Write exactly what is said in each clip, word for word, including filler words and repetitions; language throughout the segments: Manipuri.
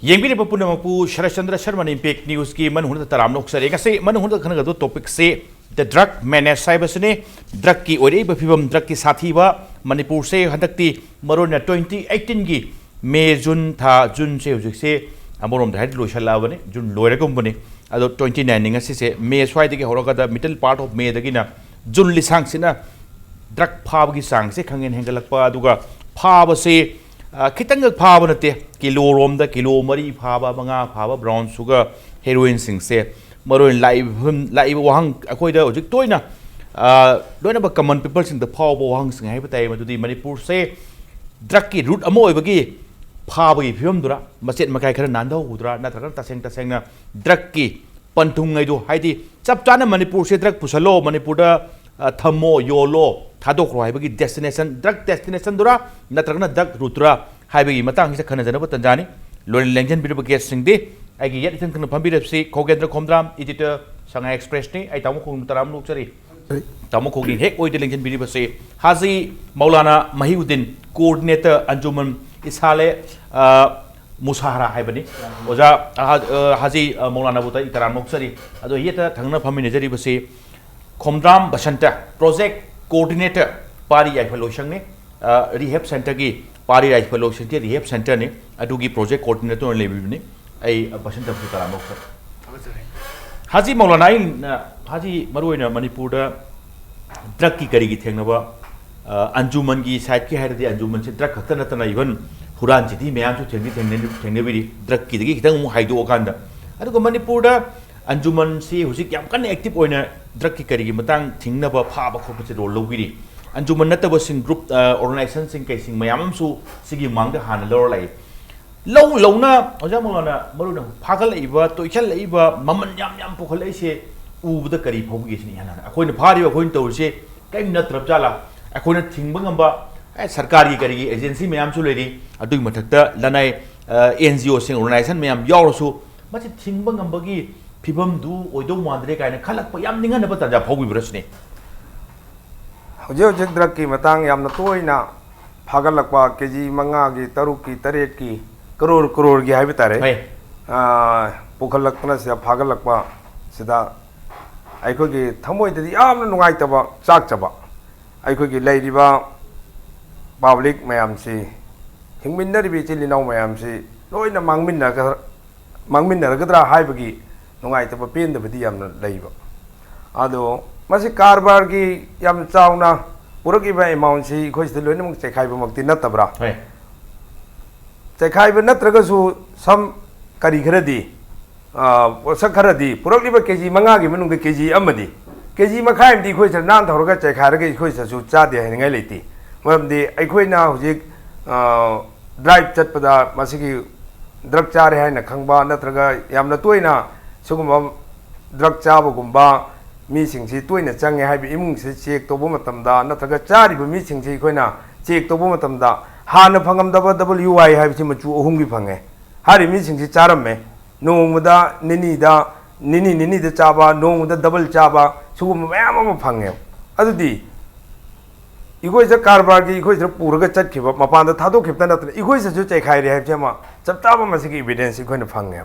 ꯌꯦꯡꯕꯤꯔꯤꯕ ꯄꯨꯝꯅꯃꯛꯄꯨ ꯁꯔꯠꯆꯟꯗ꯭ꯔ ꯁꯔꯃꯅ ꯏꯝꯄꯦꯛ ꯅ꯭ꯌꯨꯁꯀꯤ ꯃꯅꯨꯡꯗ ꯇꯔꯥꯝꯅ ꯑꯣꯛꯆꯔꯤ꯫ ꯉꯁꯤ ꯃꯅꯨꯡꯗ ꯈꯟꯅꯒꯗꯕ ꯇꯣꯄꯤꯛꯁꯦ ꯗ ꯗ꯭ꯔꯒ ꯃꯦꯅꯦꯖ ꯍꯥꯏꯕꯁꯤꯅꯤ꯫ ꯗ꯭ꯔꯒꯀꯤ ꯑꯣꯏꯔꯛꯏꯕ ꯐꯤꯕꯝ, ꯗ꯭ꯔꯒꯀꯤ ꯁꯥꯊꯤꯕ, ꯃꯅꯤꯄꯨꯔꯁꯦ ꯍꯟꯗꯛꯇꯤ ꯃꯔꯨꯑꯣꯏꯅ ꯇ꯭ꯋꯦꯟꯇꯤ ꯑꯩꯠꯇꯤꯟꯒꯤ ꯃꯦ, ꯖꯨꯟ ꯊꯥ, ꯖꯨꯟꯁꯦ ꯍꯧꯖꯤꯛꯁꯦ ꯑꯃꯔꯣꯝꯗ ꯍꯥꯏꯔꯗꯤ ꯂꯣꯏꯁꯜꯂꯛꯑꯕꯅꯤ, ꯖꯨꯟ ꯂꯣꯏꯔꯒꯨꯝꯕꯅꯤ꯫ ꯑꯗꯣ ꯇ꯭ꯋꯦꯟꯇꯤ ꯅꯥꯏꯟꯅꯤ ꯉꯁꯤꯁꯦ, ꯃꯦ ꯁ꯭ꯋꯥꯏꯗꯒꯤ ꯍꯧꯔꯒꯗ, ꯃꯤꯗꯜ ꯄꯥꯔꯠ ꯑꯣꯐ ꯃꯦꯗꯒꯤꯅ ꯖꯨꯟ ꯂꯤꯁꯥꯡꯁꯤꯅ ꯗ꯭ꯔꯒ ꯐꯥꯕꯒꯤ ꯆꯥꯡꯁꯦ ꯈꯪꯍꯦꯟ ꯍꯦꯟꯒꯠꯂꯛꯄ, ꯑꯗꯨꯒ ꯐꯥꯕꯁꯦ, ꯑ, ꯈꯤꯇꯪꯈꯛ ꯐꯥꯕ ꯅꯠꯇꯦ, ꯀꯤꯂꯣꯔꯣꯝꯗ ꯀꯤꯂꯣ ꯃꯔꯤ ꯐꯥꯕ, ꯃꯉꯥ ꯐꯥꯕ ꯕ꯭ꯔꯥꯎꯟ ꯁꯨꯒꯔ ꯍꯦꯔꯣꯏꯟꯁꯤꯡꯁꯦ ꯃꯔꯨ ꯑꯣꯏꯅ ꯂꯥꯛꯏꯕ ꯐꯤꯕꯝ, ꯂꯥꯛꯏꯕ ꯋꯥꯍꯪ ꯑꯩꯈꯣꯏꯗ ꯍꯧꯖꯤꯛ ꯇꯣꯏꯅ, ꯑ, ꯂꯣꯏꯅꯃꯛ ꯀꯃꯟ ꯄꯤꯄꯜꯁꯤꯡꯗ ꯐꯥꯎꯕ ꯋꯥꯍꯪꯁꯤꯡ ꯍꯥꯏꯕ ꯇꯥꯏ, ꯃꯗꯨꯗꯤ ꯃꯅꯤꯄꯨꯔꯁꯦ ꯗ꯭ꯔꯒꯀꯤ ꯔꯨꯠ ꯑꯃ ꯑꯣꯏꯕꯒꯤ ꯐꯥꯕꯒꯤ ꯐꯤꯕꯝꯗꯨꯔ, ꯃꯆꯦꯠ ꯃꯀꯥꯏ ꯈꯔ ꯅꯥꯟꯊꯍꯧꯕꯗꯨꯔ, ꯅꯠꯇ꯭ꯔꯒꯅ ꯇꯁꯦꯡ ꯇꯁꯦꯡꯅ ꯗ꯭ꯔꯒꯀꯤ ꯄꯟꯊꯨꯡ ꯍꯥꯏꯗꯨ, ꯍꯥꯏꯗꯤ ꯆꯞ ꯆꯥꯅ ꯃꯅꯤꯄꯨꯔꯁꯦ ꯗ꯭ꯔꯒ ꯄꯨꯁꯜꯂꯣ, ꯃꯅꯤꯄꯨꯔꯗ, ꯑ, ꯊꯝꯃꯣ, ꯌꯣꯜꯂꯣ, ꯊꯥꯗꯣꯛꯈ꯭ꯔꯣ ꯍꯥꯏꯕꯒꯤ ꯗꯦꯁꯇꯤꯅꯦꯁꯟ, ꯗ꯭ꯔꯒ ꯗꯦꯁꯇꯤꯅꯦꯁꯟꯗꯨꯔ ꯅꯠꯇ꯭ꯔꯒꯅ ꯗ꯭ꯔꯒ ꯔꯨꯠꯇꯨꯔ ꯍꯥꯏꯕꯒꯤ ꯃꯇꯥꯡꯁꯤꯗ ꯈꯟꯅꯖꯅꯕ ꯇꯟꯖꯥꯅꯤ꯫ ꯂꯣꯏꯅ ꯂꯦꯡꯁꯤꯟꯕꯤꯔꯤꯕ ꯒꯦꯁꯁꯤꯡꯗꯤ ꯑꯩꯒꯤ ꯌꯦꯠ ꯏꯊꯪ ꯊꯪꯅ ꯐꯝꯕꯤꯔꯤꯕꯁꯤ ꯈꯣꯒꯦꯟꯗ꯭ꯔ ꯈꯣꯝꯗ꯭ꯔꯥꯝ, ꯏꯗꯤꯇꯔ, ꯁꯉꯥꯏ ꯑꯦꯛꯁꯄ꯭ꯔꯦꯁꯅꯤ꯫ ꯑꯩ ꯇꯥꯃꯣ ꯈꯣꯡ ꯇꯔꯥꯝ ꯅꯣꯛꯆꯔꯤ꯫ ꯇꯥꯃꯣ ꯈꯣꯡꯒꯤ ꯍꯦꯛ ꯑꯣꯏꯗ ꯂꯦꯡꯁꯤꯟꯕꯤꯔꯤꯕꯁꯤ ꯍꯥꯖꯤ ꯃꯧꯂꯥꯅꯥ ꯃꯍꯤꯎꯗꯤꯟ, ꯀꯣꯑꯣꯔꯗꯤꯅꯦꯇꯔ ꯑꯟꯖꯨꯃꯟ ꯏꯁꯥꯂꯦ, ꯑ, ꯃꯨꯁꯥꯍꯔꯥ ꯍꯥꯏꯕꯅꯤ꯫ ꯑꯣꯖꯥ, ꯑ, ꯍꯥ-, ꯑ, ꯍꯥꯖꯤ, ꯑ, ꯃꯧꯂꯥꯅꯥꯕꯨ ꯇ-, ꯏꯇꯔꯥꯝ ꯅꯣꯛꯆꯔꯤ꯫ ꯑꯗꯣ ꯌꯦꯠꯇ ꯊꯪꯅ ꯐꯝꯃꯤꯟꯅꯖꯔꯤꯕꯁꯤ ꯈꯣꯝꯗ꯭ꯔꯥꯝ ꯕꯁꯟꯇ, ꯄ꯭ꯔꯣꯖꯦꯛ ꯀꯣꯑꯣꯔꯗꯤꯅꯦꯇꯔ, ꯄꯥꯔꯤ ꯌꯥꯏꯐ ꯂꯣꯏꯁꯪꯅꯤ꯫ ꯑ, ꯔꯤꯍꯦꯞ ꯁꯦꯟꯇꯔꯒꯤ, ꯄꯥꯔꯤ ꯌꯥꯏꯐ ꯂꯣꯏꯁꯪꯒꯤ ꯔꯤꯍꯦꯞ ꯁꯦꯟꯇꯔꯅꯤ꯫ ꯑꯗꯨꯒꯤ ꯄ꯭ꯔꯣꯖꯦꯛ ꯀꯣꯑꯣꯔꯗꯤꯅꯦꯇꯔ ꯑꯣꯏꯅ ꯂꯩꯕꯤꯕꯅꯤ꯫ ꯑꯩ, ꯑ, ꯕꯁꯟꯇ ꯇꯔꯥꯝ ꯅꯣꯛꯆꯔꯤ꯫ ꯊꯥꯒꯠꯆꯔꯤ꯫ ꯍꯥꯖꯤ ꯃꯧꯂꯥꯅꯥ, ꯑꯩꯅ, ꯍꯥꯖꯤ, ꯃꯔꯨꯑꯣꯏꯅ ꯃꯅꯤꯄꯨꯔꯗ ꯗ꯭ꯔꯒꯀꯤ ꯀꯔꯤꯒꯤ ꯊꯦꯡꯅꯕ, ꯑ, ꯑꯟꯖꯨꯃꯟꯒꯤ ꯁꯥꯏꯠꯀꯤ ꯍꯥꯏꯔꯗꯤ ꯑꯟꯖꯨꯃꯟꯁꯤ ꯗ꯭ꯔꯒ ꯈꯛꯇ ꯅꯠꯇꯅ even ꯍꯨꯔꯥꯟ ꯆꯤꯊꯤ ꯃꯌꯥꯝꯁꯨ ꯊꯦꯡꯗꯤ ꯊꯦꯡꯅ-, ꯊꯦꯡꯅꯕꯤꯔꯤ, ꯗ꯭ꯔꯒꯀꯤꯗꯒꯤ ꯈꯤꯇꯪ ꯑꯃꯨꯛ ꯍꯥꯏꯗꯣꯛꯑꯀꯥꯟꯗ꯫ ꯑꯗꯨꯒ ꯃꯅꯤꯄꯨꯔꯗ ꯑꯟꯖꯨꯃꯟꯁꯤ ꯍꯧꯖꯤꯛ ꯌꯥꯝ ꯀꯟꯅ ꯑꯦꯛꯇꯤꯚ ꯑꯣꯏꯅ ꯗ꯭ꯔꯒꯀꯤ ꯀꯔꯤꯒꯤ ꯃꯇꯥꯡ ꯊꯤꯡꯅꯕ ꯐꯥꯕ ꯈꯣꯠꯄꯁꯦ ꯔꯣꯜ ꯂꯧꯕꯤꯔꯤ꯫ ꯑꯟꯖꯨꯃꯟ ꯅꯠꯇꯕꯁꯤꯡ, ꯒ꯭ꯔꯨꯞ, ꯑ, ꯑꯣꯔꯒꯅꯥꯏꯖꯦꯁꯟꯁꯤꯡ ꯀꯩꯁꯤꯡ ꯃꯌꯥꯝ ꯑꯃꯁꯨ ꯁꯤꯒꯤ ꯃꯃꯥꯡꯗ ꯍꯥꯟꯅ ꯂꯧꯔ ꯂꯥꯛꯏ꯫ ꯂꯧ ꯂꯧꯅ, ꯑꯣꯖꯥ ꯃꯧꯂꯥꯅꯥ, ꯃꯔꯨꯑꯣꯏꯅ ꯐꯥꯒꯠꯂꯛꯏꯕ, ꯇꯣꯏꯈꯠꯂꯛꯏꯕ, ꯃꯃꯜ ꯌꯥꯝ ꯌꯥꯝ ꯄꯨꯈꯠꯂꯛꯏꯁꯦ ꯎꯕꯗ ꯀꯔꯤ ꯐꯥꯎꯕꯤꯒꯦ ꯁꯤꯅꯤ ꯏꯍꯥꯟ ꯍꯥꯟꯅ꯫ ꯑꯩꯈꯣꯏꯅ ꯐꯥꯔꯤꯕ, ꯑꯩꯈꯣꯏꯅ ꯇꯧꯔꯤꯁꯦ ꯀꯔꯤꯝ ꯅꯠꯇ꯭ꯔꯕ ꯖꯥꯠꯂꯥ? ꯑꯩꯈꯣꯏꯅ ꯊꯤꯡꯕ ꯉꯝꯕ, ꯑꯦ, ꯁꯔꯀꯥꯔꯒꯤ ꯀꯔꯤꯒꯤ ꯑꯦꯖꯦꯟꯁꯤ ꯃꯌꯥꯝꯁꯨ ꯂꯩꯔꯤ, ꯑꯗꯨꯒꯤ ꯃꯊꯛꯇ ꯂꯅꯥꯏ, ꯑ, ꯑꯦꯟ ꯖꯤ ꯑꯣꯁꯤꯡ, ꯑꯣꯔꯒꯅꯥꯏꯖꯦꯁꯟ ꯃꯌꯥꯝ ꯌꯥꯎꯔꯁꯨ ꯃꯁꯤ ꯊꯤꯡꯕ ꯉꯝꯕꯒꯤ ꯐꯤꯕꯝꯗꯨ ꯑꯣꯏꯗꯧ ꯃꯥꯟꯗ꯭ꯔꯦ ꯀꯥꯏꯅ ꯈꯜꯂꯛꯄ ꯌꯥꯝ ꯅꯤꯡꯍꯟꯅꯕ ꯇꯥꯟꯖꯥ ꯐꯥꯎꯕꯤꯕ꯭ꯔꯥ ꯁꯤꯅꯤ꯫ ꯍꯧꯖꯤꯛ ꯍꯧꯖꯤꯛ ꯗ꯭ꯔꯒꯀꯤ ꯃꯇꯥꯡ ꯌꯥꯝꯅ ꯇꯣꯏꯅ ꯐꯥꯒꯠꯂꯛꯄ, ꯀꯦ ꯖꯤ ꯃꯉꯥꯒꯤ, ꯇꯔꯨꯛꯀꯤ, ꯇꯔꯦꯠꯀꯤ ꯀꯔꯣꯔ ꯀꯔꯣꯔꯒꯤ ꯍꯥꯏꯕ ꯇꯥꯔꯦ꯫ ꯍꯣꯏ꯫ ꯑꯥ, ꯄꯨꯈꯠꯂꯛꯇꯅ ꯁꯤꯗ ꯐꯥꯒꯠꯂꯛꯄ ꯁꯤꯗ ꯑꯩꯈꯣꯏꯒꯤ ꯊꯃꯣꯏꯗꯗꯤ ꯌꯥꯝꯅ ꯅꯨꯡꯉꯥꯏꯇꯕ, ꯆꯥꯛꯆꯕ꯫ ꯑꯩꯈꯣꯏꯒꯤ ꯂꯩꯔꯤꯕ ꯄꯕ꯭ꯂꯤꯛ ꯃꯌꯥꯝꯁꯤ, ꯍꯤꯡꯃꯤꯟꯅꯔꯤꯕ ꯏꯆꯤꯜ ꯏꯅꯥꯎ ꯃꯌꯥꯝꯁꯤ ꯂꯣꯏꯅ ꯃꯥꯡꯃꯤꯟꯅꯒ-, ꯃꯥꯡꯃꯤꯟꯅꯔꯒꯗ꯭ꯔꯥ ꯍꯥꯏꯕꯒꯤ ꯅꯨꯡꯉꯥꯏꯇꯕ, ꯄꯦꯟꯗꯕꯗꯤ ꯌꯥꯝꯅ ꯂꯩꯕ꯫ ꯑꯗꯣ ꯃꯁꯤ ꯀꯔꯕꯥꯔꯒꯤ ꯌꯥꯝ ꯆꯥꯎꯅ ꯄꯨꯔꯛꯏꯕ ꯑꯦꯃꯥꯎꯟꯁꯤ ꯑꯩꯈꯣꯏ ꯁꯤꯗ ꯂꯣꯏꯅꯃꯛ ꯆꯥꯏꯈꯥꯏꯕꯃꯛꯇꯤ ꯅꯠꯇꯕ꯭ꯔꯥ? ꯍꯣꯏ꯫ ꯆꯥꯏꯈꯥꯏꯕ ꯅꯠꯇ꯭ꯔꯒꯁꯨ ꯁꯝ ꯀꯔꯤ ꯈꯔꯗꯤ, ꯑ, ꯄꯣꯠꯁꯛ ꯈꯔꯗꯤ ꯄꯨꯔꯛꯂꯤꯕ ꯀꯦ ꯖꯤ ꯃꯉꯥꯒꯤ ꯃꯅꯨꯡꯗ ꯀꯦ ꯖꯤ ꯑꯃꯗꯤ, ꯀꯦ ꯖꯤ ꯃꯈꯥꯏ ꯑꯃꯗꯤ ꯑꯩꯈꯣꯏ ꯁꯤꯗ ꯅꯥꯟ ꯊꯧꯔꯒ ꯆꯥꯏꯈꯥꯏꯔꯒ ꯑꯩꯈꯣꯏ ꯁꯤꯗꯁꯨ ꯆꯥꯗꯦ ꯍꯥꯏꯅꯤꯡꯉꯥꯏ ꯂꯩꯇꯦ꯫ ꯃꯔꯝꯗꯤ ꯑꯩꯈꯣꯏꯅ ꯍꯧꯖꯤꯛ, ꯑ, ꯗ꯭ꯔꯥꯏꯚ ꯆꯠꯄꯗ ꯃꯁꯤꯒꯤ ꯗ꯭ꯔꯒ ꯆꯥꯔꯦ ꯍꯥꯏꯅ ꯈꯪꯕ ꯅꯠꯇ꯭ꯔꯒ ꯌꯥꯝꯅ ꯇꯣꯏꯅ ꯁꯤꯒꯨꯝꯕ ꯗ꯭ꯔꯒ ꯆꯥꯕꯒꯨꯝꯕ ꯃꯤꯁꯤꯡꯁꯤ ꯇꯣꯏꯅ ꯆꯪꯉꯦ ꯍꯥꯏꯕ ꯏꯃꯨꯡꯁꯤ ꯆꯦꯛ ꯇꯧꯕ ꯃꯇꯝꯗ ꯅꯠꯇ꯭ꯔꯒ ꯆꯥꯔꯤꯕ ꯃꯤꯁꯤꯡꯁꯤ ꯑꯩꯈꯣꯏꯅ ꯆꯦꯛ ꯇꯧꯕ ꯃꯇꯝꯗ ꯍꯥꯟꯅ ꯐꯪꯉꯝꯗꯕ ꯗꯕꯜ ꯌꯨ ꯑꯥꯏ ꯍꯥꯏꯕꯁꯤ ꯃꯆꯨ ꯑꯍꯨꯝꯒꯤ ꯐꯪꯉꯦ꯫ ꯍꯥꯏꯔꯤꯕ ꯃꯤꯁꯤꯡꯁꯤ ꯆꯥꯔꯝꯃꯦ꯫ ꯅꯣꯡꯃꯗ ꯅꯤꯅꯤꯗ, ꯅꯤꯅꯤ ꯅꯤꯅꯤꯗ ꯆꯥꯕ, ꯅꯣꯡꯃꯗ ꯗꯕꯜ ꯆꯥꯕ, ꯁꯤꯒꯨꯝꯕ ꯃꯌꯥꯝ ꯑꯃ ꯐꯪꯉꯦ꯫ ꯑꯗꯨꯗꯤ ꯑꯩꯈꯣꯏꯁꯤꯗ ꯀꯔꯕꯥꯔꯒꯤ ꯑꯩꯈꯣꯏꯁꯤꯗ ꯄꯨꯔꯒ ꯆꯠꯈꯤꯕ, ꯃꯄꯥꯟꯗ ꯊꯥꯗꯣꯛꯈꯤꯕꯇ ꯅꯠꯇꯅ ꯑꯩꯈꯣꯏꯁꯤꯁꯨ ꯆꯥꯏꯈꯥꯏꯔꯦ ꯍꯥꯏꯕꯁꯤ ꯑꯃ ꯆꯞ ꯆꯥꯕ ꯃꯁꯤꯒꯤ ꯏꯕꯤꯗꯦꯟꯁ ꯑꯩꯈꯣꯏꯅ ꯐꯪꯉꯦ꯫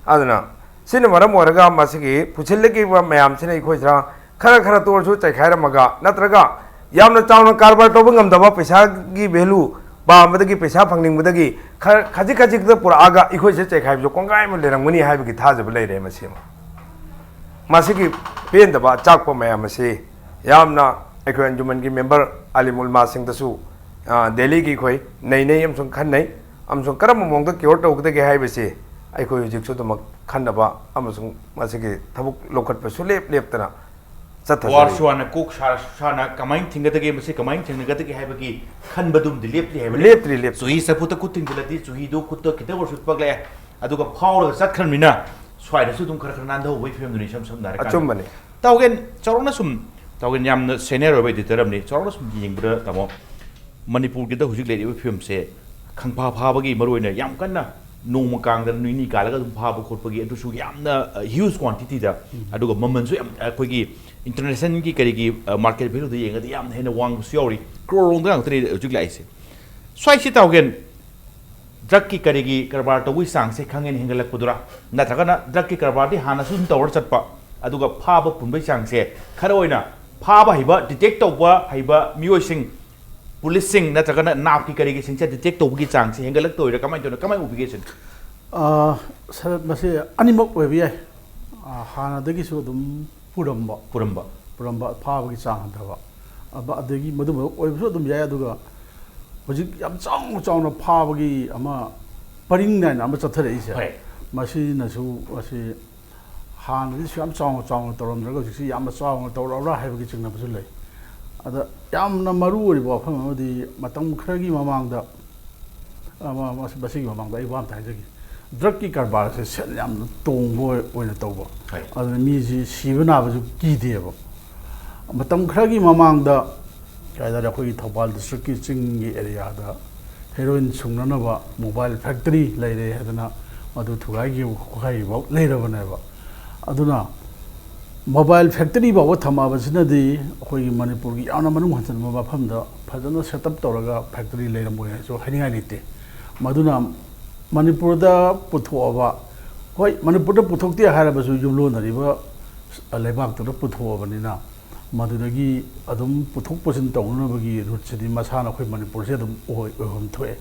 ꯑꯗꯨꯅ ꯁꯤꯅ ꯃꯔꯝ ꯑꯣꯏꯔꯒ ꯃꯁꯤꯒꯤ ꯄꯨꯁꯤꯜꯂꯛꯂꯤꯕ ꯃꯌꯥꯝꯁꯤꯅ ꯑꯩꯈꯣꯏꯁꯤꯗ ꯈꯔ ꯈꯔꯇ ꯑꯣꯏꯔꯁꯨ ꯆꯥꯏꯈꯥꯏꯔꯝꯃꯒ, ꯅꯠꯇ꯭ꯔꯒ ꯌꯥꯝꯅ ꯆꯥꯎꯅ ꯀꯔꯕꯥꯔ ꯇꯧꯕ ꯉꯝꯗꯕ, ꯄꯩꯁꯥꯒꯤ ꯚꯦꯂꯨ ꯄꯥꯝꯕꯗꯒꯤ, ꯄꯩꯁꯥ ꯐꯪꯅꯤꯡꯕꯗꯒꯤ ꯈꯔ ꯈꯖꯤꯛ ꯈꯖꯤꯛꯇ ꯄꯨꯔꯛꯑꯒ ꯑꯩꯈꯣꯏꯁꯦ ꯆꯥꯏꯈꯥꯏꯕꯁꯨ ꯀꯣꯡꯒꯥꯏ ꯑꯃ ꯂꯩꯔꯝꯒꯅꯤ ꯍꯥꯏꯕꯒꯤ ꯊꯥꯖꯕ ꯂꯩꯔꯦ꯫ ꯃꯁꯤ ꯑꯃ, ꯃꯁꯤꯒꯤ ꯄꯦꯟꯗꯕ ꯑꯆꯥꯛꯄ ꯃꯌꯥꯝ ꯑꯁꯤ ꯌꯥꯝꯅ ꯑꯩꯈꯣꯏ ꯑꯟꯖꯨꯃꯟꯒꯤ ꯃꯦꯝꯕꯔ ꯑꯥꯂꯤꯝ ꯎꯂꯃꯥꯁꯤꯡꯗꯁꯨ, ꯑ, ꯗꯦꯜꯂꯤꯒꯤ ꯑꯩꯈꯣꯏ ꯅꯩꯅꯩ ꯑꯃꯁꯨꯡ ꯈꯟꯅꯩ, ꯑꯃꯁꯨꯡ ꯀꯔꯝꯕ ꯃꯑꯣꯡꯗ ꯀ꯭ꯌꯣꯔ ꯇꯧꯒꯗꯒꯦ ꯍꯥꯏꯕꯁꯤ ꯑꯩꯈꯣꯏ ꯍꯧꯖꯤꯛꯁꯨ ꯑꯗꯨꯃꯛ ꯈꯟꯅꯕ ꯑꯃꯁꯨꯡ ꯃꯁꯤꯒꯤ ꯊꯕꯛ ꯂꯧꯈꯠꯄ ꯁꯨꯂꯦꯞ ꯂꯦꯞꯇꯅ ꯆꯠꯊꯖꯔꯤ꯫ ꯋꯥꯔꯁꯨ ꯋꯥꯅ, ꯀꯣꯛ ꯁꯥꯔꯁꯨ ꯁꯥꯅ, ꯀꯃꯥꯏꯅ ꯊꯦꯡꯅꯗꯒꯦ, ꯃꯁꯤ ꯀꯃꯥꯏꯅ ꯊꯦꯡꯅꯒꯗꯒꯦ ꯍꯥꯏꯕꯒꯤ ꯈꯟꯕꯗꯨꯝꯗꯤ ꯂꯦꯞꯇ꯭ꯔꯤ ꯍꯥꯏꯕꯅꯤ꯫ ꯂꯦꯞꯇ꯭ꯔꯤ, ꯂꯦꯞꯇ꯭ꯔꯤ꯫ ꯆꯨꯍꯤ ꯆꯐꯨꯗ ꯈꯨꯠ ꯊꯤꯡꯖꯤꯜꯂꯗꯤ ꯆꯨꯍꯤꯗꯨ ꯈꯨꯠꯇ ꯈꯤꯇꯪ ꯑꯣꯏꯔꯁꯨ ꯄꯛꯂꯛꯑꯦ, ꯑꯗꯨꯒ ꯐꯥꯎꯔꯒ ꯆꯠꯈ꯭ꯔꯕꯅꯤꯅ ꯁ꯭ꯋꯥꯏꯗꯁꯨ ꯑꯗꯨꯝ ꯈꯔ ꯈꯔ ꯅꯥꯟꯊꯍꯧꯕꯒꯤ ꯐꯤꯕꯝꯗꯨꯅꯤ, ꯏꯁꯝ ꯁꯝꯅ ꯍꯥꯏꯔꯀꯥꯟꯗ꯫ ꯑꯆꯨꯝꯕꯅꯤ꯫ ꯇꯥꯎꯒꯦꯟ, ꯆꯥꯎꯔꯥꯛꯅ ꯁꯨꯝ, ꯇꯥꯎꯒꯦꯟ ꯌꯥꯝꯅ ꯁꯦꯅꯤꯌꯔ ꯑꯣꯏꯕ ꯏꯗꯤꯇꯔ ꯑꯃꯅꯤ, ꯆꯥꯎꯔꯥꯛꯅ ꯁꯨꯝ ꯌꯦꯡꯕꯗ, ꯇꯥꯃꯣ, ꯃꯅꯤꯄꯨꯔꯒꯤꯗ ꯍꯧꯖꯤꯛ ꯂꯩꯔꯤꯕ ꯐꯤꯕꯝꯁꯦ ꯈꯪꯐꯥ ꯐꯥꯕꯒꯤ, ꯃꯔꯨꯑꯣꯏꯅ ꯌꯥꯝ ꯀꯟꯅ ꯅꯣꯡꯃ ꯀꯥꯡꯗ ꯅꯤꯅꯤ ꯀꯥꯜꯂꯒ ꯑꯗꯨꯝ ꯐꯥꯕ ꯈꯣꯠꯄꯒꯤ, ꯑꯗꯨꯁꯨ ꯌꯥꯝꯅ ꯍ꯭ꯌꯨꯖ ꯀ꯭ꯋꯥꯟꯇꯤꯇꯤꯗ, ꯑꯗꯨꯒ ꯃꯃꯜꯁꯨ ꯌꯥꯝ, ꯑꯩꯈꯣꯏꯒꯤ ꯏꯟꯇꯔꯅꯦꯁꯅꯦꯜꯒꯤ ꯀꯔꯤꯒꯤ, ꯑ, ꯃꯥꯔꯀꯦꯠ ꯚꯦꯂꯨꯗ ꯌꯦꯡꯉꯗꯤ ꯌꯥꯝꯅ ꯍꯦꯟꯅ ꯋꯥꯡꯕꯁꯨ ꯌꯥꯎꯔꯤ, ꯀ꯭ꯔꯣꯔ ꯔꯣꯝꯗ ꯉꯥꯛꯇꯅꯤ ꯍꯧꯖꯤꯛ ꯂꯥꯛꯏꯁꯦ꯫ ꯁ꯭ꯋꯥꯏꯁꯤ ꯇꯥꯎꯒꯦꯟ, ꯗ꯭ꯔꯛꯀꯤ ꯀꯔꯤꯒꯤ ꯀꯔꯕꯥꯔ ꯇꯧꯕꯒꯤ ꯆꯥꯡꯁꯦ ꯈꯪꯍꯦꯟ ꯍꯦꯟꯒꯠꯂꯛꯄꯗꯨꯔꯥ? ꯅꯠꯇ꯭ꯔꯒꯅ ꯗ꯭ꯔꯛꯀꯤ ꯀꯔꯕꯥꯔꯗꯤ ꯍꯥꯟꯅꯁꯨ ꯑꯗꯨꯝ ꯇꯧꯔ ꯆꯠꯄ, ꯑꯗꯨꯒ ꯐꯥꯕ ꯄꯨꯟꯕꯒꯤ ꯆꯥꯡꯁꯦ ꯈꯔ ꯑꯣꯏꯅ ꯐꯥꯕ ꯍꯩꯕ, ꯗꯤꯇꯦꯛ ꯇꯧꯕ ꯍꯩꯕ ꯃꯤꯑꯣꯏꯁꯤꯡ, ꯄꯨꯂꯤꯁꯁꯤꯡ ꯅꯠꯇ꯭ꯔꯒꯅ ꯅꯥꯞꯀꯤ ꯀꯔꯤꯒꯤꯁꯤꯡꯁꯦ ꯗꯤꯇꯦꯛ ꯇꯧꯕꯒꯤ ꯆꯥꯡꯁꯦ ꯍꯦꯟꯒꯠꯂꯛꯇꯣꯏꯔꯥ? ꯀꯃꯥꯏꯅ ꯇꯧꯅ, ꯀꯃꯥꯏꯅ ꯎꯕꯤꯒꯦ ꯁꯤꯅꯤ? ꯑ, ꯁꯔ, ꯃꯁꯤ ꯑꯅꯤꯃꯛ ꯑꯣꯏꯕ ꯌꯥꯏ꯫ ꯑ, ꯍꯥꯟꯅꯗꯒꯤꯁꯨ ꯑꯗꯨꯝ ꯄꯨꯔꯝꯕ ꯄꯨꯔꯝꯕ ꯄꯨꯔꯝꯕ ꯐꯥꯕꯒꯤ ꯆꯥꯡ ꯍꯟꯊꯕ, ꯑꯕ-, ꯑꯗꯒꯤ ꯃꯗꯨꯝꯕ ꯑꯣꯏꯕꯁꯨ ꯑꯗꯨꯝ ꯌꯥꯏ꯫ ꯑꯗꯨꯒ ꯍꯧꯖꯤꯛ ꯌꯥꯝ ꯆꯥꯎꯅ ꯆꯥꯎꯅ ꯐꯥꯕꯒꯤ ꯑꯃ ꯄꯔꯤꯡ ꯅꯥꯏꯅ ꯑꯃ ꯆꯠꯊꯔꯛꯏꯁꯦ, ꯍꯣꯏ꯫ ꯃꯁꯤꯅꯁꯨ, ꯃꯁꯤ ꯍꯥꯟꯅꯗꯤ ꯁꯨꯛ ꯌꯥꯝ ꯆꯥꯎꯅ ꯆꯥꯎꯅ ꯇꯧꯔꯝꯗ꯭ꯔꯒ ꯍꯧꯖꯤꯛꯁꯤ ꯌꯥꯝꯅ ꯆꯥꯎꯅ ꯇꯧꯔꯛꯑꯕ꯭ꯔꯥ ꯍꯥꯏꯕꯒꯤ ꯆꯤꯡꯅꯕꯁꯨ ꯂꯩ꯫ ꯑꯗ ꯌꯥꯝꯅ ꯃꯔꯨ ꯑꯣꯏꯔꯤꯕ ꯋꯥꯐꯝ ꯑꯃꯗꯤ ꯃꯇꯝ ꯈꯔꯒꯤ ꯃꯃꯥꯡꯗ, ꯑ, ꯃ-, ꯃꯁꯤ-, ꯃꯁꯤꯒꯤ ꯃꯃꯥꯡꯗ ꯑꯩ ꯋꯥ ꯑꯃꯇ ꯍꯥꯏꯖꯒꯦ꯫ ꯗ꯭ꯔꯛꯀꯤ ꯀꯔꯕꯥꯔꯁꯦ ꯁꯦꯟ ꯌꯥꯝꯅ ꯇꯣꯡꯕ ꯑꯣꯏ-, ꯑꯣꯏꯅ ꯇꯧꯕ꯫ ꯍꯣꯏ꯫ ꯑꯗꯨꯅ ꯃꯤꯁꯤ ꯁꯤꯕ ꯅꯥꯕꯁꯨ ꯀꯤꯗꯦꯕ꯫ ꯃꯇꯝ ꯈꯔꯒꯤ ꯃꯃꯥꯡꯗ ꯀꯩ ꯍꯥꯏꯇꯥꯔꯦ, ꯑꯩꯈꯣꯏꯒꯤ ꯊꯧꯕꯥꯜ ꯗꯤꯁꯇ꯭ꯔꯤꯛꯀꯤ ꯆꯤꯡꯒꯤ ꯑꯦꯔꯤꯌꯥꯗ ꯍꯦꯔꯣꯏꯟ ꯁꯨꯡꯅꯅꯕ ꯃꯣꯕꯥꯏꯜ ꯐꯦꯛꯇꯔꯤ ꯂꯩꯔꯦ ꯍꯥꯏꯗꯅ ꯃꯗꯨ ꯊꯨꯒꯥꯏꯈꯤꯕ ꯈꯣꯠꯈꯥꯏꯈꯤꯕ ꯂꯩꯔꯕꯅꯦꯕ꯫ ꯑꯗꯨꯅ ꯃꯣꯕꯥꯏꯜ ꯐꯦꯛꯇꯔꯤ ꯐꯥꯎꯕ ꯊꯝꯃꯛꯑꯕꯁꯤꯅꯗꯤ ꯑꯩꯈꯣꯏꯒꯤ ꯃꯅꯤꯄꯨꯔꯒꯤ ꯌꯥꯝꯅ ꯃꯅꯨꯡ ꯍꯟꯖꯤꯟꯕ ꯃꯐꯝꯗ ꯐꯖꯅ ꯁꯦꯠ ꯑꯞ ꯇꯧꯔꯒ ꯐꯦꯛꯇꯔꯤ ꯂꯩꯔꯝꯃꯣꯏ ꯍꯥꯏꯁꯨ ꯍꯥꯏꯅꯤꯡꯉꯥꯏ ꯂꯩꯇꯦ꯫ ꯃꯗꯨꯅ ꯃꯅꯤꯄꯨꯔꯗ ꯄꯨꯊꯣꯛꯑꯕ, ꯍꯣꯏ, ꯃꯅꯤꯄꯨꯔꯗ ꯄꯨꯊꯣꯛꯇꯦ ꯍꯥꯏꯔꯕꯁꯨ ꯌꯨꯝꯂꯣꯟꯅꯔꯤꯕ ꯂꯩꯕꯥꯛꯇꯨꯗ ꯄꯨꯊꯣꯛꯑꯕꯅꯤꯅ ꯃꯗꯨꯗꯒꯤ ꯑꯗꯨꯝ ꯄꯨꯊꯣꯛ ꯄꯨꯁꯤꯟ ꯇꯧꯅꯅꯕꯒꯤ ꯔꯨꯠꯁꯤꯗꯤ ꯃꯁꯥꯅ ꯑꯩꯈꯣꯏ ꯃꯅꯤꯄꯨꯔꯁꯦ ꯑꯗꯨꯝ ꯑꯣꯏ-, ꯑꯣꯏꯐꯝ ꯊꯣꯛꯑꯦ꯫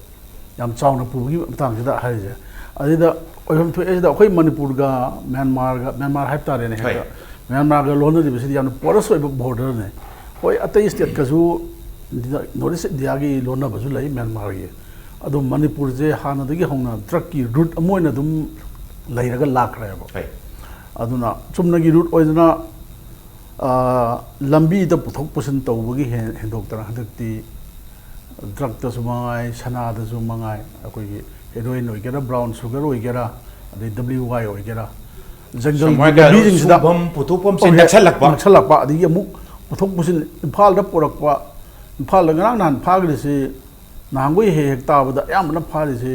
ꯌꯥꯝ ꯆꯥꯎꯅ ꯄꯨꯕꯒꯤ ꯃꯇꯥꯡꯁꯤꯗ ꯍꯥꯏꯔꯤꯁꯦ꯫ ꯑꯗꯨꯗ ꯑꯣꯏꯐꯝ ꯊꯣꯛꯑꯦ ꯁꯤꯗ ꯑꯩꯈꯣꯏ ꯃꯅꯤꯄꯨꯔꯒ ꯃ꯭ꯌꯥꯟꯃꯥꯔꯒ, ꯃ꯭ꯌꯥꯟꯃꯥꯔ ꯍꯥꯏꯕ ꯇꯥꯔꯦꯅꯦ, ꯍꯦꯛꯇ ꯍꯣꯏ꯫ ꯃ꯭ꯌꯥꯟꯃꯥꯔꯒ ꯂꯣꯟꯅꯔꯤꯕꯁꯤꯗꯤ ꯌꯥꯝꯅ ꯄꯣꯔꯁ ꯑꯣꯏꯕ ꯕꯣꯔꯗꯔꯅꯦ꯫ ꯍꯣꯏ, ꯑꯇꯩ ꯁ꯭ꯇꯦꯠꯀꯁꯨ ꯅꯣꯔꯠ ꯏꯁ ꯏꯟꯗꯤꯌꯥꯒꯤ ꯂꯣꯟꯅꯕꯁꯨ ꯂꯩ ꯃ꯭ꯌꯥꯟꯃꯥꯔꯒꯤ꯫ ꯑꯗꯣ ꯃꯅꯤꯄꯨꯔꯁꯦ ꯍꯥꯟꯅꯗꯒꯤ ꯍꯧꯅ ꯗ꯭ꯔꯛꯀꯤ ꯔꯨꯠ ꯑꯃ ꯑꯣꯏꯅ ꯑꯗꯨꯝ ꯂꯩꯔꯒ ꯂꯥꯛꯈ꯭ꯔꯦꯕ꯫ ꯍꯣꯏ꯫ ꯑꯗꯨꯅ ꯆꯨꯝꯅꯒꯤ ꯔꯨꯠ ꯑꯣꯏꯗꯅ, ꯑ, ꯂꯝꯕꯤꯗ ꯄꯨꯊꯣꯛ ꯄꯨꯁꯤꯟ ꯇꯧꯕꯒꯤ ꯍꯦꯟ-, ꯍꯦꯟꯗꯣꯛꯇꯅ ꯍꯟꯗꯛꯇꯤ ꯗ꯭ꯔꯛꯇꯁꯨ ꯃꯉꯥꯏ, ꯁꯅꯥꯗꯁꯨ ꯃꯉꯥꯏ, ꯑꯩꯈꯣꯏꯒꯤ ꯍꯦꯔꯣꯏꯟ ꯑꯣꯏꯒꯦꯔꯥ, ꯕ꯭ꯔꯥꯎꯟ ꯁꯨꯒꯔ ꯑꯣꯏꯒꯦꯔꯥ, ꯑꯗꯩ ꯗꯕ꯭ꯌꯨ ꯋꯥꯏ ꯑꯣꯏꯒꯦꯔꯥ, ꯖꯪꯒꯜꯒꯤ ꯁꯨꯃꯥꯏꯅ ꯂꯝꯕꯤꯁꯤꯡꯁꯤꯗ ꯁꯨꯐꯝ ꯄꯨꯊꯣꯛꯐꯝꯁꯦ ꯑꯣꯀꯦ, ꯅꯛꯁꯜꯂꯛꯄ꯫ ꯅꯛꯁꯜꯂꯛꯄ, ꯑꯗꯒꯤ ꯑꯃꯨꯛ ꯄꯨꯊꯣꯛ ꯄꯨꯁꯤꯟ ꯏꯝꯐꯥꯜꯗ ꯄꯨꯔꯛꯄ, ꯏꯝꯐꯥꯜꯗ ꯉꯔꯥꯡ ꯅꯍꯥꯟ ꯐꯥꯈ꯭ꯔꯤꯁꯤ, ꯅꯍꯥꯟꯈꯣꯏ ꯍꯦꯛ ꯍꯦꯛ ꯇꯥꯕꯗ ꯑꯌꯥꯝꯕꯅ ꯐꯥꯔꯤꯁꯤ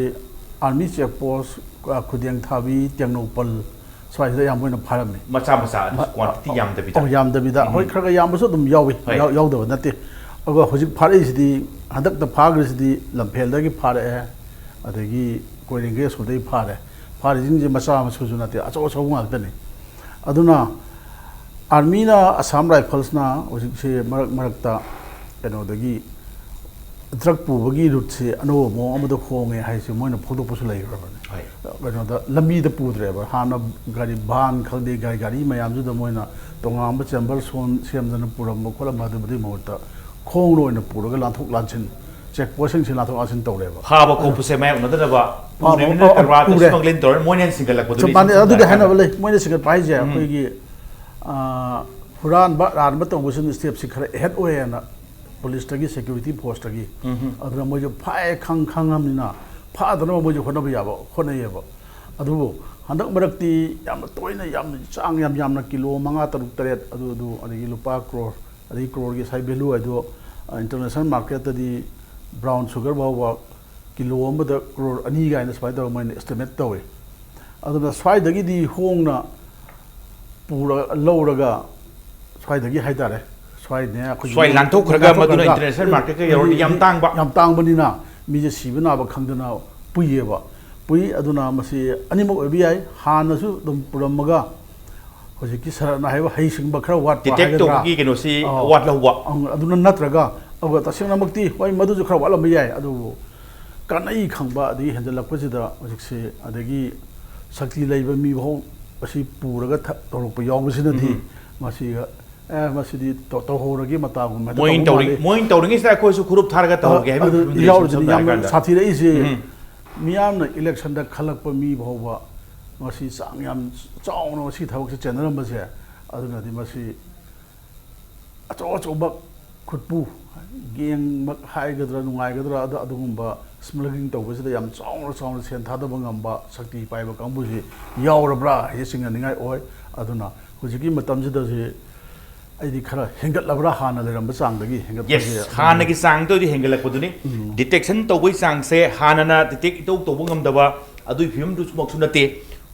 ꯑꯥꯔꯃꯤ ꯆꯦꯛ ꯄꯣꯁ, ꯑ, ꯈꯨꯗꯦꯡ ꯊꯥꯕꯤ, ꯇꯦꯡꯅꯧꯄꯜ ꯁ꯭ꯋꯥꯏꯁꯤꯗ ꯑꯌꯥꯝꯕ ꯑꯣꯏꯅ ꯐꯥꯔꯝꯃꯤ꯫ ꯃꯆꯥ ꯃꯆꯥ, ꯃ-, ꯀ꯭ꯋꯥꯟꯇꯤꯇꯤ ꯌꯥꯝꯗꯕꯤꯗ꯫ ꯑꯧ, ꯌꯥꯝꯗꯕꯤꯗ꯫ ꯎꯝ꯫ ꯍꯣꯏ, ꯈꯔ ꯈꯔ ꯌꯥꯝꯕꯁꯨ ꯑꯗꯨꯝ ꯌꯥꯎꯏ, ꯍꯣꯏ꯫ ꯌꯥꯎ-, ꯌꯥꯎꯗꯕ ꯅꯠꯇꯦ꯫ ꯑꯗꯨꯒ ꯍꯧꯖꯤꯛ ꯐꯥꯔꯛꯏꯁꯤꯗꯤ, ꯍꯟꯗꯛꯇ ꯐꯥꯈ꯭ꯔꯤꯁꯤꯗꯤ ꯂꯝꯐꯦꯜꯗꯒꯤ ꯐꯥꯔꯛꯑꯦ, ꯑꯗꯒꯤ ꯀꯣꯏꯔꯦꯡꯒꯩ school ꯗꯒꯤ ꯐꯥꯔꯦ꯫ ꯐꯥꯔꯤꯁꯤꯡꯁꯦ ꯃꯆꯥ ꯃꯁꯨꯁꯨ ꯅꯠꯇꯦ, ꯑꯆꯧ ꯑꯆꯧꯕ ꯉꯥꯛꯇꯅꯤ꯫ ꯑꯗꯨꯅ army ꯅ, Assam Rifles ꯅ ꯍꯧꯖꯤꯛꯁꯦ ꯃꯔꯛ ꯃꯔꯛꯇ ꯀꯩꯅꯣꯗꯒꯤ drug ꯄꯨꯕꯒꯤ route ꯁꯦ ꯑꯅꯧꯕ ꯃꯑꯣꯡ ꯑꯃꯗ ꯍꯣꯡꯉꯦ ꯍꯥꯏꯁꯦ ꯃꯣꯏꯅ ꯐꯣꯡꯗꯣꯛꯄꯁꯨ ꯂꯩꯈ꯭ꯔꯕꯅꯤ꯫ ꯍꯣꯏ꯫ ꯀꯩꯅꯣꯗ ꯂꯝꯕꯤꯗ ꯄꯨꯗ꯭ꯔꯦꯕ꯫ ꯍꯥꯟꯅ ꯒꯥꯔꯤ van ꯈꯪꯗꯦ, ꯒꯥꯔꯤ, ꯒꯥꯔꯤ ꯃꯌꯥꯝꯗꯨꯗ ꯃꯣꯏꯅ ꯇꯣꯉꯥꯟꯕ chamber ꯁꯣꯟ ꯁꯦꯝꯗꯅ ꯄꯨꯔꯝꯕ ꯈꯣꯠꯂꯝꯕ ꯑꯗꯨꯕꯨꯗꯤ ꯃꯍꯨꯠꯇ ꯈꯣꯡꯅ ꯑꯣꯏꯅ ꯄꯨꯔꯒ ꯂꯥꯟꯊꯣꯛ ꯂꯥꯟꯁꯤꯟ, check post ꯁꯤꯡꯁꯦ ꯂꯥꯟꯊꯣꯛ ꯂꯥꯟꯁꯤꯟ ꯇꯧꯔꯦꯕ꯫ ꯐꯥꯕ ꯈꯣꯠꯄꯁꯦ ꯃꯥꯌꯣꯛꯅꯗꯅꯕ ꯐꯥꯕ, ꯄꯨꯔꯤꯕꯅꯤꯅ ꯑꯣ, ꯑꯣ, ꯀꯔꯕꯥꯔꯗ ꯄꯨꯔꯦ꯫ Smuggling ꯇꯧꯔꯦ, ꯃꯣꯏꯅ ꯍꯦꯟꯅ ꯆꯤꯡꯈꯠꯂꯛꯄꯗꯨꯅꯤ ꯆꯞ ꯃꯥꯟꯅꯩ꯫ ꯁꯝꯅ ꯑꯗꯨꯗꯤ ꯍꯥꯏꯔꯀꯥꯟꯗ꯫ ꯍꯥꯏꯅꯕ ꯂꯩ꯫ ꯃꯣꯏꯅ ꯆꯤꯡꯈꯠꯄ ꯍꯥꯏꯁꯦ ꯎꯝ꯫ ꯑꯩꯈꯣꯏꯒꯤ, ꯑ, ꯍꯨꯔꯥꯟꯕ, ꯂꯥꯟꯕ ꯇꯧꯕꯁꯤꯅ step ꯁꯤ ꯈꯔ ahead ꯑꯣꯏꯌꯦꯅ police ꯇꯒꯤ, security force ꯇꯒꯤ꯫ ꯎꯝ꯫ ꯑꯗꯨꯅ ꯃꯣꯏꯁꯨ ꯐꯥꯏ ꯈꯪ ꯈꯪꯉꯕꯅꯤꯅ ꯐꯥꯗꯅꯕ ꯃꯣꯏꯁꯨ ꯍꯣꯠꯅꯕ ꯌꯥꯕ ꯍꯣꯠꯅꯩꯌꯦꯕ꯫ ꯑꯗꯨꯕꯨ ꯍꯟꯗꯛ ꯃꯔꯛꯇꯤ ꯌꯥꯝꯅ ꯇꯣꯏꯅ, ꯌꯥꯝ ꯆꯥꯡ ꯌꯥꯝ ꯌꯥꯝꯅ ꯀꯤꯂꯣ ꯃꯉꯥ, ꯇꯔꯨꯛ, ꯇꯔꯦꯠ ꯑꯗꯨ, ꯑꯗꯨ, ꯑꯗꯒꯤ ꯂꯨꯄꯥ ꯀ꯭ꯔꯣꯔ, ꯑꯗꯒꯤ ꯀ꯭ꯔꯣꯔꯒꯤ ꯁꯥꯏ value ꯍꯥꯏꯗꯣ, ꯑ, international market ꯇꯗꯤ brown sugar ꯐꯥꯎꯕ ꯀꯤꯂꯣ ꯑꯃꯗ ꯀ꯭ꯔꯣꯔ ꯑꯅꯤ ꯀꯥꯏꯅ ꯁꯨꯃꯥꯏꯅ ꯇꯧꯔꯒ ꯃꯣꯏꯅ estimate ꯇꯧꯋꯤ꯫ ꯑꯗꯨꯅ ꯁ꯭ꯋꯥꯏꯗꯒꯤꯗꯤ ꯍꯣꯡꯅ ꯄꯨꯔ-, ꯂꯧꯔꯒ ꯁ꯭ꯋꯥꯏꯗꯒꯤ ꯍꯥꯏꯇꯥꯔꯦ, ꯁ꯭ꯋꯥꯏꯅꯦ, ꯑꯩꯈꯣꯏꯒꯤ ꯁ꯭ꯋꯥꯏ ꯂꯥꯟꯊꯣꯛꯈ꯭ꯔꯒ ꯂꯥꯟꯊꯣꯛꯈ꯭ꯔꯒ ꯃꯗꯨꯅ international market ꯀ ꯌꯧꯔꯗꯤ ꯌꯥꯝ ꯃꯤꯗꯤ ꯇꯥꯡꯕ꯫ ꯌꯥꯝ ꯇꯥꯡꯕꯅꯤꯅ ꯃꯤꯁꯦ ꯁꯤꯕ ꯅꯥꯕ ꯈꯪꯗꯅ ꯄꯨꯏꯌꯦꯕ꯫ ꯄꯨꯏ꯫ ꯑꯗꯨꯅ ꯃꯁꯤ ꯑꯅꯤꯃꯛ ꯑꯣꯏꯕ ꯌꯥꯏ꯫ ꯍꯥꯟꯅꯁꯨ ꯑꯗꯨꯝ ꯄꯨꯔꯝꯃꯒ ꯍꯧꯖꯤꯛꯀꯤ ꯁꯔꯠꯅ ꯍꯥꯏꯕ ꯍꯩꯁꯤꯡꯕ ꯈꯔ ꯋꯥꯠꯄ detect ꯍꯥꯏꯒꯗ꯭ꯔꯥ? ꯇꯧꯕꯒꯤ ꯀꯩꯅꯣꯁꯤ ꯑꯧ꯫ ꯋꯥꯠꯍꯧꯕ꯫ ꯑꯪ, ꯑꯗꯨꯅ ꯅꯠꯇ꯭ꯔꯒ, ꯑꯗꯨꯒ ꯇꯁꯦꯡꯅꯃꯛꯇꯤ ꯍꯣꯏ ꯃꯗꯨꯁꯨ ꯈꯔ ꯋꯥꯠꯂꯝꯕ ꯌꯥꯏ, ꯑꯗꯨꯕꯨ ꯀꯥꯟꯅꯩ ꯈꯪꯕ ꯑꯗꯒꯤ ꯍꯦꯟꯖꯜꯂꯛꯄꯁꯤꯗ ꯍꯧꯖꯤꯛꯁꯦ, ꯑꯗꯒꯤ ꯁꯛꯇꯤ ꯂꯩꯕ ꯃꯤ ꯐꯥꯎ ꯑꯁꯤ ꯄꯨꯔꯒ ꯊ-, ꯇꯧꯔꯛꯄ ꯌꯥꯎꯕꯁꯤꯅꯗꯤ ꯎꯝ꯫ ꯃꯁꯤꯒ, ꯑꯦ, ꯃꯁꯤꯗꯤ ꯇꯧ-, ꯇꯧꯍꯧꯔꯒꯦ ꯃꯇꯥꯒꯨꯝꯕ ꯍꯦꯛꯇ ꯃꯣꯏꯅ ꯇꯧꯕ ꯇꯧꯔꯤ-, ꯃꯥꯜꯂꯤ꯫ ꯃꯣꯏꯅ ꯇꯧꯔꯤꯉꯩꯁꯤꯗ ꯑꯩꯈꯣꯏꯁꯨ ꯈꯨꯔꯨꯞ ꯊꯥꯔꯒ ꯇꯧꯍꯧꯒꯦ ꯍꯥꯏꯕ ꯑꯗꯨ ꯐꯤꯕꯝꯗ ꯂꯩꯔꯦ, ꯌꯥꯎꯔꯤꯁꯤꯅ ꯁꯝꯅ ꯌꯥꯝꯅ ꯍꯥꯏꯔꯀꯥꯟꯗ꯫ ꯁꯥꯊꯤꯔꯛꯏꯁꯦ ꯎꯝ꯫ ꯃꯤꯌꯥꯝꯅ election ꯗ ꯈꯜꯂꯛꯄ ꯃꯤ ꯐꯥꯎꯕ ꯉꯁꯤ ꯆꯥꯡ ꯌꯥꯝ ꯆꯥꯎꯅ ꯃꯁꯤ ꯊꯕꯛꯁꯦ ꯆꯦꯟꯅꯔꯝꯕꯁꯦ, ꯑꯗꯨꯅꯗꯤ ꯃꯁꯤ ꯑꯆꯧ ꯑꯆꯧꯕ ꯈꯨꯠꯄꯨ, gang ꯃꯛ ꯍꯥꯏꯒꯗ꯭ꯔꯥ, ꯅꯨꯡꯉꯥꯏꯒꯗ꯭ꯔꯥ, ꯑꯗ-, ꯑꯗꯨꯒꯨꯝꯕ smuggling ꯇꯧꯕꯁꯤꯗ ꯌꯥꯝ ꯆꯥꯎꯅ ꯆꯥꯎꯅ ꯁꯦꯟ ꯊꯥꯗꯕ ꯉꯝꯕ ꯁꯛꯇꯤ ꯄꯥꯏꯕ ꯀꯥꯡꯕꯨꯁꯤ ꯌꯥꯎꯔꯕ꯭ꯔꯥ ꯍꯥꯏꯁꯦ ꯆꯤꯡꯅꯅꯤꯡꯉꯥꯏ ꯑꯣꯏ꯫ ꯑꯗꯨꯅ ꯍꯧꯖꯤꯛꯀꯤ ꯃꯇꯝꯁꯤꯗ ꯁꯤ ꯑꯩꯗꯤ ꯈꯔ ꯍꯦꯟꯒꯠꯂꯕ꯭ꯔꯥ ꯍꯥꯟꯅ ꯂꯩꯔꯝꯕ ꯆꯥꯡꯗꯒꯤ ꯍꯦꯟꯒꯠꯄꯁꯦ Yes, ꯑꯗꯨꯝ ꯍꯥꯟꯅꯒꯤ ꯆꯥꯡꯗ ꯑꯣꯏꯗꯤ ꯍꯦꯟꯒꯠꯂꯛꯄꯗꯨꯅꯤ꯫ ꯎꯝ꯫ Detection ꯇꯧꯕꯒꯤ ꯆꯥꯡꯁꯦ ꯍꯥꯟꯅꯅ detect ꯏꯇꯧ ꯇꯧꯕ ꯉꯝꯗꯕ ꯑꯗꯨꯒꯤ ꯐꯤꯕꯝꯗꯨꯃꯛꯁꯨ ꯅꯠꯇꯦ꯫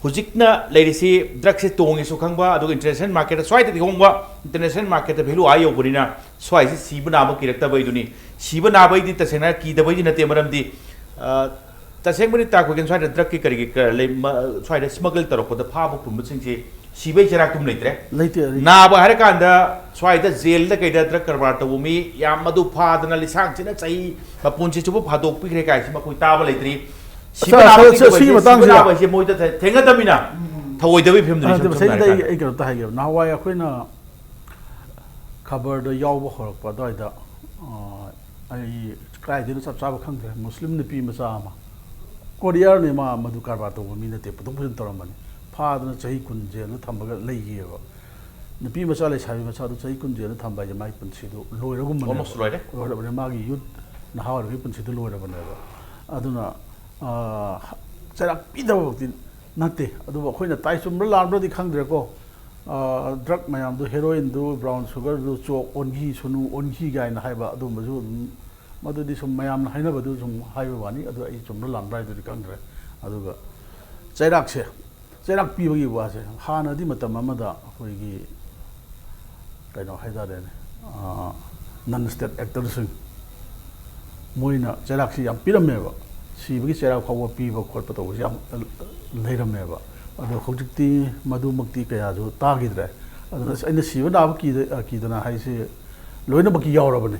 ꯍꯧꯖꯤꯛꯅ ꯂꯩꯔꯤꯁꯤ drug ꯁꯦ ꯇꯣꯡꯉꯦꯁꯨ ꯈꯪꯕ, ꯑꯗꯨꯒ international market ꯇ ꯁ꯭ꯋꯥꯏꯗꯗꯤ ꯍꯣꯡꯕ, international market ꯇ value ꯑꯥ ꯌꯧꯕꯅꯤꯅ ꯁ꯭ꯋꯥꯏꯁꯤ ꯁꯤꯕ ꯅꯥꯕ ꯀꯤꯔꯛꯇꯕꯩꯗꯨꯅꯤ꯫ ꯁꯤꯕ ꯅꯥꯕꯩꯗꯤ ꯇꯁꯦꯡꯅ ꯀꯤꯗꯕꯩꯗꯤ ꯅꯠꯇꯦ, ꯃꯔꯝꯗꯤ, ꯑ, ꯇꯁꯦꯡꯕꯗꯤ ꯇꯥꯛꯄꯒꯤ ꯁ꯭ꯋꯥꯏꯗ ꯗ꯭ꯔꯛꯀꯤ ꯀꯔꯤꯒꯤ ꯀ- ꯂꯩ- ꯃ- ꯁ꯭ꯋꯥꯏꯗ ꯁ꯭ꯃꯒꯜ ꯇꯧꯔꯛꯄꯗ ꯐꯥꯕ ꯄꯨꯝꯕꯁꯤꯡꯁꯤ ꯁꯤꯕꯩ ꯆꯩꯔꯥꯛꯇꯨꯝ ꯂꯩꯇ꯭ꯔꯦ꯫ ꯂꯩꯇꯦ, ꯂꯩꯇꯦ꯫ ꯅꯥꯕ ꯍꯥꯏꯔꯀꯥꯟꯗ ꯁ꯭ꯋꯥꯏꯗ ꯖꯦꯜꯗ ꯀꯩꯗ ꯗ꯭ꯔꯛ ꯀꯔꯕꯥꯔ ꯇꯧꯕ ꯃꯤ ꯌꯥꯝ ꯃꯗꯨ ꯐꯥꯗꯅ ꯂꯤꯁꯥꯡꯁꯤꯅ ꯆꯍꯤ ꯃꯄꯨꯟꯁꯤ ꯆꯨꯞꯄ ꯐꯥꯗꯣꯛꯄꯤꯈ꯭ꯔꯦ ꯀꯥꯏꯁꯤ ꯃꯈꯣꯏ ꯇꯥꯕ ꯂꯩꯇ꯭ꯔꯤ꯫ ꯁꯤꯕ ꯑꯁ, ꯅꯥꯕ ꯑꯁ, ꯀꯩꯗꯧꯕ ꯁꯤꯒꯤ ꯍꯥꯏꯁꯦ, ꯃꯇꯥꯡꯁꯤꯗ ꯁꯤꯕ ꯅꯥꯕ ꯍꯥꯏꯁꯦ ꯃꯣꯏꯗ ꯊꯦ- ꯊꯦꯡꯅꯗꯕꯅꯤꯅ ꯊꯧꯑꯣꯏꯗꯕꯒꯤ ꯐꯤꯕꯝꯗꯨꯅꯤ ꯑ, ꯏꯁꯝ ꯁꯝꯅ ꯃꯁꯤꯗ ꯑꯩ ꯍꯥꯏꯔꯀꯥꯟꯗ꯫ ꯑꯩ ꯀꯩꯅꯣꯝꯇ ꯍꯥꯏꯒꯦꯕ, ꯅꯍꯥꯟꯋꯥꯏ ꯑꯩꯈꯣꯏꯅ ꯈꯕꯔꯗ ꯌꯥꯎꯕ ꯍꯧꯔꯛꯄ ꯑꯗꯨꯋꯥꯏꯗ, ꯑ, ꯑꯩ ꯀꯗꯥꯏꯗꯩꯅꯣ ꯆꯞ ꯆꯥꯕ ꯈꯪꯗ꯭ꯔꯦ, ꯃꯨꯁꯂꯤꯝ ꯅꯨꯄꯤ ꯃꯆꯥ ꯑꯃ, ꯀꯣꯔꯤꯌꯔꯅꯤ, ꯃꯥ ꯃꯗꯨ ꯀꯔꯕꯥꯔ ꯇꯧꯕ ꯃꯤ ꯅꯠꯇꯦ, ꯄꯨꯊꯣꯛ ꯄꯨꯁꯤꯟ ꯇꯧꯔꯝꯕꯅꯤ, ꯐꯥꯗꯅ ꯆꯍꯤ ꯀꯨꯟ ꯖꯦꯜꯗ ꯊꯝꯕꯒ ꯂꯩꯈꯤꯑꯕ꯫ ꯅꯨꯄꯤ ꯃꯆꯥ, ꯂꯩꯁꯥꯕꯤ ꯃꯆꯥꯗꯨ ꯆꯍꯤ ꯀꯨꯟ ꯖꯦꯜꯗ ꯊꯝꯕ ꯍꯥꯏꯁꯦ ꯃꯥꯒꯤ ꯄꯨꯟꯁꯤꯗꯨ ꯂꯣꯏꯔꯒꯨꯝꯕꯅꯦꯕ꯫ Almost ꯂꯣꯏꯔꯦ꯫ ꯂꯣꯏꯔꯕꯅꯦ, ꯃꯥꯒꯤ ꯌꯨꯠ, ꯅꯍꯥ ꯑꯣꯏꯔꯤꯉꯩ ꯄꯨꯟꯁꯤꯗꯨ ꯂꯣꯏꯔꯕꯅꯦꯕ꯫ ꯑꯗꯨꯅ, ꯑ, ꯆꯩꯔꯥꯛ ꯄꯤꯗꯕꯃꯛꯇꯤ ꯅꯠꯇꯦ, ꯑꯗꯨꯕꯨ ꯑꯩꯈꯣꯏꯅ ꯇꯥꯏ, ꯆꯨꯝꯕ꯭ꯔꯥ ꯂꯥꯟꯕ꯭ꯔꯗꯤ ꯈꯪꯗ꯭ꯔꯦꯀꯣ꯫ ꯑ, ꯗ꯭ꯔꯛ ꯃꯌꯥꯝꯗꯨ, ꯍꯦꯔꯣꯏꯟꯗꯨ, ꯕ꯭ꯔꯥꯎꯟ ꯁꯨꯒꯔꯗꯨ, ꯆꯣꯛ ꯑꯣꯟꯈꯤ, ꯁꯨꯅꯨ ꯑꯣꯟꯈꯤ ꯀꯥꯏꯅ ꯍꯥꯏꯕ ꯑꯗꯨꯝꯕꯁꯨ ꯑꯗꯨꯝ, ꯃꯗꯨꯗꯤ ꯁꯨꯝ ꯃꯌꯥꯝꯅ ꯍꯥꯏꯅꯕꯗꯨ ꯁꯨꯝ ꯍꯥꯏꯕ ꯋꯥꯅꯤ꯫ ꯑꯗꯨ ꯑꯩ ꯆꯨꯝꯕ꯭ꯔꯥ ꯂꯥꯟꯕ꯭ꯔꯥ ꯍꯥꯏꯗꯨꯗꯤ ꯈꯪꯗ꯭ꯔꯦ꯫ ꯑꯗꯨꯒ ꯆꯩꯔꯥꯛꯁꯦ, ꯆꯩꯔꯥꯛ ꯄꯤꯕꯒꯤ ꯋꯥꯁꯦ ꯍꯥꯟꯅꯗꯤ ꯃꯇꯝ ꯑꯃꯗ ꯑꯩꯈꯣꯏꯒꯤ ꯀꯩꯅꯣ ꯍꯥꯏꯇꯥꯔꯦꯅꯦ, ꯅꯟ ꯁ꯭ꯇꯦꯠ ꯑꯦꯛꯇꯔꯁꯤꯡ, ꯃꯣꯏꯅ ꯆꯩꯔꯥꯛꯁꯤ ꯌꯥꯝ ꯄꯤꯔꯝꯃꯦꯕ꯫ ꯁꯤꯕꯒꯤ ꯆꯩꯔꯥꯛ ꯐꯥꯎꯕ ꯄꯤꯕ ꯈꯣꯠꯄ ꯇꯧꯕꯁꯤ ꯌꯥꯝ ꯂꯩꯔꯝꯃꯦꯕ꯫ ꯑꯗꯣ ꯍꯧꯖꯤꯛꯇꯤ ꯃꯗꯨꯃꯛꯇꯤ ꯀꯌꯥꯁꯨ ꯇꯥꯈꯤꯗ꯭ꯔꯦ꯫ ꯑꯗꯨꯅ ꯑꯩꯅ ꯁꯤꯕ ꯅꯥꯕ ꯀꯤꯗ-, ꯀꯤꯗꯅ ꯍꯥꯏꯁꯤ ꯂꯣꯏꯅꯃꯛꯀꯤ ꯌꯥꯎꯔꯕꯅꯤ꯫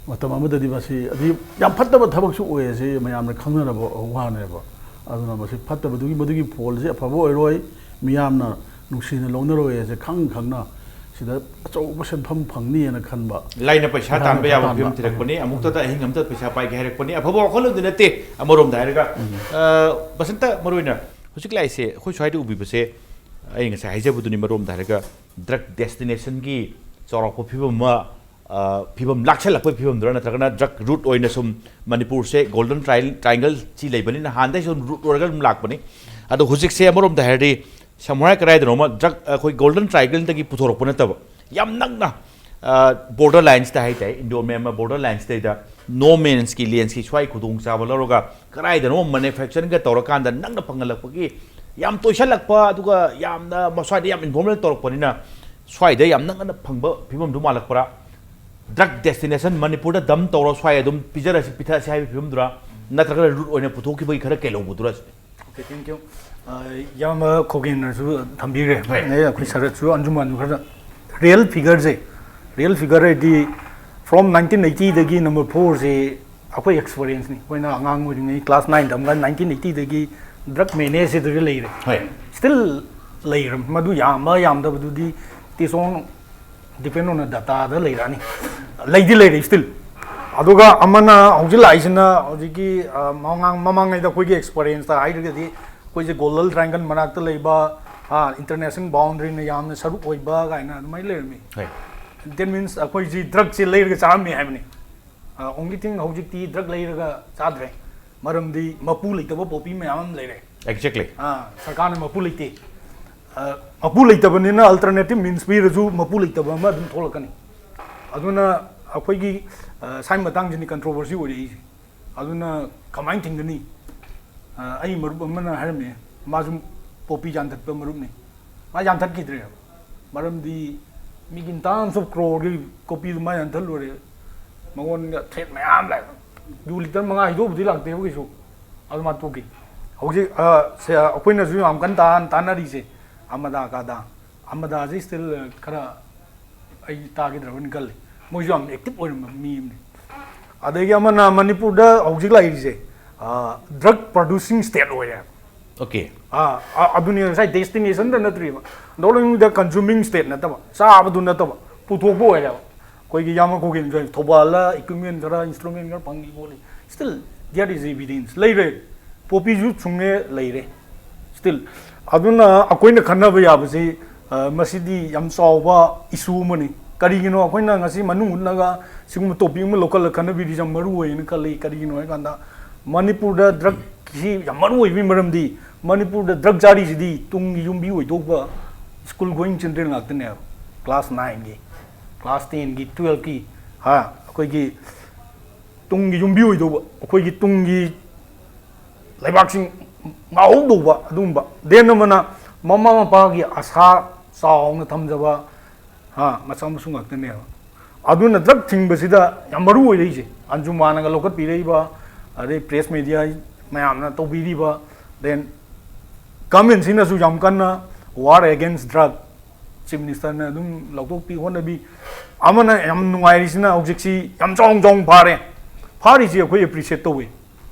ꯃꯇꯝ ꯑꯃꯗꯗꯤ ꯃꯁꯤ ꯑꯗꯨ ꯌꯥꯝ ꯐꯠꯇꯕ ꯊꯕꯛꯁꯨ ꯑꯣꯏ, ꯑꯁꯤ ꯃꯌꯥꯝꯅ ꯈꯪꯅꯔꯕ ꯋꯥꯅꯦꯕ꯫ ꯑꯗꯨꯅ ꯃꯁꯤ ꯐꯠꯇꯕꯗꯨꯒꯤ, ꯃꯗꯨꯒꯤ ꯐꯣꯜꯁꯦ ꯑꯐꯕ ꯑꯣꯏꯔꯣꯏ, ꯃꯤꯌꯥꯝꯅ ꯅꯨꯡꯁꯤꯅ ꯂꯧꯅꯔꯣꯏ ꯍꯥꯏꯁꯦ ꯈꯪ ꯈꯪꯅ ꯁꯤꯗ ꯑꯆꯧꯕ ꯁꯦꯟꯐꯝ ꯐꯪꯅꯤꯅ ꯈꯟꯕ꯫ ꯂꯥꯏꯅ ꯄꯩꯁꯥ ꯂꯥꯏꯅ ꯇꯥꯟꯕ ꯄꯩꯁꯥ ꯌꯥꯕ ꯇꯥꯟꯕ꯫ ꯐꯤꯕꯝ ꯊꯤꯔꯛꯄꯅꯤ, ꯑꯃꯨꯛꯇꯗ ꯑꯍꯤꯡ ꯑꯃꯇ ꯄꯩꯁꯥ ꯄꯥꯏꯒꯦ ꯍꯥꯏꯔꯛꯄꯅꯤ꯫ ꯑꯐꯕ ꯋꯥꯈꯜꯂꯣꯟꯗꯤ ꯅꯠꯇꯦ ꯑꯃꯔꯣꯝꯗ ꯍꯥꯏꯔꯒ꯫ ꯑ, ꯕꯁꯟꯇ, ꯃꯔꯨꯑꯣꯏꯅ ꯍꯧꯖꯤꯛ ꯂꯥꯛꯏꯁꯦ ꯑꯩꯈꯣꯏ ꯁ꯭ꯋꯥꯏꯗ ꯎꯕꯤꯕꯁꯦ, ꯑꯩ ꯉꯁꯥꯏ ꯍꯥꯏꯖꯕꯗꯨꯅꯤ, ꯃꯔꯣꯝꯗ ꯍꯥꯏꯔꯒ ꯗ꯭ꯔꯛ ꯗꯦꯁꯇꯤꯅꯦꯁꯟꯒꯤ ꯆꯥꯎꯔꯥꯛꯄ ꯐꯤꯕꯝ ꯑꯃ, ꯑ, ꯐꯤꯕꯝ ꯂꯥꯛꯁꯜꯂꯛꯄꯒꯤ ꯐꯤꯕꯝꯗꯨꯔ, ꯅꯠꯇ꯭ꯔꯒꯅ ꯗ꯭ꯔꯛ ꯔꯨꯠ ꯑꯣꯏꯅ ꯁꯨꯝ ꯃꯅꯤꯄꯨꯔꯁꯦ ꯒꯣꯜꯗꯟ ꯇ꯭ꯔꯥꯏ-, ꯇ꯭ꯔꯥꯏꯡꯒꯜ ꯁꯤ ꯂꯩꯕꯅꯤꯅ ꯍꯥꯟꯅꯗꯩ ꯁꯨꯝ ꯔꯨꯠ ꯑꯣꯏꯔꯒ ꯑꯗꯨꯝ ꯂꯥꯛꯄꯅꯤ꯫ ꯑꯗꯣ ꯍꯧꯖꯤꯛꯁꯦ ꯑꯃꯔꯣꯝꯗ ꯍꯥꯏꯔꯗꯤ ꯁꯝꯍꯥꯏ ꯀꯗꯥꯏꯗꯅꯣꯃ ꯗ꯭ꯔꯛ, ꯑꯩꯈꯣꯏ ꯒꯣꯜꯗꯟ ꯇ꯭ꯔꯥꯏꯡꯒꯜꯗꯒꯤ ꯄꯨꯊꯣꯔꯛꯄ ꯅꯠꯇꯕ, ꯌꯥꯝ ꯅꯛꯅ, ꯑ, ꯕꯣꯔꯗꯔ ꯂꯥꯏꯟꯁꯇ ꯍꯥꯏꯇꯥꯔꯦ, ꯏꯟꯗꯣ ꯃ꯭ꯌꯥꯟꯃꯥꯔ ꯕꯣꯔꯗꯔ ꯂꯥꯏꯟꯁꯇꯩꯗ ꯅꯣ ꯃꯦꯟꯁꯀꯤ ꯂꯦꯟꯁꯀꯤ ꯁ꯭ꯋꯥꯏ ꯈꯨꯗꯣꯡꯆꯥꯕ ꯂꯧꯔꯒ ꯀꯗꯥꯏꯗꯅꯣ ꯃꯦꯅꯨꯐꯦꯛꯆꯔꯤꯡꯒ ꯇꯧꯔꯀꯥꯟꯗ ꯅꯛꯅ ꯐꯪꯍꯜꯂꯛꯄꯒꯤ ꯌꯥꯝ ꯇꯣꯏꯁꯜꯂꯛꯄ, ꯑꯗꯨꯒ ꯌꯥꯝꯅ ꯃꯁ꯭ꯋꯥꯏꯗ ꯌꯥꯝ ꯏꯟꯐꯣꯔꯃꯦꯜ ꯇꯧꯔꯛꯄꯅꯤꯅ ꯁ꯭ꯋꯥꯏꯗ ꯌꯥꯝ ꯅꯛꯅ ꯐꯪꯕ ꯐꯤꯕꯝꯗꯨ ꯃꯥꯜꯂꯛꯄ꯭ꯔꯥ? ꯗ꯭ꯔꯛ ꯗꯦꯁꯇꯤꯅꯦꯁꯟ ꯃꯅꯤꯄꯨꯔꯗ ꯗꯝ ꯇꯧꯔ ꯁ꯭ꯋꯥꯏ ꯑꯗꯨꯝ ꯄꯤꯖꯔꯁꯤ, ꯄꯤꯊꯛꯑꯁꯤ ꯍꯥꯏꯕꯒꯤ ꯐꯤꯕꯝꯗꯨꯔꯥ? ꯅꯠꯇ꯭ꯔꯒꯅ ꯔꯨꯠ ꯑꯣꯏꯅ ꯄꯨꯊꯣꯛꯈꯤꯕꯒꯤ ꯈꯔ ꯀꯩ ꯂꯧꯕꯗꯨꯔ ꯁꯤꯅꯤ? Okay, thank you. ꯑ, ꯏꯌꯥꯝꯕ ꯈꯣꯒꯦꯟꯅꯁꯨ ꯊꯝꯕꯤꯈ꯭ꯔꯦ꯫ ꯍꯣꯏ꯫ ꯑꯗꯩ ꯑꯩꯈꯣꯏ ꯁꯔꯠꯁꯨ ꯑꯟꯖꯨꯃꯥꯟꯁꯨ ꯈꯔ real figure ꯁꯦ, real figure ꯍꯥꯏꯗꯤ from nineteen eighty ꯗꯒꯤ number four ꯁꯦ ꯑꯩꯈꯣꯏ experience ꯅꯤ꯫ ꯑꯩꯈꯣꯏꯅ ꯑꯉꯥꯡ ꯑꯣꯏꯔꯤꯉꯩ class nine ꯇꯝꯀꯥꯟꯗ nineteen eighty ꯗꯒꯤ drug menace ꯁꯤꯗ ꯂꯩꯔꯦ꯫ ꯍꯣꯏ꯫ Still ꯂꯩꯔꯝ꯫ ꯃꯗꯨ ꯌꯥꯝꯕ ꯌꯥꯝꯗꯕꯗꯨꯗꯤ it is on depend on data ꯗ ꯂꯩꯔꯛꯑꯅꯤ꯫ ꯂꯩꯗꯤ ꯂꯩꯔꯦ still꯫ ꯑꯗꯨꯒ ꯑꯃꯅ ꯍꯧꯖꯤꯛ ꯂꯥꯛꯏꯁꯤꯅ ꯍꯧꯖꯤꯛꯀꯤ, ꯑ, ꯃꯃꯥꯡ-, ꯃꯃꯥꯡꯉꯩꯗ ꯑꯩꯈꯣꯏꯒꯤ experience ꯇ ꯍꯥꯏꯔꯒꯗꯤ ꯑꯩꯈꯣꯏꯁꯦ Golden Triangle ꯃꯅꯥꯛꯇ ꯂꯩꯕ, ꯑ, international boundary ꯅ ꯌꯥꯝꯅ ꯁꯔꯨꯛ ꯑꯣꯏꯕ ꯀꯥꯏꯅ ꯑꯗꯨꯃꯥꯏꯅ ꯂꯩꯔꯝꯃꯤ꯫ ꯍꯣꯏ꯫ That means ꯑꯩꯈꯣꯏꯁꯤ drug ꯁꯦ ꯂꯩꯔꯒ ꯆꯥꯔꯝꯃꯤ ꯍꯥꯏꯕꯅꯤ꯫ ꯑ, only thing ꯍꯧꯖꯤꯛꯇꯤ drug ꯂꯩꯔꯒ ꯆꯥꯗ꯭ꯔꯦ, ꯃꯔꯝꯗꯤ ꯃꯄꯨ ꯂꯩꯇꯕ poppy ꯃꯌꯥꯝ ꯑꯃ ꯂꯩꯔꯦ꯫ Exactly꯫ ꯑ, ꯁꯔꯀꯥꯔꯅ ꯃꯄꯨ ꯂꯩꯇꯦ꯫ ꯑ, ꯃꯄꯨ ꯂꯩꯇꯕꯅꯤꯅ alternative means ꯄꯤꯔꯁꯨ ꯃꯄꯨ ꯂꯩꯇꯕ ꯑꯃ ꯑꯗꯨꯝ ꯊꯣꯛꯂꯛꯀꯅꯤ꯫ ꯑꯗꯨꯅ ꯑꯩꯈꯣꯏꯒꯤ, ꯑ, ꯁꯥꯏ ꯃꯇꯥꯡꯁꯤꯅꯤ controversy ꯑꯣꯏꯔꯛꯏꯁꯦ꯫ ꯑꯗꯨꯅ ꯀꯃꯥꯏꯅ ꯊꯤꯡꯒꯅꯤ? ꯑ, ꯑꯩ ꯃꯔꯨꯞ ꯑꯃꯅ ꯍꯥꯏꯔꯝꯃꯦ, ꯃꯥꯁꯨ poppy ꯌꯥꯟꯊꯠꯄ ꯃꯔꯨꯞꯅꯤ, ꯃꯥ ꯌꯥꯟꯊꯠꯈꯤꯗ꯭ꯔꯦꯕ꯫ ꯃꯔꯝꯗꯤ ꯃꯤꯒꯤ in terms of crore ꯒꯤ poppy ꯗꯨ ꯃꯥ ꯌꯥꯟꯊꯠꯂꯨꯔꯦ꯫ ꯃꯉꯣꯟꯗ threat ꯃꯌꯥꯝ ꯂꯥꯛꯑꯦ꯫ ꯌꯨ litre ꯃꯉꯥ ꯍꯩꯗꯣꯛꯎꯕꯗꯤ ꯂꯥꯛꯇꯦꯕ ꯀꯩꯁꯨ꯫ ꯑꯗꯨ ꯃꯥ ꯇꯣꯛꯈꯤ꯫ ꯍꯧꯖꯤꯛ, ꯑ, ꯁꯦ, ꯑꯩꯈꯣꯏꯅꯁꯨ ꯌꯥꯝ ꯀꯟꯅ ꯇꯥꯟ-, ꯇꯥꯟꯅꯔꯤꯁꯦ ꯑꯃꯗꯥ ꯀꯥꯗꯥ꯫ ꯑꯃꯗꯥꯁꯤ still, ꯑ, ꯈꯔ ꯑꯩ ꯇꯥꯈꯤꯗ꯭ꯔꯕꯅꯤ ꯈꯜꯂꯤ꯫ ꯃꯣꯏꯁꯨ ꯌꯥꯝ active ꯑꯣꯏꯔꯝꯕ ꯃꯤ ꯑꯃꯅꯤ꯫ ꯑꯗꯒꯤ ꯑꯃꯅ ꯃꯅꯤꯄꯨꯔꯗ ꯍꯧꯖꯤꯛ ꯂꯩꯔꯤꯁꯦ, ꯑ, drug producing state ꯑꯣꯏꯔꯦ꯫ Okay꯫ ꯑꯥ, ꯑ-, ꯑꯗꯨꯅꯤ ꯉꯁꯥꯏ destination the ꯅꯠꯇ꯭ꯔꯤꯕ, not only the consuming state ꯅꯠꯇꯕ, ꯆꯥꯕꯗꯨ ꯅꯠꯇꯕ, ꯄꯨꯊꯣꯛꯄ ꯑꯣꯏꯔꯦꯕ꯫ ꯑꯩꯈꯣꯏꯒꯤ ꯌꯥꯝꯃ ꯈꯣꯒꯦꯟꯁꯨ ꯍꯥꯏ, ꯊꯧꯕꯥꯜꯗ equipment ꯈꯔ, instrument ꯈꯔ ꯐꯪꯉꯤ ꯈꯣꯠꯂꯤ, still there is evidence ꯂꯩꯔꯦ꯫ Poppy ꯁꯨ ꯁꯨꯡꯉꯦ ꯂꯩꯔꯦ still꯫ ꯑꯗꯨꯅ ꯑꯩꯈꯣꯏꯅ ꯈꯟꯅꯕ ꯌꯥꯕꯁꯤ, ꯑ, ꯃꯁꯤꯗꯤ ꯌꯥꯝ ꯆꯥꯎꯕ issue ꯑꯃꯅꯤ꯫ ꯀꯔꯤꯒꯤꯅꯣ ꯑꯩꯈꯣꯏꯅ ꯉꯁꯤ ꯃꯅꯨꯡ ꯍꯨꯠꯅꯒ ꯁꯤꯒꯨꯝꯕ topic ꯑꯃ ꯂꯧꯈꯠꯂꯒ ꯈꯟꯅꯕꯤꯔꯤꯁꯤ ꯌꯥꯝ ꯃꯔꯨ ꯑꯣꯏꯅ ꯈꯜꯂꯤ꯫ ꯀꯔꯤꯒꯤꯅꯣ ꯍꯥꯏꯀꯥꯟꯗ ꯃꯅꯤꯄꯨꯔꯗ drug ꯁꯤ ꯌꯥꯝ ꯃꯔꯨ ꯑꯣꯏꯕꯒꯤ ꯃꯔꯝꯗꯤ ꯃꯅꯤꯄꯨꯔꯗ drug ꯆꯥꯔꯤꯁꯤꯗꯤ ꯇꯨꯡꯒꯤ ꯌꯨꯝꯕꯤ ꯑꯣꯏꯊꯣꯛꯄ school going children ꯉꯥꯛꯇꯅꯦꯕ꯫ Class nine ꯒꯤ, class ten ꯒꯤ, twelve ꯀꯤ, ꯍꯥ, ꯑꯩꯈꯣꯏꯒꯤ ꯇꯨꯡꯒꯤ ꯌꯨꯝꯕꯤ ꯑꯣꯏꯗꯧꯕ, ꯑꯩꯈꯣꯏꯒꯤ ꯇꯨꯡꯒꯤ ꯂꯩꯕꯥꯛꯁꯤꯡ ꯉꯥꯛꯍꯧꯗꯧꯕ ꯑꯗꯨꯒꯨꯝꯕ꯫ Then ꯑꯃꯅ ꯃꯃꯥ ꯃꯄꯥꯒꯤ ꯑꯁꯥ ꯆꯥꯎꯅ ꯊꯝꯖꯕ, ꯍꯥ, ꯃꯆꯥ ꯃꯁꯨ ꯉꯥꯛꯇꯅꯦꯕ꯫ ꯑꯗꯨꯅ drug ꯊꯤꯡꯕꯁꯤꯗ ꯌꯥꯝ ꯃꯔꯨ ꯑꯣꯏꯔꯛꯏꯁꯦ꯫ ꯑꯟꯖꯨꯃꯥꯟꯅꯒ ꯂꯧꯈꯠꯄꯤꯔꯛꯏꯕ, ꯑꯗꯩ press media ꯃꯌꯥꯝꯅ ꯇꯧꯕꯤꯔꯤꯕ, then government ꯁꯤꯅꯁꯨ ꯌꯥꯝ ꯀꯟꯅ war against drug, chief minister ꯅ ꯑꯗꯨꯝ ꯂꯧꯊꯣꯛꯄꯤ ꯍꯣꯠꯅꯕꯤ, ꯑꯃꯅ ꯌꯥꯝ ꯅꯨꯡꯉꯥꯏꯔꯤꯁꯤꯅ ꯍꯧꯖꯤꯛꯁꯤ ꯌꯥꯝ ꯆꯥꯎꯅ ꯆꯥꯎꯅ ꯐꯥꯔꯦ꯫ ꯐꯥꯔꯤꯁꯤ ꯑꯩꯈꯣꯏ appreciate ꯇꯧꯋꯤ,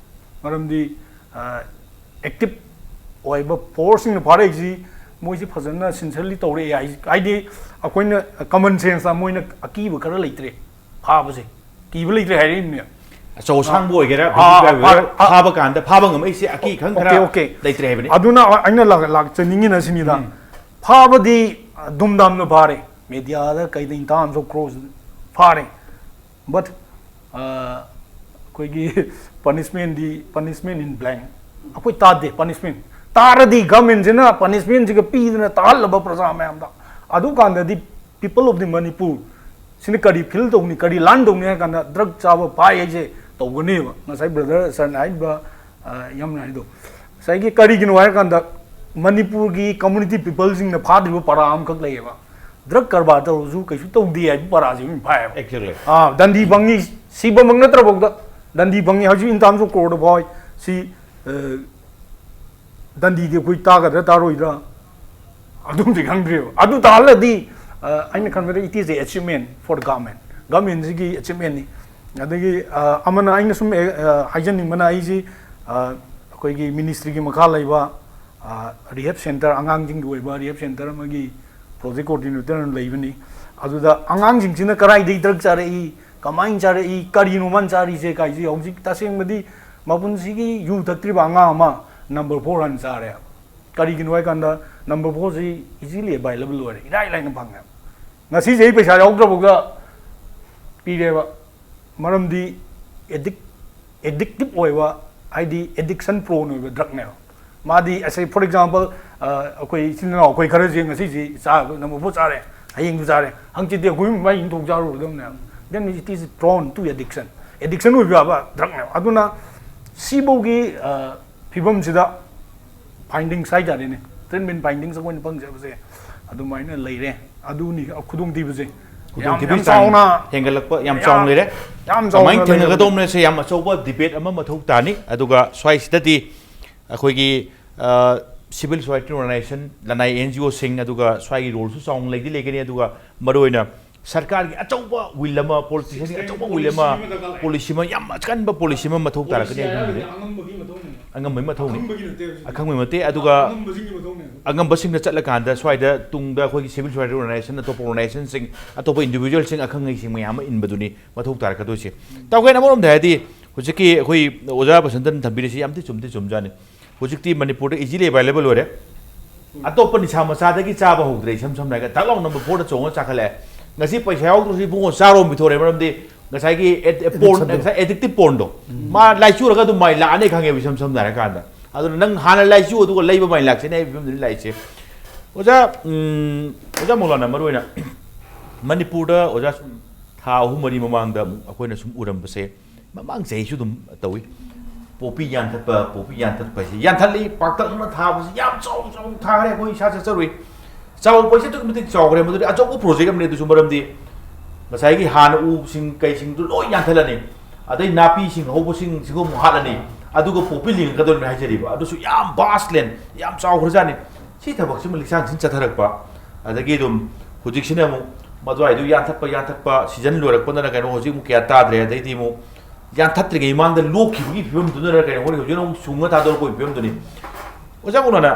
ꯃꯔꯝꯗꯤ active ꯑꯣꯏꯕ force ꯁꯤꯡꯅ ꯐꯥꯔꯛꯏꯁꯤ ꯃꯣꯏꯁꯤ ꯐꯖꯅ sincerely ꯇꯧꯔꯛꯑꯦ ꯍꯥꯏ-, ꯍꯥꯏꯗꯤ ꯑꯩꯈꯣꯏꯅ common sense ꯇ ꯃꯣꯏꯅ ꯑꯀꯤꯕ ꯈꯔ ꯂꯩꯇ꯭ꯔꯦ, ꯐꯥꯕꯁꯦ ꯀꯤꯕ ꯂꯩꯇ꯭ꯔꯦ ꯍꯥꯏꯔꯛꯏꯅꯦ꯫ ꯑꯆꯧ ꯑꯁꯥꯡꯕ ꯑꯣꯏꯒꯦꯔꯥ ꯑꯥ, ꯄꯤꯛꯄ ꯑꯣꯏꯒꯦꯔꯥ ꯑꯥ, ꯑꯥ, ꯐꯥꯕ ꯀꯥꯟꯗ ꯐꯥꯕ ꯉꯝꯃꯛꯏꯁꯦ ꯑꯀꯤ ꯈꯪ ꯈꯔ Okay, okay. ꯂꯩꯇ꯭ꯔꯦ ꯍꯥꯏꯕꯅꯤ꯫ ꯑꯗꯨꯅ ꯑꯩꯅ ꯂꯥꯛ-, ꯂꯥꯛꯆꯅꯤꯡꯉꯤꯅ ꯁꯤꯅꯤꯗ, ꯐꯥꯕꯗꯤ ꯗꯨꯝꯗꯥꯝꯅ ꯐꯥꯔꯦ, media ꯗ ꯀꯩꯗ in terms of crores ꯐꯥꯔꯦ, but ꯑꯩꯈꯣꯏꯒꯤ punishment D punishment in blank, ꯑꯩꯈꯣꯏ ꯇꯥꯗꯦ punishment꯫ ꯇꯥꯔꯗꯤ government ꯁꯤꯅ punishment ꯁꯤꯒ ꯄꯤꯗꯅ ꯇꯥꯍꯜꯂꯕ ꯄ꯭ꯔꯖꯥ ꯃꯌꯥꯝꯗ, ꯑꯗꯨꯀꯥꯟꯗꯗꯤ people of the Manipur ꯁꯤꯅ ꯀꯔꯤ feel ꯇꯧꯅꯤ, ꯀꯔꯤ learn ꯇꯧꯅꯤ ꯍꯥꯏ ꯀꯥꯟꯗ drug ꯆꯥꯕ ꯐꯥꯏ ꯍꯥꯏꯁꯦ ꯇꯧꯒꯅꯦꯕ꯫ ꯉꯁꯥꯏ brother sir ꯅ ꯍꯥꯏꯔꯤꯕ, ꯑ, ꯌꯥꯝꯅ ꯍꯥꯏꯗꯣ, ꯉꯁꯥꯏꯒꯤ ꯀꯔꯤꯒꯤꯅꯣ ꯍꯥꯏꯔꯀꯥꯟꯗ ꯃꯅꯤꯄꯨꯔꯒꯤ community people ꯁꯤꯡꯅ ꯐꯥꯗ꯭ꯔꯤꯕ ꯄꯔꯥ ꯑꯃꯈꯛ ꯂꯩꯌꯦꯕ, drug ꯀꯔꯕꯥꯔ ꯇꯧꯔꯁꯨ ꯀꯩꯁꯨ ꯇꯧꯗꯦ ꯍꯥꯏꯕ ꯄꯔꯥꯁꯤ ꯑꯗꯨꯝ ꯐꯥꯏꯌꯦꯕ꯫ Exactly. ꯑꯥ, ꯗꯟꯗꯤ ꯐꯪꯉꯤ, ꯁꯤꯕꯃꯛ ꯅꯠꯇ꯭ꯔꯐꯥꯎꯗ ꯗꯟꯗꯤ ꯐꯪꯉꯤ ꯍꯧꯖꯤꯛ in terms of crore ꯗ ꯐꯥꯎ꯫ ꯁꯤ, ꯑ, ꯗꯟꯗꯤꯗꯤ ꯑꯩꯈꯣꯏ ꯇꯥꯒꯗ꯭ꯔꯥ ꯇꯥꯔꯣꯏꯗ꯭ꯔꯥ ꯑꯗꯨꯝꯗꯤ ꯈꯪꯗ꯭ꯔꯤꯕ꯫ ꯑꯗꯨ ꯇꯥꯍꯜꯂꯗꯤ, ꯑ, ꯑꯩꯅ ꯈꯟꯕꯗ it is a achievement for government, government ꯁꯤꯒꯤ achievement ꯅꯤ꯫ ꯑꯗꯒꯤ, ꯑ, ꯑꯃꯅ ꯑꯩꯅ ꯁꯨꯝ, ꯑ, ꯑ, ꯍꯥꯏꯖꯅꯤꯡꯕꯅ ꯑꯩꯁꯤ, ꯑ, ꯑꯩꯈꯣꯏꯒꯤ ministry ꯒꯤ ꯃꯈꯥ ꯂꯩꯕ, ꯑ, rehab centre, ꯑꯉꯥꯡꯁꯤꯡꯒꯤ ꯑꯣꯏꯕ rehab centre ꯑꯃꯒꯤ project coordinator ꯑꯃ ꯂꯩꯕꯅꯤ꯫ ꯑꯗꯨꯗ ꯑꯉꯥꯡꯁꯤꯡꯁꯤꯅ ꯀꯗꯥꯏꯗꯒꯤ drug ꯆꯥꯔꯛꯏ, ꯀꯃꯥꯏꯅ ꯆꯥꯔꯛꯏ, ꯀꯔꯤꯅꯣ ꯃꯥꯅ ꯆꯥꯔꯤꯁꯦ ꯀꯥꯏꯁꯦ ꯍꯧꯖꯤꯛ ꯇꯁꯦꯡꯕꯗꯤ ꯃꯄꯨꯟꯁꯤꯒꯤ ꯌꯨ ꯊꯛꯇ꯭ꯔꯤꯕ ꯑꯉꯥꯡ ꯑꯃ number four ꯍꯥꯟꯅ ꯆꯥꯔꯦ꯫ ꯀꯔꯤꯒꯤꯅꯣ ꯍꯥꯏ ꯀꯥꯟꯗ number four ꯁꯤ easily available ꯑꯣꯏꯔꯦ, ꯏꯔꯥꯏ ꯂꯥꯏꯅ ꯐꯪꯉꯦ꯫ ꯉꯁꯤꯁꯦ ꯑꯩ ꯄꯩꯁꯥ ꯌꯥꯎꯗ꯭ꯔꯐꯥꯎꯗ ꯄꯤꯔꯦꯕ, ꯃꯔꯝꯗꯤ addict, addictive ꯑꯣꯏꯕ, ꯍꯥꯏꯗꯤ addiction prone ꯑꯣꯏꯕ drug ꯅꯦꯕ꯫ ꯃꯥꯗꯤ ꯑꯁꯤ, for example, ꯑ, ꯑꯩꯈꯣꯏ ꯏꯆꯤꯟ ꯏꯅꯥꯎ ꯑꯩꯈꯣꯏ ꯈꯔꯁꯦ ꯉꯁꯤꯁꯦ ꯆꯥ number four ꯆꯥꯔꯦ, ꯍꯌꯦꯡꯁꯨ ꯆꯥꯔꯦ, ꯍꯪꯆꯤꯠꯇꯤ ꯑꯩꯈꯣꯏ ꯃꯥꯏ ꯏꯟꯊꯣꯛ ꯆꯥꯔꯨꯔꯗꯕꯅꯦꯕ꯫ Then it is prone to addiction, addiction ꯑꯣꯏꯕ ꯌꯥꯕ drug ꯅꯦꯕ꯫ ꯑꯗꯨꯅ ꯁꯤꯐꯧꯒꯤ, ꯑ, ꯐꯤꯕꯝꯁꯤꯗ findings ꯍꯥꯏꯇꯥꯔꯦꯅꯦ, treatment findings ꯑꯩꯈꯣꯏꯅ ꯐꯪꯖꯕꯁꯦ ꯑꯗꯨꯃꯥꯏꯅ ꯂꯩꯔꯦ꯫ ꯑꯗꯨꯅꯤ ꯈꯨꯗꯣꯡꯊꯤꯕꯁꯦ꯫ ꯈꯨꯗꯣꯡꯊꯤꯕꯒꯤ ꯆꯥꯡ ꯍꯦꯟꯒꯠꯂꯛꯄ ꯌꯥꯝ ꯆꯥꯎꯅ ꯂꯩꯔꯦ꯫ ꯌꯥꯝ ꯆꯥꯎꯅ ꯂꯩꯔꯦ꯫ ꯀꯃꯥꯏꯅ ꯊꯦꯡꯅꯒꯗꯧꯕꯅꯣ ꯁꯦ ꯌꯥꯝ ꯑꯆꯧꯕ debate ꯑꯃ ꯃꯊꯧ ꯇꯥꯅꯤ꯫ ꯑꯗꯨꯒ ꯁ꯭ꯋꯥꯏꯁꯤꯗꯗꯤ ꯑꯩꯈꯣꯏꯒꯤ civil society organization, ꯂꯅꯥꯏ N G O ꯁꯤꯡ, ꯑꯗꯨꯒ ꯁ꯭ꯋꯥꯏꯒꯤ role ꯁꯨ ꯆꯥꯎꯅ ꯂꯩꯗꯤ ꯂꯩꯒꯅꯤ꯫ ꯑꯗꯨꯒ ꯃꯔꯨꯑꯣꯏꯅ ꯁꯔꯀꯥꯔꯒꯤ ꯑꯆꯧꯕ will ꯑꯃ, politician ꯒꯤ ꯑꯆꯧꯕ will ꯑꯃ, policy ꯑꯃ, ꯌꯥꯝ ꯑꯀꯟꯕ policy ꯑꯃ ꯃꯊꯧ ꯇꯥꯔꯛꯀꯅꯤ ꯍꯥꯏꯕꯁꯤꯗꯤ ꯑꯉꯝꯕꯒꯤ ꯃꯊꯧꯅꯤ꯫ ꯑꯈꯪꯕꯒꯤ ꯅꯠꯇꯦ꯫ ꯑꯗꯨꯒ ꯑꯉꯝꯕꯁꯤꯡꯅ ꯆꯠꯂꯀꯥꯟꯗ ꯁ꯭ꯋꯥꯏꯗ ꯇꯨꯡꯗ ꯑꯩꯈꯣꯏꯒꯤ civil society organization, ꯑꯇꯣꯞꯄ organization ꯁꯤꯡ, ꯑꯇꯣꯞꯄ individual ꯁꯤꯡ, ꯑꯈꯪ ꯑꯍꯩꯁꯤꯡ ꯃꯌꯥꯝ ꯑꯃ ꯏꯟꯕꯗꯨꯅꯤ ꯃꯊꯧ ꯇꯥꯔꯛꯀꯗꯣꯏꯁꯦ꯫ ꯇꯥꯎꯈꯦꯟ, ꯑꯃꯔꯣꯝꯗ ꯍꯥꯏꯔꯗꯤ ꯍꯧꯖꯤꯛꯀꯤ ꯑꯩꯈꯣꯏ ꯑꯣꯖꯥ ꯕꯁꯟꯇꯅ ꯊꯝꯕꯤꯔꯤꯁꯤ ꯌꯥꯝꯗꯤ ꯆꯨꯝꯗꯤ ꯆꯨꯝꯖꯥꯠꯅꯤ꯫ ꯍꯧꯖꯤꯛꯇꯤ ꯃꯅꯤꯄꯨꯔꯗ easily available ꯑꯣꯏꯔꯦ꯫ ꯑꯇꯣꯞꯄ ꯅꯤꯁꯥ ꯃꯆꯥꯗꯒꯤ ꯆꯥꯕ ꯍꯧꯗ꯭ꯔꯦ꯫ ꯏꯁꯝ ꯁꯝꯅ ꯍꯥꯏꯔꯒ ꯊꯛ ꯂꯥꯎꯅ number four ꯗ ꯆꯣꯡꯉ ꯆꯥꯈꯠꯂꯛꯑꯦ꯫ ꯉꯁꯤ ꯄꯩꯁꯥ ꯌꯥꯎꯗ꯭ꯔꯁꯨ ꯏꯕꯨꯡꯉꯣ ꯆꯥꯔꯣ ꯄꯤꯊꯣꯔꯛꯑꯦ꯫ ꯃꯔꯝꯗꯤ ꯉꯁꯥꯏꯒꯤ ad-, porn, addiction ꯗꯣ꯫ ꯉꯁꯥꯏ addictive porn ꯗꯣ꯫ ꯎꯝ꯫ ꯃꯥ ꯂꯥꯏꯆꯨꯔꯒ ꯑꯗꯨꯝ ꯃꯥꯏ ꯂꯥꯛꯑꯅꯤ ꯈꯪꯉꯦꯕ, ꯏꯁꯝ ꯁꯝꯅ ꯍꯥꯏꯔꯀꯥꯟꯗ꯫ ꯑꯗꯨꯅ ꯅꯪ ꯍꯥꯟꯅ ꯂꯥꯏꯆꯨ, ꯑꯗꯨꯒ ꯂꯩꯕ ꯃꯥꯏ ꯂꯥꯛꯆꯅꯤ ꯍꯥꯏꯕ ꯐꯤꯕꯝꯗꯨꯅꯤ ꯂꯥꯛꯏꯁꯦ꯫ ꯑꯣꯖꯥ, ꯎꯝ, ꯑꯣꯖꯥ ꯃꯧꯂꯥꯅꯥ, ꯃꯔꯨꯑꯣꯏꯅ ꯃꯅꯤꯄꯨꯔꯗ ꯑꯣꯖꯥ ꯁꯨꯝ ꯊꯥ ꯑꯍꯨꯝ ꯃꯔꯤ ꯃꯃꯥꯡꯗ ꯑꯃꯨꯛ ꯑꯩꯈꯣꯏꯅ ꯁꯨꯝ ꯎꯔꯝꯕꯁꯦ, ꯃꯃꯥꯡ ꯆꯍꯤꯁꯨ ꯑꯗꯨꯝ ꯇꯧꯏ꯫ ꯄꯣꯄꯤ ꯌꯥꯟꯊꯠꯄ, ꯄꯣꯄꯤ ꯌꯥꯟꯊꯠꯄ ꯍꯥꯏꯁꯦ, ꯌꯥꯟꯊꯠꯂꯤ, ꯄꯥꯛꯇꯛꯅꯅ ꯊꯥꯕꯁꯤ ꯌꯥꯝ ꯆꯥꯎ ꯆꯥꯎ ꯊꯥꯈ꯭ꯔꯦ꯫ ꯑꯩꯈꯣꯏ ꯏꯁꯥ ꯆꯠꯆꯔꯨꯏ꯫ ꯆꯥꯎꯕ ꯍꯥꯏꯁꯦ ꯑꯗꯨꯛꯀꯤ ꯃꯇꯤꯛ ꯆꯥꯎꯈ꯭ꯔꯦ꯫ ꯃꯗꯨꯗꯤ ꯑꯆꯧꯕ project ꯑꯃꯅꯤ꯫ ꯑꯗꯨꯁꯨ ꯃꯔꯝꯗꯤ ꯉꯁꯥꯏꯒꯤ ꯍꯥꯟꯅ ꯎꯁꯤꯡ ꯀꯩꯁꯤꯡꯗꯨ ꯂꯣꯏ ꯌꯥꯟꯊꯠꯂꯅꯤ, ꯑꯗꯩ ꯅꯥꯄꯤꯁꯤꯡ ꯍꯧꯕꯁꯤꯡꯁꯤꯕꯨ ꯑꯃꯨꯛ ꯍꯥꯠꯂꯅꯤ, ꯑꯗꯨꯒ ꯄꯣꯄꯤ ꯂꯤꯡꯉꯛꯀꯗꯧꯔꯤꯕꯅꯤ ꯍꯥꯏꯖꯔꯤꯕ꯫ ꯑꯗꯨꯁꯨ ꯌꯥꯝ vast land, ꯌꯥꯝ ꯆꯥꯎꯈ꯭ꯔꯖꯥꯠꯅꯤ꯫ ꯁꯤ ꯊꯕꯛꯁꯤꯃ ꯂꯤꯛꯁꯥꯡ ꯁꯤꯟ ꯆꯠꯊꯔꯛꯄ, ꯑꯗꯒꯤ ꯑꯗꯨꯝ ꯍꯧꯖꯤꯛꯁꯤꯅ ꯑꯃꯨꯛ ꯃꯗꯨꯋꯥꯏꯗꯨ ꯌꯥꯟꯊꯠꯄ, ꯌꯥꯟꯊꯠꯄ, season ꯂꯣꯏꯔꯛꯄꯗꯅ ꯀꯩꯅꯣ, ꯍꯧꯖꯤꯛ ꯑꯃꯨꯛ ꯀꯌꯥ ꯇꯥꯗ꯭ꯔꯦ꯫ ꯑꯗꯩꯗꯤ ꯑꯃꯨꯛ ꯌꯥꯟꯊꯠꯇ꯭ꯔꯤꯉꯩ ꯃꯃꯥꯡꯗ ꯂꯣꯛꯈꯤꯕꯒꯤ ꯐꯤꯕꯝꯗꯨꯅꯔ ꯀꯩꯅꯣ, ꯍꯧꯖꯤꯛ ꯑꯃꯨꯛ ꯁꯨꯡꯉ ꯊꯥꯗꯣꯔꯛꯄꯒꯤ ꯐꯤꯕꯝꯗꯨꯅꯤ꯫ ꯑꯣꯖꯥ ꯃꯧꯂꯥꯅꯥ,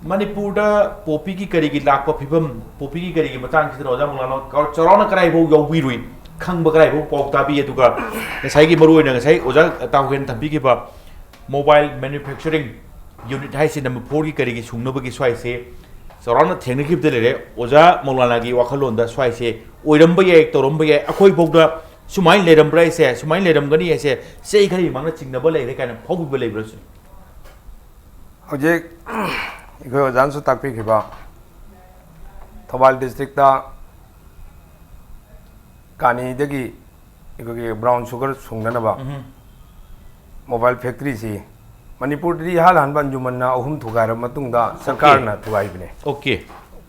ꯃꯅꯤꯄꯨꯔꯗ ꯄꯣꯄꯤꯒꯤ ꯀꯔꯤꯒꯤ ꯂꯥꯛꯄ ꯐꯤꯕꯝ, ꯄꯣꯄꯤꯒꯤ ꯀꯔꯤꯒꯤ ꯃꯇꯥꯡꯁꯤꯗ ꯑꯣꯖꯥ ꯃꯧꯂꯥꯅꯥ ꯆꯥꯎꯔꯥꯛꯅ ꯀꯔꯥꯏꯐꯥꯎ ꯌꯥꯎꯕꯤꯔꯨꯏ, ꯈꯪꯕ ꯀꯔꯥꯏꯐꯥꯎ ꯄꯥꯎ ꯇꯥꯕꯤ? ꯑꯗꯨꯒ ꯉꯁꯥꯏꯒꯤ ꯃꯔꯨꯑꯣꯏꯅ ꯉꯁꯥꯏ ꯑꯣꯖꯥ ꯇꯥꯎꯍꯦꯟ ꯊꯝꯕꯤꯈꯤꯕ mobile manufacturing unit ꯍꯥꯏꯁꯤ number four ꯒꯤ ꯀꯔꯤꯒꯤ ꯁꯨꯡꯅꯕꯒꯤ ꯁ꯭ꯋꯥꯏꯁꯦ ꯆꯥꯎꯔꯥꯛꯅ ꯊꯦꯡꯅꯈꯤꯕꯗ ꯂꯩꯔꯦ꯫ ꯑꯣꯖꯥ ꯃꯧꯂꯥꯅꯥꯒꯤ ꯋꯥꯈꯜꯂꯣꯟꯗ ꯁ꯭ꯋꯥꯏꯁꯦ ꯑꯣꯏꯔꯝꯕ ꯌꯥꯏ, ꯇꯧꯔꯝꯕ ꯌꯥꯏ, ꯑꯩꯈꯣꯏ ꯐꯥꯎꯗ ꯁꯨꯃꯥꯏꯅ ꯂꯩꯔꯝꯕ꯭ꯔꯥ ꯍꯥꯏꯁꯦ, ꯁꯨꯃꯥꯏꯅ ꯂꯩꯔꯝꯒꯅꯤ ꯍꯥꯏꯁꯦ ꯆꯍꯤ ꯈꯔꯒꯤ ꯃꯃꯥꯡꯗ ꯆꯤꯡꯅꯕ ꯂꯩꯔꯦ ꯀꯥꯏꯅ ꯐꯥꯎꯕꯤꯕ ꯂꯩꯕ꯭ꯔꯥ ꯁꯤꯅꯤ? ꯍꯧꯖꯤꯛ ꯑꯩꯈꯣꯏ ꯑꯣꯖꯥꯅꯁꯨ ꯇꯥꯛꯄꯤꯈꯤꯕ, ꯊꯧꯕꯥꯜ district ꯇ ꯀꯥꯅꯤꯗꯒꯤ ꯑꯩꯈꯣꯏꯒꯤ brown sugar ꯁꯨꯡꯅꯅꯕ ꯎꯝꯍꯨꯝ꯫ Mobile factory ꯁꯤ ꯃꯅꯤꯄꯨꯔꯗꯗꯤ ꯏꯍꯥꯟ ꯍꯥꯟꯕ ꯑꯟꯖꯨꯃꯟꯅ ꯑꯍꯨꯝ ꯊꯨꯒꯥꯏꯔꯕ ꯃꯇꯨꯡꯗ ꯁꯔꯀꯥꯔꯅ ꯊꯨꯒꯥꯏꯕꯅꯦ꯫ Okay꯫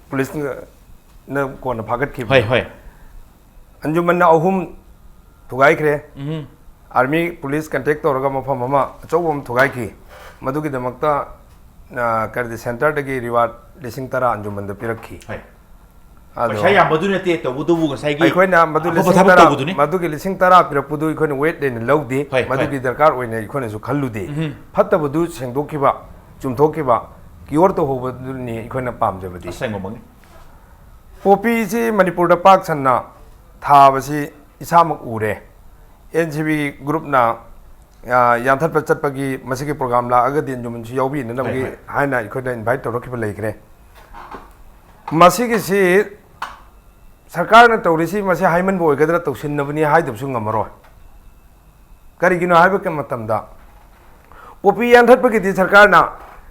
Police ꯅ ꯀꯣꯟꯅ ꯐꯥꯒꯠꯈꯤꯕ꯫ ꯍꯣꯏ, ꯍꯣꯏ꯫ ꯑꯟꯖꯨꯃꯟꯅ ꯑꯍꯨꯝ ꯊꯨꯒꯥꯏꯈ꯭ꯔꯦ꯫ ꯎꯝ꯫ Army police contact ꯇꯧꯔꯒ ꯃꯐꯝ ꯑꯃ ꯑꯆꯧꯕ ꯑꯃ ꯊꯨꯒꯥꯏꯈꯤ꯫ ꯃꯗꯨꯒꯤꯗꯃꯛꯇ, ꯑ, ꯀꯔꯤꯗꯤ centre ꯗꯒꯤ reward ꯂꯤꯁꯤꯡ ꯇꯔꯥ ꯑꯟꯖꯨꯃꯟꯗ ꯄꯤꯔꯛꯈꯤ꯫ ꯍꯣꯏ꯫ ꯑꯗꯣ ꯄꯩꯁꯥ ꯌꯥꯝꯕꯗꯨ ꯅꯠꯇꯦ, ꯇꯧꯕꯇꯕꯨ ꯉꯁꯥꯏꯒꯤ ꯑꯩꯈꯣꯏꯅ ꯃꯗꯨ ꯑꯐꯕ ꯂꯤꯁꯤꯡ ꯊꯕꯛ ꯇꯔꯥ, ꯇꯧꯕꯗꯨꯅꯤ꯫ ꯃꯗꯨꯒꯤ ꯂꯤꯁꯤꯡ ꯇꯔꯥ ꯄꯤꯔꯛꯄꯗꯨ ꯑꯩꯈꯣꯏꯅ weight ꯂꯩꯅ ꯂꯧꯗꯦ꯫ ꯍꯣꯏ, ꯍꯣꯏ꯫ ꯃꯗꯨꯒꯤ ꯗꯔꯀꯥꯔ ꯑꯣꯏꯅ ꯑꯩꯈꯣꯏꯅꯁꯨ ꯈꯜꯂꯨꯗꯦ꯫ ꯎꯝ꯫ ꯐꯠꯇꯕꯗꯨ ꯁꯦꯡꯗꯣꯛꯈꯤꯕ, ꯆꯨꯝꯊꯣꯛꯈꯤꯕ, cure ꯇꯧꯍꯧꯕꯗꯨꯅꯤ ꯑꯩꯈꯣꯏꯅ ꯄꯥꯝꯖꯕꯗꯤ꯫ ꯑꯁꯦꯡꯕꯃꯛꯅꯤ꯫ ꯄꯣꯄꯤꯁꯤ ꯃꯅꯤꯄꯨꯔꯗ ꯄꯥꯛ ꯁꯟꯅ ꯊꯥꯕꯁꯤ ꯏꯁꯥꯃꯛ ꯎꯔꯦ꯫ NCB group ꯅ, ꯑ, ꯌꯥꯟꯊꯠꯄ ꯆꯠꯄꯒꯤ ꯃꯁꯤꯒꯤ program ꯂꯥꯛꯑꯒꯗꯤ ꯑꯟꯖꯨꯃꯟꯁꯨ ꯌꯥꯎꯕꯤꯅꯅꯕꯒꯤ ꯍꯣꯏ, ꯍꯣꯏ꯫ ꯍꯥꯏꯅ ꯑꯩꯈꯣꯏꯗ invite ꯇꯧꯔꯛꯈꯤꯕ ꯂꯩꯈ꯭ꯔꯦ꯫ ꯃꯁꯤꯒꯤꯁꯤ ꯁꯔꯀꯥꯔꯅ ꯇꯧꯔꯤꯁꯤ ꯃꯁꯤ ꯍꯥꯏꯃꯟꯕ ꯑꯣꯏꯒꯗ꯭ꯔꯥ, ꯇꯧꯁꯤꯟꯅꯕꯅꯤ ꯍꯥꯏꯗꯕꯁꯨ ꯉꯝꯃꯔꯣꯏ꯫ ꯀꯔꯤꯒꯤꯅꯣ ꯍꯥꯏꯕ ꯃꯇꯝꯗ, ꯄꯣꯄꯤ ꯌꯥꯟꯊꯠꯄꯒꯤꯗꯤ ꯁꯔꯀꯥꯔꯅ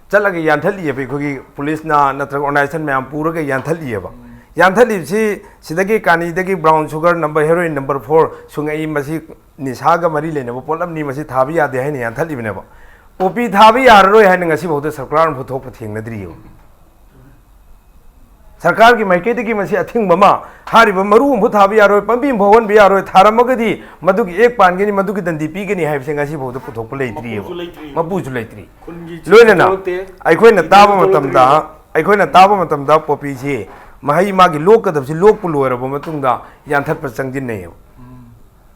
ꯆꯠꯂꯒ ꯌꯥꯟꯊꯠꯂꯤꯑꯕ, ꯑꯩꯈꯣꯏꯒꯤ police ꯅ ꯅꯠꯇ꯭ꯔꯒ organization ꯃꯌꯥꯝ ꯄꯨꯔꯒ ꯌꯥꯟꯊꯠꯂꯤꯑꯕ꯫ ꯌꯥꯟꯊꯠꯂꯤꯕꯁꯤ ꯁꯤꯗꯒꯤ ꯀꯥꯅꯤꯗꯒꯤ brown sugar number, heroin number four ꯁꯨꯡꯉꯛꯏ, ꯃꯁꯤ ꯅꯤꯁꯥꯒ ꯃꯔꯤ ꯂꯩꯅꯕ ꯄꯣꯠꯂꯝꯅꯤ, ꯃꯁꯤ ꯊꯥꯕ ꯌꯥꯗꯦ ꯍꯥꯏꯅ ꯌꯥꯟꯊꯠꯂꯤꯕꯅꯦꯕ꯫ ꯄꯣꯄꯤ ꯊꯥꯕ ꯌꯥꯔꯔꯣꯏ ꯍꯥꯏꯅ ꯉꯁꯤꯐꯥꯎꯗ ꯁꯔꯀꯥꯔꯅ ꯄꯨꯊꯣꯛꯄ ꯊꯦꯡꯅꯗ꯭ꯔꯤꯑꯕ꯫ ꯁꯔꯀꯥꯔꯒꯤ ꯃꯥꯏꯀꯩꯗꯒꯤ ꯃꯁꯤ ꯑꯊꯤꯡꯕ ꯑꯃ, ꯍꯥꯏꯔꯤꯕ ꯃꯔꯨ ꯑꯃꯐꯥꯎ ꯊꯥꯕ ꯌꯥꯔꯣꯏ, ꯄꯥꯝꯕꯤ ꯑꯃꯐꯥꯎ ꯍꯧꯍꯟꯕ ꯌꯥꯔꯣꯏ, ꯊꯥꯔꯝꯃꯒꯗꯤ ꯃꯗꯨꯒꯤ act ꯄꯥꯟꯒꯅꯤ, ꯃꯗꯨꯒꯤ ꯗꯟꯗꯤ ꯄꯤꯒꯅꯤ ꯍꯥꯏꯕꯁꯦ ꯉꯁꯤꯐꯥꯎꯗ ꯄꯨꯊꯣꯛꯄ ꯂꯩꯇ꯭ꯔꯤꯑꯕ꯫ ꯃꯄꯨꯁꯨ ꯂꯩꯇ꯭ꯔꯤ꯫ ꯃꯄꯨꯁꯨ ꯂꯩꯇ꯭ꯔꯤ꯫ ꯈꯨꯟꯒꯤ ꯂꯣꯏꯅꯅ ꯊꯣꯛꯂꯛꯇꯦ꯫ ꯑꯩꯈꯣꯏꯅ ꯇꯥꯕ ꯃꯇꯝꯗ, ꯑꯩꯈꯣꯏꯅ ꯇꯥꯕ ꯃꯇꯝꯗ ꯄꯣꯄꯤꯁꯤ ꯃꯍꯩ ꯃꯥꯒꯤ ꯂꯣꯛꯀꯗꯕꯁꯤ ꯂꯣꯛꯄ ꯂꯣꯏꯔꯕ ꯃꯇꯨꯡꯗ ꯌꯥꯟꯊꯠꯄ ꯆꯪꯁꯤꯟꯅꯩꯌꯦꯕ꯫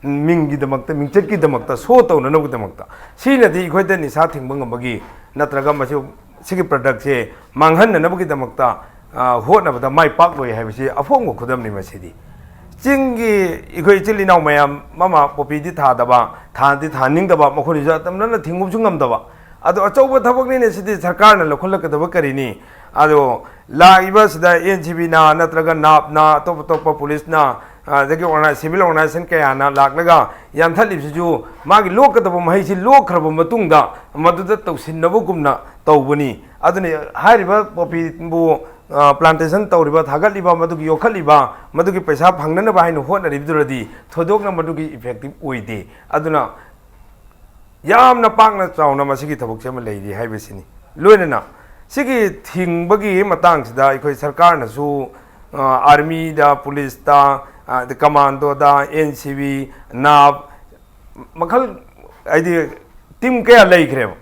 ꯃꯤꯡꯒꯤꯗꯃꯛꯇ, ꯃꯤꯡꯆꯠꯀꯤꯗꯃꯛꯇ, show ꯇꯧꯅꯅꯕꯒꯤꯗꯃꯛꯇ꯫ ꯁꯤꯅꯗꯤ ꯑꯩꯈꯣꯏꯗ ꯅꯤꯁꯥ ꯊꯤꯡꯕ ꯉꯝꯕꯒꯤ ꯅꯠꯇ꯭ꯔꯒ ꯃꯁꯤ, ꯁꯤꯒꯤ product ꯁꯦ ꯃꯥꯡꯍꯟꯅꯅꯕꯒꯤꯗꯃꯛꯇ, ꯑ, ꯍꯣꯠꯅꯕꯗ ꯃꯥꯏ ꯄꯥꯛꯂꯣꯏ ꯍꯥꯏꯕꯁꯤ ꯑꯐꯣꯡꯕ ꯈꯨꯗꯝꯅꯤ ꯃꯁꯤꯗꯤ꯫ ꯆꯤꯡꯒꯤ ꯑꯩꯈꯣꯏ ꯏꯆꯤꯜ ꯏꯅꯥꯎ ꯃꯌꯥꯝ ꯑꯃ ꯄꯣꯄꯤꯗꯤ ꯊꯥꯗꯕ, ꯊꯥꯗꯤ ꯊꯥꯍꯟꯅꯤꯡꯗꯕ, ꯃꯈꯣꯏꯅꯁꯨ ꯑꯇꯝꯅꯅ ꯊꯤꯡꯉꯨꯕꯁꯨ ꯉꯝꯗꯕ꯫ ꯑꯗꯣ ꯑꯆꯧꯕ ꯊꯕꯛꯅꯤꯅꯦ ꯁꯤꯗꯤ, ꯁꯔꯀꯥꯔꯅ ꯂꯧꯈꯠꯂꯛꯀꯗꯕ ꯀꯔꯤꯅꯤ? ꯑꯗꯣ ꯂꯥꯛꯏꯕ ꯁꯤꯗ NCB ꯅ ꯅꯠꯇ꯭ꯔꯒ NAP ꯅ, ꯑꯇꯣꯞ ꯑꯇꯣꯞꯄ police ꯅ, ꯑꯗꯒꯤ organi-, civil organization ꯀꯌꯥꯅ ꯂꯥꯛꯂꯒ ꯌꯥꯟꯊꯠꯂꯤꯕꯁꯤꯁꯨ ꯃꯥꯒꯤ ꯂꯣꯛꯀꯗꯕ ꯃꯍꯩꯁꯤ ꯂꯣꯛꯈ꯭ꯔꯕ ꯃꯇꯨꯡꯗ ꯃꯗꯨꯗ ꯇꯧꯁꯤꯟꯅꯕꯒꯨꯝꯅ ꯇꯧꯕꯅꯤ꯫ ꯑꯗꯨꯅ ꯍꯥꯏꯔꯤꯕ ꯄꯣꯄꯤꯕꯨ, ꯑ, plantation ꯇꯧꯔꯤꯕ, ꯊꯥꯒꯠꯂꯤꯕ, ꯃꯗꯨꯒꯤ ꯌꯣꯛꯈꯠꯂꯤꯕ, ꯃꯗꯨꯒꯤ ꯄꯩꯁꯥ ꯐꯪꯅꯅꯕ ꯍꯥꯏꯅ ꯍꯣꯠꯅꯔꯤꯕꯗꯨꯔꯗꯤ ꯊꯣꯏꯗꯣꯛꯅ ꯃꯗꯨꯒꯤ effective ꯑꯣꯏꯗꯦ꯫ ꯑꯗꯨꯅ ꯌꯥꯝꯅ ꯄꯥꯛꯅ ꯆꯥꯎꯅ ꯃꯁꯤꯒꯤ ꯊꯕꯛꯁꯦ ꯑꯃ ꯂꯩꯔꯤ ꯍꯥꯏꯕꯁꯤꯅꯤ꯫ ꯂꯣꯏꯅꯅ ꯁꯤꯒꯤ ꯊꯤꯡꯕꯒꯤ ꯃꯇꯥꯡꯁꯤꯗ ꯑꯩꯈꯣꯏ ꯁꯔꯀꯥꯔꯅꯁꯨ, ꯑ, army ꯗ, police ꯇ, ꯑꯗ ꯀꯃꯥꯟꯗꯣꯗ, ꯑꯦꯟ ꯁꯤ ꯕꯤ, ꯅꯥꯞ, ꯃꯈꯜ, ꯍꯥꯏꯗꯤ ꯇꯤꯝ ꯀꯌꯥ ꯂꯩꯈ꯭ꯔꯦꯕ꯫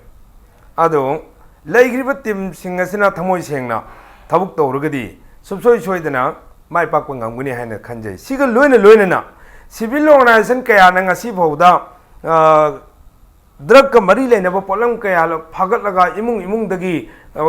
ꯑꯗꯣ ꯂꯩꯈ꯭ꯔꯤꯕ ꯇꯤꯝꯁꯤꯡ ꯑꯁꯤꯅ ꯊꯃꯣꯏ ꯁꯦꯡꯅ ꯊꯕꯛ ꯇꯧꯔꯒꯗꯤ ꯁꯨꯡꯁꯣꯏ ꯁꯣꯏꯗꯅ ꯃꯥꯏ ꯄꯥꯛꯄ ꯉꯝꯒꯅꯤ ꯍꯥꯏꯅ ꯈꯟꯖꯩ꯫ ꯁꯤꯒ ꯂꯣꯏꯅ ꯂꯣꯏꯅꯅ ꯁꯤꯚꯤꯜ ꯑꯣꯔꯒꯅꯥꯏꯖꯦꯁꯟ ꯀꯌꯥꯅ ꯉꯁꯤ ꯐꯥꯎꯗ, ꯑ, ꯗ꯭ꯔꯒꯀ ꯃꯔꯤ ꯂꯩꯅꯕ ꯄꯣꯠꯂꯝ ꯀꯌꯥ ꯐꯥꯒꯠꯂꯒ ꯏꯃꯨꯡ ꯏꯃꯨꯡꯗꯒꯤ, ꯑ,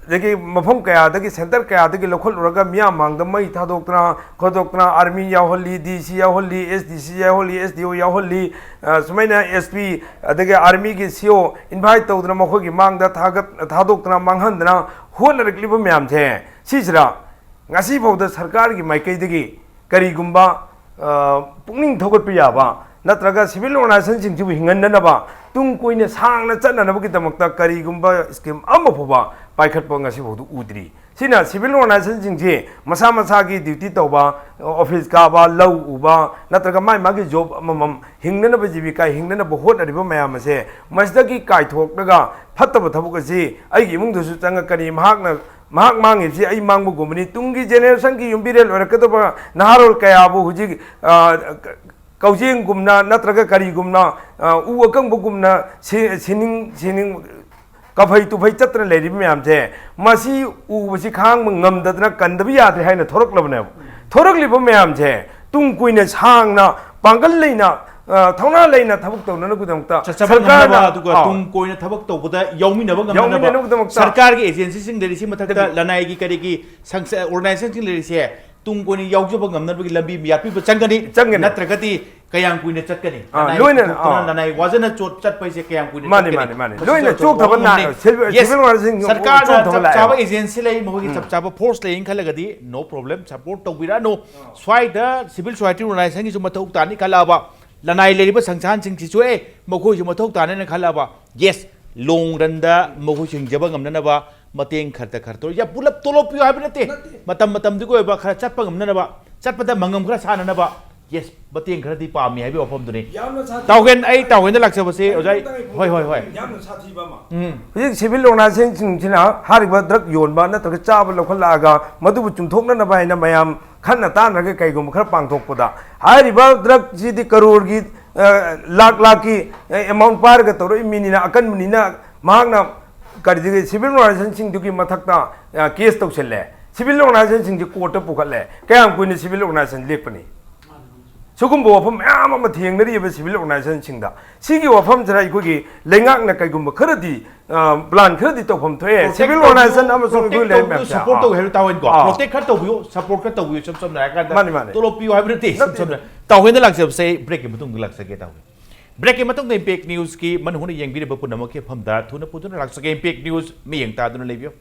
ꯑꯗꯒꯤ ꯃꯐꯝ ꯀꯌꯥꯗꯒꯤ, ꯁꯦꯟꯇꯔ ꯀꯌꯥꯗꯒꯤ ꯂꯧꯈꯠꯂꯨꯔꯒ ꯃꯤꯌꯥꯝ ꯃꯥꯡꯗ ꯃꯩ ꯊꯥꯗꯣꯛꯇꯅ ꯈꯣꯠꯇꯣꯛꯇꯅ, ꯑꯥꯔꯃꯤ ꯌꯥꯎꯍꯜꯂꯤ, ꯗꯤ ꯁꯤ ꯌꯥꯎꯍꯜꯂꯤ, ꯑꯦꯁ ꯗꯤ ꯁꯤ ꯌꯥꯎꯍꯜꯂꯤ, ꯑꯦꯁ ꯗꯤ ꯑꯣ ꯌꯥꯎꯍꯜꯂꯤ, ꯑ, ꯁꯨꯃꯥꯏꯅ ꯑꯦꯁ ꯄꯤ, ꯑꯗꯒꯤ ꯑꯥꯔꯃꯤꯒꯤ ꯁꯤ ꯑꯣ ꯏꯟꯚꯥꯏꯠ ꯇꯧꯗꯅ ꯃꯈꯣꯏꯒꯤ ꯃꯥꯡꯗ ꯊꯥꯒꯠ-, ꯊꯥꯗꯣꯛꯇꯅ ꯃꯥꯡꯍꯟꯗꯅ ꯍꯣꯠꯅꯔꯛꯂꯤꯕ ꯃꯌꯥꯝꯁꯦ, ꯁꯤꯁꯤꯗ ꯉꯁꯤꯐꯥꯎꯗ ꯁꯔꯀꯥꯔꯒꯤ ꯃꯥꯏꯀꯩꯗꯒꯤ ꯀꯔꯤꯒꯨꯝꯕ, ꯑ, ꯄꯨꯛꯅꯤꯡ ꯊꯧꯒꯠꯄ ꯌꯥꯕ ꯅꯠꯇ꯭ꯔꯒ ꯁꯤꯚꯤꯜ ꯑꯣꯔꯒꯅꯥꯏꯖꯦꯁꯟꯁꯤꯡꯁꯤꯕꯨ ꯍꯤꯡꯍꯟꯅꯅꯕ, ꯇꯨꯡ ꯀꯣꯏꯅ ꯁꯥꯡꯅ ꯆꯠꯅꯅꯕꯒꯤꯗꯃꯛꯇ ꯀꯔꯤꯒꯨꯝꯕ ꯁ꯭ꯀꯤꯝ ꯑꯃ ꯐꯥꯎꯕ ꯄꯥꯏꯈꯠꯄ ꯉꯁꯤꯐꯥꯎꯗ ꯎꯗ꯭ꯔꯤ꯫ ꯁꯤꯅ ꯁꯤꯚꯤꯜ ꯑꯣꯔꯒꯅꯥꯏꯖꯦꯁꯟꯁꯤꯡꯁꯤ ꯃꯁꯥ ꯃꯁꯥꯒꯤ ꯗ꯭ꯌꯨꯇꯤ ꯇꯧꯕ, ꯑꯣꯐꯤꯁ ꯀꯥꯕ, ꯂꯧ ꯎꯕ, ꯅꯠꯇ꯭ꯔꯒ ꯃꯥꯏ ꯃꯥꯒꯤ ꯖꯣꯕ ꯑꯃꯃꯝ, ꯍꯤꯡꯅꯅꯕ ꯖꯤꯕꯤꯀꯥ ꯍꯤꯡꯅꯅꯕ ꯍꯣꯠꯅꯔꯤꯕ ꯃꯌꯥꯝ ꯑꯁꯦ ꯃꯁꯤꯗꯒꯤ ꯀꯥꯏꯊꯣꯛꯂꯒ ꯐꯠꯇꯕ ꯊꯕꯛ ꯑꯁꯤ ꯑꯩꯒꯤ ꯏꯃꯨꯡꯗꯁꯨ ꯆꯪꯉꯛꯀꯅꯤ, ꯃꯍꯥꯛꯅ, ꯃꯍꯥꯛ ꯃꯥꯡꯉꯤꯕꯁꯤ ꯑꯩ ꯃꯥꯡꯕꯒꯨꯝꯕꯅꯤ, ꯇꯨꯡꯒꯤ ꯖꯦꯅꯦꯔꯦꯁꯟꯒꯤ ꯌꯨꯝꯕꯤꯔꯦꯜ ꯑꯣꯏꯔꯛꯀꯗꯕ ꯅꯍꯥꯔꯣꯜ ꯀꯌꯥꯕꯨ ꯍꯧꯖꯤꯛ, ꯑ, ꯀ-, ꯀꯧꯖꯦꯡꯒꯨꯝꯅ ꯅꯠꯇ꯭ꯔꯒ ꯀꯔꯤꯒꯨꯝꯅ, ꯑ, ꯎ ꯑꯀꯪꯕꯒꯨꯝꯅ ꯁꯤ-, ꯁꯤꯅꯤꯡ, ꯁꯤꯅꯤꯡ, ꯀꯐꯩ ꯇꯨꯐꯩ ꯆꯠꯇꯅ ꯂꯩꯔꯤꯕ ꯃꯌꯥꯝꯁꯦ, ꯃꯁꯤ ꯎꯕꯁꯤ ꯈꯥꯡꯕ ꯉꯝꯗꯗꯅ ꯀꯟꯗꯕ ꯌꯥꯗ꯭ꯔꯦ ꯍꯥꯏꯅ ꯊꯣꯔꯛꯂꯕꯅꯦꯕ꯫ ꯊꯣꯔꯛꯂꯤꯕ ꯃꯌꯥꯝꯁꯦ ꯇꯨꯡ ꯀꯣꯏꯅ ꯁꯥꯡꯅ ꯄꯥꯡꯒꯜ ꯂꯩꯅ, ꯑ, ꯊꯧꯅꯥ ꯂꯩꯅ ꯊꯕꯛ ꯇꯧꯅꯅꯕꯒꯤꯗꯃꯛꯇ ꯆꯠꯆꯕ ꯁꯔꯀꯥꯔꯅ, ꯉꯝꯅꯕ, ꯑꯗꯨꯒ ꯑꯥ, ꯇꯨꯡ ꯀꯣꯏꯅ ꯊꯕꯛ ꯇꯧꯕꯗ ꯌꯥꯎꯃꯤꯟꯅꯕ ꯉꯝꯅꯅꯕ ꯌꯥꯎꯃꯤꯟꯅꯅꯕꯒꯤꯗꯃꯛꯇ ꯁꯔꯀꯥꯔꯒꯤ ꯑꯦꯖꯦꯟꯁꯤꯁꯤꯡ ꯂꯩꯔꯤꯁꯤ, ꯃꯊꯛꯇ ꯀꯔꯤ? ꯂꯅꯥꯏꯒꯤ ꯀꯔꯤꯒꯤ ꯁꯪꯁ-, ꯑꯣꯔꯒꯅꯥꯏꯖꯦꯁꯟꯁꯤꯡ ꯂꯩꯔꯤꯁꯦ ꯇꯨꯡ ꯀꯣꯏꯅ ꯌꯥꯎꯖꯕ ꯉꯝꯅꯕꯒꯤ ꯂꯝꯕꯤ ꯌꯥꯠꯄꯤꯕ ꯆꯪꯒꯅꯤ꯫ ꯆꯪꯒꯅꯤ꯫ ꯅꯠꯇ꯭ꯔꯒꯗꯤ ꯀꯌꯥꯝ ꯀꯨꯏꯅ ꯆꯠꯀꯅꯤ? ꯑꯥ, ꯂꯅꯥꯏ ꯂꯣꯏꯅ, ꯄꯨꯊꯣꯛꯇꯨꯅ, ꯑꯥ, ꯂꯅꯥꯏ ꯋꯥꯖꯅ ꯆꯣꯠ-, ꯆꯠꯄ ꯍꯥꯏꯁꯦ ꯀꯌꯥꯝ ꯀꯨꯏꯅ ꯃꯥꯅꯤ, ꯆꯠꯀꯅꯤ? ꯃꯥꯅꯤ, ꯃꯥꯅꯤ꯫ ꯃꯁꯤ ꯂꯣꯏꯅ ꯆꯠꯊꯣꯛꯄ ꯆꯣꯛꯊꯕ ꯉꯝꯅꯤ꯫ ꯅꯥ-, ꯁꯤꯚꯤꯜ, ꯌꯦꯁ, ꯁꯤꯚꯤꯜ ꯑꯣꯔꯒꯅꯥꯏꯖꯦꯁꯟ ꯁꯔꯀꯥꯔꯅ ꯆꯣꯛꯊꯕ ꯆꯞ ꯆꯥꯕ ꯂꯥꯛꯑꯦꯕ꯫ ꯑꯦꯖꯦꯟꯁꯤ ꯂꯩ, ꯃꯈꯣꯏꯒꯤ ꯎꯝ꯫ ꯆꯞ ꯆꯥꯕ ꯐꯣꯔꯁ ꯂꯩ ꯈꯜꯂꯒꯗꯤ no problem, support ꯇꯧꯕꯤꯔꯛꯑꯅꯨ꯫ ꯁ꯭ꯋꯥꯏꯗ ꯁꯤꯚꯤꯜ ꯁꯣꯁꯥꯏꯇꯤ ꯑꯣꯔꯒꯅꯥꯏꯖꯦꯁꯟꯒꯤꯁꯨ ꯃꯊꯧ ꯇꯥꯅꯤ ꯈꯜꯂꯛꯑꯕ, ꯂꯅꯥꯏ ꯂꯩꯔꯤꯕ ꯁꯪꯁꯊꯥꯟꯁꯤꯡꯁꯤꯁꯨ, ꯑꯦ, ꯃꯈꯣꯏꯁꯨ ꯃꯊꯧ ꯇꯥꯅꯤꯅ ꯈꯜꯂꯛꯑꯕ, ꯌꯦꯁ, ꯂꯣꯡ ꯔꯟꯗ ꯃꯈꯣꯏꯁꯨ ꯍꯤꯡꯖꯕ ꯉꯝꯅꯅꯕ ꯃꯇꯦꯡ ꯈꯔꯇ ꯈꯔꯇ ꯑꯣꯏꯔꯁꯨ, ꯌꯥ, ꯄꯨꯂꯞ ꯇꯣꯂꯣꯞ ꯄꯤꯌꯨ ꯍꯥꯏꯕ ꯅꯠꯇꯦ꯫ ꯅꯠꯇꯦ꯫ ꯃꯇꯝ ꯃꯇꯝꯗꯨꯒꯤ ꯑꯣꯏꯕ ꯈꯔ ꯆꯠꯄ ꯉꯝꯅꯅꯕ, ꯆꯠꯄꯗ ꯃꯉꯝ ꯈꯔ ꯁꯥꯟꯅꯅꯕ, ꯌꯦꯁ, ꯃꯇꯦꯡ ꯈꯔꯗꯤ ꯄꯥꯝꯃꯤ ꯍꯥꯏꯕꯒꯤ ꯋꯥꯐꯝꯗꯨꯅꯤ꯫ ꯌꯥꯝꯅ ꯁꯥꯊꯤ- ꯇꯥꯎꯒꯦꯟ, ꯑꯩ ꯇꯥꯎꯒꯦꯟꯗ ꯂꯥꯛꯆꯕꯁꯦ ꯑꯣꯖꯥ꯫ ꯍꯣꯏ, ꯍꯣꯏ, ꯍꯣꯏ꯫ ꯌꯥꯝꯅ ꯁꯥꯊꯤꯕ ꯑꯃ꯫ ꯎꯝ꯫ ꯍꯧꯖꯤꯛ ꯁꯤꯚꯤꯜ ꯑꯣꯔꯒꯅꯥꯏꯖꯦꯁꯟꯁꯤꯡꯁꯤꯅ ꯍꯥꯏꯔꯤꯕ ꯗ꯭ꯔꯒ ꯌꯣꯟꯕ ꯅꯠꯇ꯭ꯔꯒ ꯆꯥꯕ ꯂꯧꯈꯠꯂꯛꯑꯒ ꯃꯗꯨꯕꯨ ꯆꯨꯝꯊꯣꯛꯅꯅꯕ ꯍꯥꯏꯅ ꯃꯌꯥꯝ ꯈꯟꯅ ꯇꯥꯟꯅꯔꯒ ꯀꯩꯒꯨꯝꯕ ꯈꯔ ꯄꯥꯡꯊꯣꯛꯄꯗ, ꯍꯥꯏꯔꯤꯕ ꯗ꯭ꯔꯒꯁꯤꯗꯤ ꯀꯔꯣꯔꯒꯤ, ꯑ, ꯂꯥꯛ ꯂꯥꯛꯀꯤ, ꯑ, ꯑꯦꯃꯥꯎꯟ ꯄꯥꯏꯔꯒ ꯇꯧꯔꯛꯏ ꯃꯤꯅꯤꯅ, ꯑꯀꯟꯕꯅꯤꯅ ꯃꯍꯥꯛꯅ ꯀꯔꯤꯗꯒꯤ ꯁꯤꯚꯤꯜ ꯑꯣꯔꯒꯅꯥꯏꯖꯦꯁꯟꯁꯤꯡꯗꯨꯒꯤ ꯃꯊꯛꯇ, ꯑ, ꯀꯦꯁ ꯇꯧꯁꯤꯜꯂꯦ꯫ ꯁꯤꯚꯤꯜ ꯑꯣꯔꯒꯅꯥꯏꯖꯦꯁꯟꯁꯤꯡꯁꯤ ꯀꯣꯔꯠꯇ ꯄꯨꯈꯠꯂꯦ꯫ ꯀꯌꯥꯝ ꯀꯨꯏꯅ ꯁꯤꯚꯤꯜ ꯑꯣꯔꯒꯅꯥꯏꯖꯦꯁꯟ ꯂꯦꯞꯀꯅꯤ? ꯁꯤꯒꯨꯝꯕ ꯋꯥꯐꯝ ꯃꯌꯥꯝ ꯑꯃ ꯊꯦꯡꯅꯔꯤꯕ ꯁꯤꯚꯤꯜ ꯑꯣꯔꯒꯅꯥꯏꯖꯦꯁꯟꯁꯤꯡꯗ꯫ ꯁꯤꯒꯤ ꯋꯥꯐꯝꯁꯤꯗ ꯑꯩꯈꯣꯏꯒꯤ ꯂꯩꯉꯥꯛꯅ ꯀꯩꯒꯨꯝꯕ ꯈꯔꯗꯤ, ꯑ, ꯄ꯭ꯂꯥꯟ ꯈꯔꯗꯤ ꯇꯧꯐꯝ ꯊꯣꯛꯑꯦ꯫ ꯁꯤꯚꯤꯜ ꯑꯣꯔꯒꯅꯥꯏꯖꯦꯁꯟ ꯑꯃꯁꯨꯡ ꯑꯩꯈꯣꯏ ꯂꯩ ꯃꯌꯥꯝꯁꯦ꯫ ꯁꯄꯣꯔꯠ ꯇꯧꯋꯦ ꯍꯥꯏꯕ ꯇꯥꯎꯍꯦꯟꯀꯣ꯫ ꯑꯥ꯫ ꯄ꯭ꯔꯣꯇꯦꯛ ꯈꯔ ꯇꯧꯕꯤꯌꯨ, ꯁꯄꯣꯔꯠ ꯈꯔ ꯇꯧꯕꯤꯌꯨ, ꯏꯁꯝ ꯁꯝꯅ ꯍꯥꯏꯔ ꯀꯥꯟꯗ꯫ ꯃꯥꯅꯤ, ꯃꯥꯅꯤ꯫ ꯇꯣꯂꯣꯞ ꯄꯤꯌꯨ ꯍꯥꯏꯕ ꯅꯠꯇꯦ, ꯏꯁꯝ ꯅꯠꯇꯦ꯫ ꯁꯝꯅ꯫ ꯇꯥꯎꯍꯦꯟꯗ ꯂꯥꯛꯆꯕꯁꯦ ꯑꯩ ꯕ꯭ꯔꯦꯛꯀꯤ ꯃꯇꯨꯡꯗ ꯂꯥꯛꯆꯒꯦ ꯇꯥꯎꯍꯦꯟ꯫ ꯕ꯭ꯔꯦꯛꯀꯤ ꯃꯇꯨꯡꯗ ꯏꯝꯄꯦꯛ ꯅ꯭ꯌꯨꯁꯀꯤ ꯃꯅꯨꯡ ꯍꯨꯠꯅ ꯌꯦꯡꯕꯤꯔꯤꯕ ꯄꯨꯝꯅꯃꯛꯀꯤ ꯃꯐꯝꯗ ꯊꯨꯅ ꯄꯨꯗꯨꯅ ꯂꯥꯛꯆꯒꯦ꯫ ꯏꯝꯄꯦꯛ ꯅ꯭ꯌꯨꯁ ꯃꯤꯠꯌꯦꯡ ꯇꯥꯗꯨꯅ ꯂꯩꯕꯤꯌꯨ꯫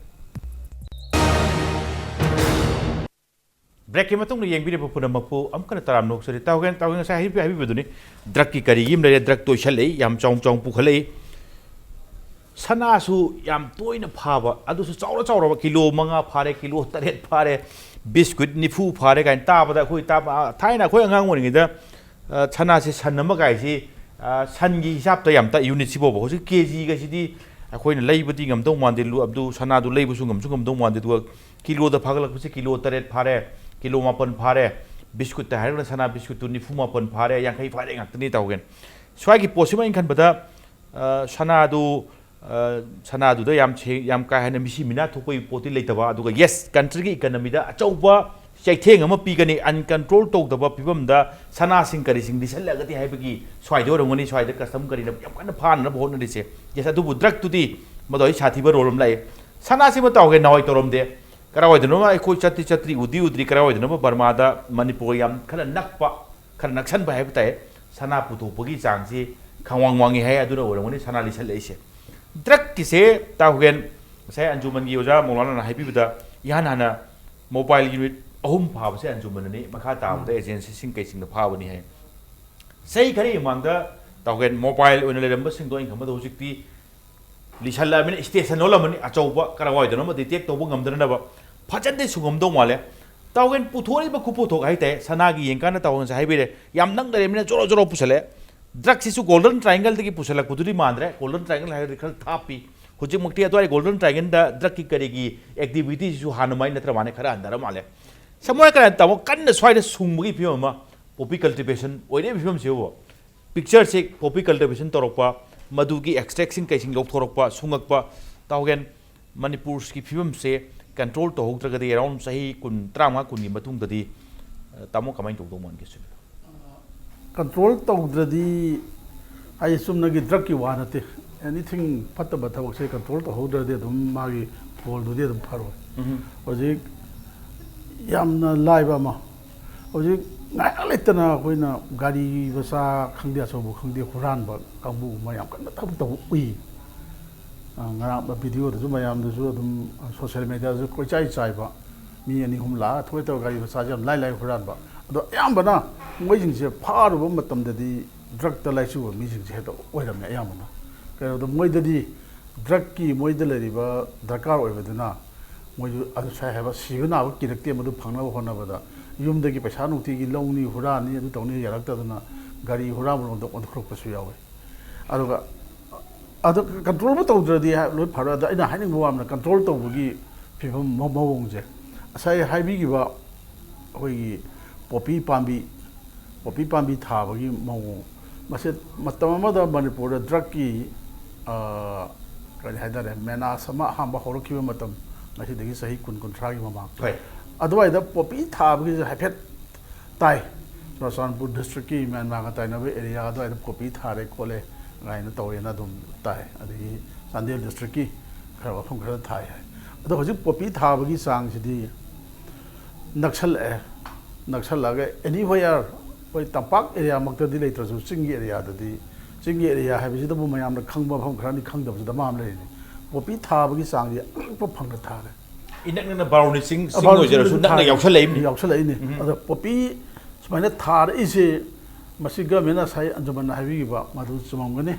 ꯕ꯭ꯔꯦꯛꯀꯤ ꯃꯇꯨꯡꯗ ꯌꯦꯡꯕꯤꯔꯤꯕ ꯄꯨꯝꯅꯃꯛꯄꯨ ꯑꯃꯨꯛ ꯍꯟꯅ ꯇꯔꯥꯝꯅ ꯑꯣꯛꯆꯔꯤ꯫ ꯇꯥꯎꯍꯦꯟ, ꯇꯥꯎꯍꯦꯟ ꯉꯁꯥꯏ ꯍꯥꯏꯕꯤ-, ꯍꯥꯏꯕꯤꯕꯗꯨꯅꯤ꯫ ꯗ꯭ꯔꯒꯀꯤ ꯀꯔꯤꯒꯤ ꯑꯃ ꯂꯩꯔꯦ, ꯗ꯭ꯔꯒ ꯇꯣꯏꯁꯜꯂꯛꯏ, ꯌꯥꯝ ꯆꯥꯎ ꯆꯥꯎ ꯄꯨꯈꯠꯂꯛꯏ꯫ ꯁꯅꯥꯁꯨ ꯌꯥꯝ ꯇꯣꯏꯅ ꯐꯥꯕ, ꯑꯗꯨꯁꯨ ꯆꯥꯎꯔ ꯆꯥꯎꯔꯕ, ꯀꯤꯂꯣ ꯃꯉꯥ ꯐꯥꯔꯦ, ꯀꯤꯂꯣ ꯇꯔꯦꯠ ꯐꯥꯔꯦ, ꯕꯤꯁꯀꯨꯠ ꯅꯤꯐꯨ ꯐꯥꯔꯦ ꯀꯥꯏꯅ ꯇꯥꯕꯗ ꯑꯩꯈꯣꯏ ꯇꯥꯕ, ꯑ, ꯊꯥꯏꯅ ꯑꯩꯈꯣꯏ ꯑꯉꯥꯡ ꯑꯣꯏꯔꯤꯉꯩꯗ, ꯑ, ꯁꯅꯥꯁꯦ ꯁꯟ ꯑꯃ ꯀꯥꯏꯁꯤ, ꯑ, ꯁꯟꯒꯤ ꯍꯤꯁꯥꯞꯇ ꯌꯥꯝ ꯇꯥ-, ꯌꯨꯅꯤꯠꯁꯤ ꯐꯥꯎꯕ꯫ ꯍꯧꯖꯤꯛ ꯀꯦ ꯖꯤꯒꯁꯤꯗꯤ ꯑꯩꯈꯣꯏꯅ ꯂꯩꯕꯗꯤ ꯉꯝꯗꯧ ꯃꯥꯟꯗꯦ, ꯂꯨ-, ꯑꯗꯨ ꯁꯅꯥꯗꯨ ꯂꯩꯕꯁꯨ ꯉꯝꯁꯨ ꯉꯝꯗꯧ ꯃꯥꯟꯗꯦ꯫ ꯑꯗꯨꯒ ꯀꯤꯂꯣꯗ ꯐꯥꯒꯠꯂꯛꯄꯁꯦ ꯀꯤꯂꯣ ꯇꯔꯦꯠ ꯐꯥꯔꯦ, ꯀꯤꯂꯣ ꯃꯥꯄꯟ ꯐꯥꯔꯦ, ꯕꯤꯁꯀꯨꯠꯇ ꯍꯥꯏꯔꯒꯅ ꯁꯅꯥ ꯕꯤꯁꯀꯨꯠꯇꯨ ꯅꯤꯐꯨ ꯃꯥꯄꯟ ꯐꯥꯔꯦ, ꯌꯥꯡꯈꯩ ꯐꯥꯔꯦ ꯉꯥꯛꯇꯅꯤ ꯇꯥꯎꯍꯦꯟ꯫ ꯁ꯭ꯋꯥꯏꯒꯤ ꯄꯣꯠꯁꯤꯃ ꯑꯩꯅ ꯈꯟꯕꯗ, ꯑ, ꯁꯅꯥꯗꯨ, ꯑ, ꯁꯅꯥꯗꯨꯗ ꯌꯥꯝ ꯁꯦ-, ꯌꯥꯝ ꯀꯥ ꯍꯦꯟꯅ ꯃꯤꯁꯤ ꯃꯤꯅꯥ ꯊꯣꯛꯄꯒꯤ ꯄꯣꯠꯇꯤ ꯂꯩꯇꯕ, ꯑꯗꯨꯒ ꯌꯦꯁ, ꯀꯟꯇ꯭ꯔꯤꯒꯤ ꯏꯀꯅꯃꯤꯗ ꯑꯆꯧꯕ ꯆꯩꯊꯦꯡ ꯑꯃ ꯄꯤꯒꯅꯤ, ꯑꯟꯀꯟꯇ꯭ꯔꯣꯜ ꯇꯧꯗꯕ ꯐꯤꯕꯝꯗ ꯁꯅꯥꯁꯤꯡ ꯀꯔꯤꯁꯤꯡ ꯂꯤꯁꯜꯂꯛꯑꯒꯗꯤ ꯍꯥꯏꯕꯒꯤ ꯁ꯭ꯋꯥꯏꯗ ꯑꯣꯏꯔꯝꯒꯅꯤ, ꯁ꯭ꯋꯥꯏꯗ ꯀꯁꯇꯝ ꯀꯔꯤꯅ ꯌꯥꯝ ꯀꯟꯅ ꯐꯥꯅꯅꯕ ꯍꯣꯠꯅꯔꯤꯁꯦ꯫ ꯌꯦꯁ, ꯑꯗꯨꯕꯨ ꯗ꯭ꯔꯒꯇꯨꯗꯤ ꯃꯗꯨ ꯑꯩ ꯁꯥꯊꯤꯕ ꯔꯣꯜ ꯑꯃ ꯂꯥꯛꯑꯦ꯫ ꯁꯅꯥꯁꯤꯃ ꯇꯥꯎꯍꯦꯟ ꯅꯍꯥꯟꯋꯥꯏ ꯇꯧꯔꯝꯗꯦ꯫ ꯀꯔꯥꯏꯋꯥꯏꯗꯅꯣꯃ ꯑꯩꯈꯣꯏ ꯆꯠꯇꯤ ꯆꯠꯇ꯭ꯔꯤ, ꯎꯗꯤ ꯎꯗ꯭ꯔꯤ, ꯀꯔꯥꯏꯋꯥꯏꯗꯅꯣꯃ ꯕꯔꯃꯥꯗ, ꯃꯅꯤꯄꯨꯔꯒ ꯌꯥꯝ ꯈꯔ ꯅꯛꯄ, ꯈꯔ ꯅꯛꯁꯟꯕ ꯍꯥꯏꯕ ꯇꯥꯏ, ꯁꯅꯥ ꯄꯨꯊꯣꯛꯄꯒꯤ ꯆꯥꯡꯁꯤ ꯈꯪꯋꯥꯡ ꯋꯥꯡꯉꯤ ꯍꯥꯏ, ꯑꯗꯨꯅ ꯑꯣꯏꯔꯝꯒꯅꯤ ꯁꯅꯥ ꯂꯤꯁꯜꯂꯛꯏꯁꯦ꯫ ꯗ꯭ꯔꯒꯀꯤꯁꯦ ꯇꯥꯎꯍꯦꯟ, ꯉꯁꯥꯏ ꯑꯟꯖꯨꯃꯟꯒꯤ ꯑꯣꯖꯥ ꯃꯧꯂꯥꯅꯥꯅ ꯍꯥꯏꯕꯤꯕꯗ, ꯏꯍꯥꯟ ꯍꯥꯟꯅ ꯃꯣꯕꯥꯏꯜ ꯌꯨꯅꯤꯠ ꯑꯍꯨꯝ ꯐꯥꯕꯁꯦ ꯑꯟꯖꯨꯃꯟꯅꯅꯤ, ꯃꯈꯥ ꯇꯥꯕꯗ ꯎꯝ꯫ ꯑꯦꯖꯦꯟꯁꯤꯁꯤꯡ ꯀꯩꯁꯤꯡꯅ ꯐꯥꯕꯅꯤ ꯍꯥꯏ꯫ ꯆꯍꯤ ꯈꯔꯒꯤ ꯃꯃꯥꯡꯗ ꯇꯥꯎꯍꯦꯟ ꯃꯣꯕꯥꯏꯜ ꯑꯣꯏꯅ ꯂꯩꯔꯝꯕꯁꯤꯡꯗꯣ ꯑꯩꯅ ꯈꯟꯕꯗ ꯍꯧꯖꯤꯛꯇꯤ ꯂꯤꯁꯜꯂꯛꯑꯕꯅꯤꯅ ꯏꯁꯇꯦꯁꯟ ꯑꯣꯜꯂꯝꯃꯅꯤ, ꯑꯆꯧꯕ ꯀꯔꯥꯏꯋꯥꯏꯗꯅꯣ ꯑꯃ ꯗꯤꯇꯦꯛ ꯇꯧꯕ ꯉꯝꯗꯅꯕ ꯐꯖꯅꯗꯤ ꯁꯨꯡꯉꯝꯗꯧ ꯃꯥꯜꯂꯦ꯫ ꯇꯥꯎꯒꯦꯟ ꯄꯨꯊꯣꯔꯛꯏꯕ ꯈꯨꯄꯨꯊꯣꯛ ꯍꯥꯏꯇꯥꯔꯦ, ꯁꯅꯥꯒꯤ ꯌꯦꯡꯀꯥꯟꯗ ꯇꯥꯎꯒꯦꯟꯁꯦ ꯍꯥꯏꯕꯤꯔꯦ, ꯌꯥꯝ ꯅꯛꯅꯔꯦꯃꯤꯅ ꯖꯣꯔꯣ ꯖꯣꯔꯣ ꯄꯨꯁꯜꯂꯛꯑꯦ꯫ ꯗ꯭ꯔꯛꯁꯤꯁꯨ ꯒꯣꯜꯗꯟ ꯇ꯭ꯔꯥꯏꯡꯒꯜꯗꯒꯤ ꯄꯨꯁꯜꯂꯛꯄꯗꯨꯗꯤ ꯃꯥꯟꯗ꯭ꯔꯦ꯫ ꯒꯣꯜꯗꯟ ꯇ꯭ꯔꯥꯏꯡꯒꯜ ꯍꯥꯏꯔꯗꯤ ꯈꯔ ꯊꯥꯞꯄꯤ꯫ ꯍꯧꯖꯤꯛꯃꯛꯇꯤ ꯑꯗꯨꯋꯥꯏ ꯒꯣꯜꯗꯟ ꯇ꯭ꯔꯥꯏꯡꯒꯜꯗ ꯗ꯭ꯔꯛꯀꯤ ꯀꯔꯤꯒꯤ ꯑꯦꯛꯇꯤꯚꯤꯇꯤꯁꯤꯁꯨ ꯍꯥꯟꯅ ꯃꯥꯏ ꯅꯠꯇ꯭ꯔ ꯃꯥꯜꯂꯦ, ꯈꯔ ꯍꯟꯊꯔ ꯃꯥꯜꯂꯦ꯫ ꯁꯝꯅ ꯍꯥꯏꯔꯀꯥꯟꯗ ꯇꯥꯃꯣ, ꯀꯟꯅ ꯁ꯭ꯋꯥꯏꯗ ꯁꯨꯡꯕꯒꯤ ꯐꯤꯕꯝ ꯑꯃ, ꯄꯣꯄꯤ ꯀꯜꯇꯤꯚꯦꯁꯟ ꯑꯣꯏꯔꯤꯕ ꯐꯤꯕꯝꯁꯤꯕꯨ, ꯄꯤꯛꯆꯔꯁꯤ ꯄꯣꯄꯤ ꯀꯜꯇꯤꯚꯦꯁꯟ ꯇꯧꯔꯛꯄ, ꯃꯗꯨꯒꯤ ꯑꯦꯛꯁꯇ꯭ꯔꯦꯛꯁꯤꯡ ꯀꯩꯁꯤꯡ ꯂꯧꯊꯣꯔꯛꯄ, ꯁꯨꯡꯉꯛꯄ, ꯇꯥꯎꯒꯦꯟ ꯃꯅꯤꯄꯨꯔꯒꯤ ꯐꯤꯕꯝꯁꯦ ꯀꯟꯇ꯭ꯔꯣꯜ ꯇꯧꯍꯧꯗ꯭ꯔꯒꯗꯤ, ꯑꯦꯔꯥꯎꯟ ꯆꯍꯤ ꯀꯨꯟ, ꯇꯔꯥꯃꯉꯥ ꯀꯨꯟꯒꯤ ꯃꯇꯨꯡꯗꯗꯤ, ꯑ, ꯇꯥꯃꯣ, ꯀꯃꯥꯏꯅ ꯇꯧꯗꯧ ꯃꯥꯟꯒꯦ ꯁꯤꯕꯣ? ꯀꯟꯇ꯭ꯔꯣꯜ ꯇꯧꯗ꯭ꯔꯗꯤ, ꯍꯥꯏꯗꯤ ꯆꯨꯝꯅꯒꯤ ꯗ꯭ꯔꯛꯀꯤ ꯋꯥ ꯅꯠꯇꯦ, ꯑꯦꯅꯤꯊꯤꯡ ꯐꯠꯇꯕ ꯊꯕꯛꯁꯦ ꯀꯟꯇ꯭ꯔꯣꯜ ꯇꯧꯍꯧꯗ꯭ꯔꯗꯤ ꯑꯗꯨꯝ ꯃꯥꯒꯤ ꯐꯣꯜꯗꯨꯗꯤ ꯑꯗꯨꯝ ꯐꯔꯣꯏ꯫ ꯎꯝ꯫ ꯍꯧꯖꯤꯛ ꯌꯥꯝꯅ ꯂꯥꯏꯕ ꯑꯃ, ꯍꯧꯖꯤꯛ ꯉꯥꯏꯍꯥꯛ ꯂꯩꯇꯅ ꯑꯩꯈꯣꯏꯅ ꯒꯥꯔꯤ ꯃꯆꯥ ꯈꯪꯗꯦ, ꯑꯆꯧꯕ ꯈꯪꯗꯦ, ꯍꯨꯔꯥꯟꯕ ꯀꯥꯡꯕꯨ ꯑꯃ ꯌꯥꯝ ꯀꯟꯅ ꯊꯕꯛ ꯇꯧꯕ ꯎꯏ꯫ ꯑ, ꯉꯔꯥꯡ ꯚꯤꯗꯤꯑꯣꯗꯁꯨ, ꯃꯌꯥꯝꯗꯁꯨ ꯑꯗꯨꯝ, ꯑ, ꯁꯣꯁꯤꯌꯦꯜ ꯃꯦꯗꯤꯌꯥꯗꯁꯨ ꯀꯣꯏꯆꯥꯏ ꯆꯥꯏꯕ, ꯃꯤ ꯑꯅꯤ ꯑꯍꯨꯝ ꯂꯥꯛꯑ ꯊꯧꯒꯦ ꯇꯧꯔ ꯒꯥꯔꯤ ꯃꯆꯥꯁꯦ ꯌꯥꯝ ꯂꯥꯏ ꯂꯥꯏ ꯍꯨꯔꯥꯟꯕ꯫ ꯑꯗꯣ ꯑꯌꯥꯝꯕꯅ ꯃꯣꯏꯁꯤꯡꯁꯦ ꯐꯥꯔꯨꯕ ꯃꯇꯝꯗꯗꯤ ꯗ꯭ꯔꯛꯇ ꯂꯥꯏꯆꯨꯕ ꯃꯤꯁꯤꯡꯁꯦ ꯍꯦꯛꯇ ꯑꯣꯏꯔꯝꯃꯦ ꯑꯌꯥꯝꯕꯅ꯫ ꯀꯩꯅꯣꯗ ꯃꯣꯏꯗꯗꯤ ꯗ꯭ꯔꯛꯀꯤ ꯃꯣꯏꯗ ꯂꯩꯔꯤꯕ ꯗꯔꯀꯥꯔ ꯑꯣꯏꯕꯗꯨꯅ, ꯃꯣꯏꯁꯨ ꯑꯗꯨ ꯉꯁꯥꯏ ꯍꯥꯏꯕ ꯁꯤꯕ ꯅꯥꯕ ꯀꯤꯔꯛꯇꯦ, ꯃꯗꯨ ꯐꯪꯅꯕ ꯍꯣꯠꯅꯕꯗ ꯌꯨꯝꯗꯒꯤ ꯄꯩꯁꯥ ꯅꯨꯡꯇꯤꯒꯤ ꯂꯧꯅꯤ, ꯍꯨꯔꯥꯟꯅꯤ, ꯑꯗꯨ ꯇꯧꯅꯤ ꯌꯥꯔꯛꯇꯗꯅ ꯒꯥꯔꯤ ꯍꯨꯔꯥꯟꯕꯔꯣꯝꯗ ꯑꯣꯟꯊꯣꯔꯛꯄꯁꯨ ꯌꯥꯎꯋꯤ꯫ ꯑꯗꯨꯒ ꯑꯗꯣ ꯀꯟꯇ꯭ꯔꯣꯜꯕꯨ ꯇꯧꯗ꯭ꯔꯗꯤ ꯍꯥꯏ-, ꯂꯣꯏ ꯐꯔꯣꯏ꯫ ꯑꯗꯣ ꯑꯩꯅ ꯍꯥꯏꯅꯤꯡꯕ ꯋꯥ ꯑꯃꯅ, ꯀꯟꯇ꯭ꯔꯣꯜ ꯇꯧꯕꯒꯤ ꯐꯤꯕꯝ ꯃ-, ꯃꯑꯣꯡꯁꯦ, ꯉꯁꯥꯏ ꯍꯥꯏꯕꯤꯈꯤꯕ ꯑꯩꯈꯣꯏꯒꯤ ꯄꯣꯄꯤ ꯄꯥꯝꯕꯤ, ꯄꯣꯄꯤ ꯄꯥꯝꯕꯤ ꯊꯥꯕꯒꯤ ꯃꯑꯣꯡ, ꯃꯁꯤ ꯃꯇꯝ ꯑꯃꯗ ꯃꯅꯤꯄꯨꯔꯗ ꯗ꯭ꯔꯛꯀꯤ, ꯑ, ꯀꯔꯤ ꯍꯥꯏꯇꯥꯔꯦ, ꯃꯦꯅꯥꯁ ꯑꯃ ꯑꯍꯥꯟꯕ ꯍꯧꯔꯛꯈꯤꯕ ꯃꯇꯝ, ꯉꯁꯤꯗꯒꯤ ꯆꯍꯤ ꯀꯨꯟ, ꯀꯨꯟꯊ꯭ꯔꯥꯒꯤ ꯃꯃꯥꯡ, ꯍꯣꯏ꯫ ꯑꯗꯨꯋꯥꯏꯗ ꯄꯣꯄꯤ ꯊꯥꯕꯒꯤꯁꯦ ꯍꯥꯏꯐꯦꯠ ꯇꯥꯏ꯫ ꯆꯨꯔꯆꯥꯟꯄꯨꯔ ꯗꯤꯁꯇ꯭ꯔꯤꯛꯀꯤ ꯃ꯭ꯌꯥꯟꯃꯥꯔꯒ ꯇꯥꯏꯅꯕ ꯑꯦꯔꯤꯌꯥ ꯑꯗꯨꯋꯥꯏꯗ ꯄꯣꯄꯤ ꯊꯥꯔꯦ ꯈꯣꯠꯂꯦ ꯀꯥꯏꯅ ꯇꯧꯋꯦꯅ ꯑꯗꯨꯝ ꯇꯥꯏ꯫ ꯑꯗꯒꯤ ꯆꯥꯟꯗꯦꯜ ꯗꯤꯁꯇ꯭ꯔꯤꯛꯀꯤ ꯈꯔ ꯃꯐꯝ ꯈꯔꯗ ꯊꯥꯏ ꯍꯥꯏ꯫ ꯑꯗꯣ ꯍꯧꯖꯤꯛ ꯄꯣꯄꯤ ꯊꯥꯕꯒꯤ ꯆꯥꯡꯁꯤꯗꯤ ꯅꯛꯁꯜꯂꯛꯑꯦ꯫ ꯅꯛꯁꯜꯂꯛꯑꯒ ꯑꯦꯅꯤꯋꯦꯌꯔ, ꯑꯩꯈꯣꯏ ꯇꯝꯄꯥꯛ ꯑꯦꯔꯤꯌꯥꯃꯛꯇꯗꯤ ꯂꯩꯇ꯭ꯔꯁꯨ, ꯆꯤꯡꯒꯤ ꯑꯦꯔꯤꯌꯥꯗꯗꯤ, ꯆꯤꯡꯒꯤ ꯑꯦꯔꯤꯌꯥ ꯍꯥꯏꯕꯁꯤꯗꯕꯨ ꯃꯌꯥꯝꯅ ꯈꯪꯕ ꯃꯐꯝ ꯈꯔꯅꯤ, ꯈꯪꯗꯕꯁꯨ ꯗꯃꯥ ꯑꯃ ꯂꯩꯔꯤꯅꯤ꯫ ꯄꯣꯄꯤ ꯊꯥꯕꯒꯤ ꯆꯥꯡꯁꯦ ꯑꯉꯛꯄ ꯐꯪꯅ ꯊꯥꯔꯦ꯫ ꯏꯅꯛ ꯅꯛꯅ ꯕꯥꯔꯨꯅꯤ ꯆꯤꯡ, ꯆꯤꯡ ꯑꯕꯥꯜ ꯑꯣꯏꯖꯔꯁꯨ ꯆꯤꯡꯗꯁꯨ ꯅꯛꯅ ꯊꯥꯔꯤ, ꯌꯥꯎꯁꯜꯂꯛꯏꯕꯅꯤ꯫ ꯌꯥꯎꯁꯜꯂꯛꯏꯅꯤ꯫ ꯎꯝ꯫ ꯑꯗꯣ ꯄꯣꯄꯤ ꯁꯨꯃꯥꯏꯅ ꯊꯥꯔꯛꯏꯁꯦ, ꯃꯁꯤ ꯒꯃꯦꯟ ꯉꯁꯥꯏ ꯑꯟꯖꯨꯃꯟꯅ ꯍꯥꯏꯕꯤꯈꯤꯕ ꯃꯗꯨ ꯆꯨꯝꯃꯝꯒꯅꯤ꯫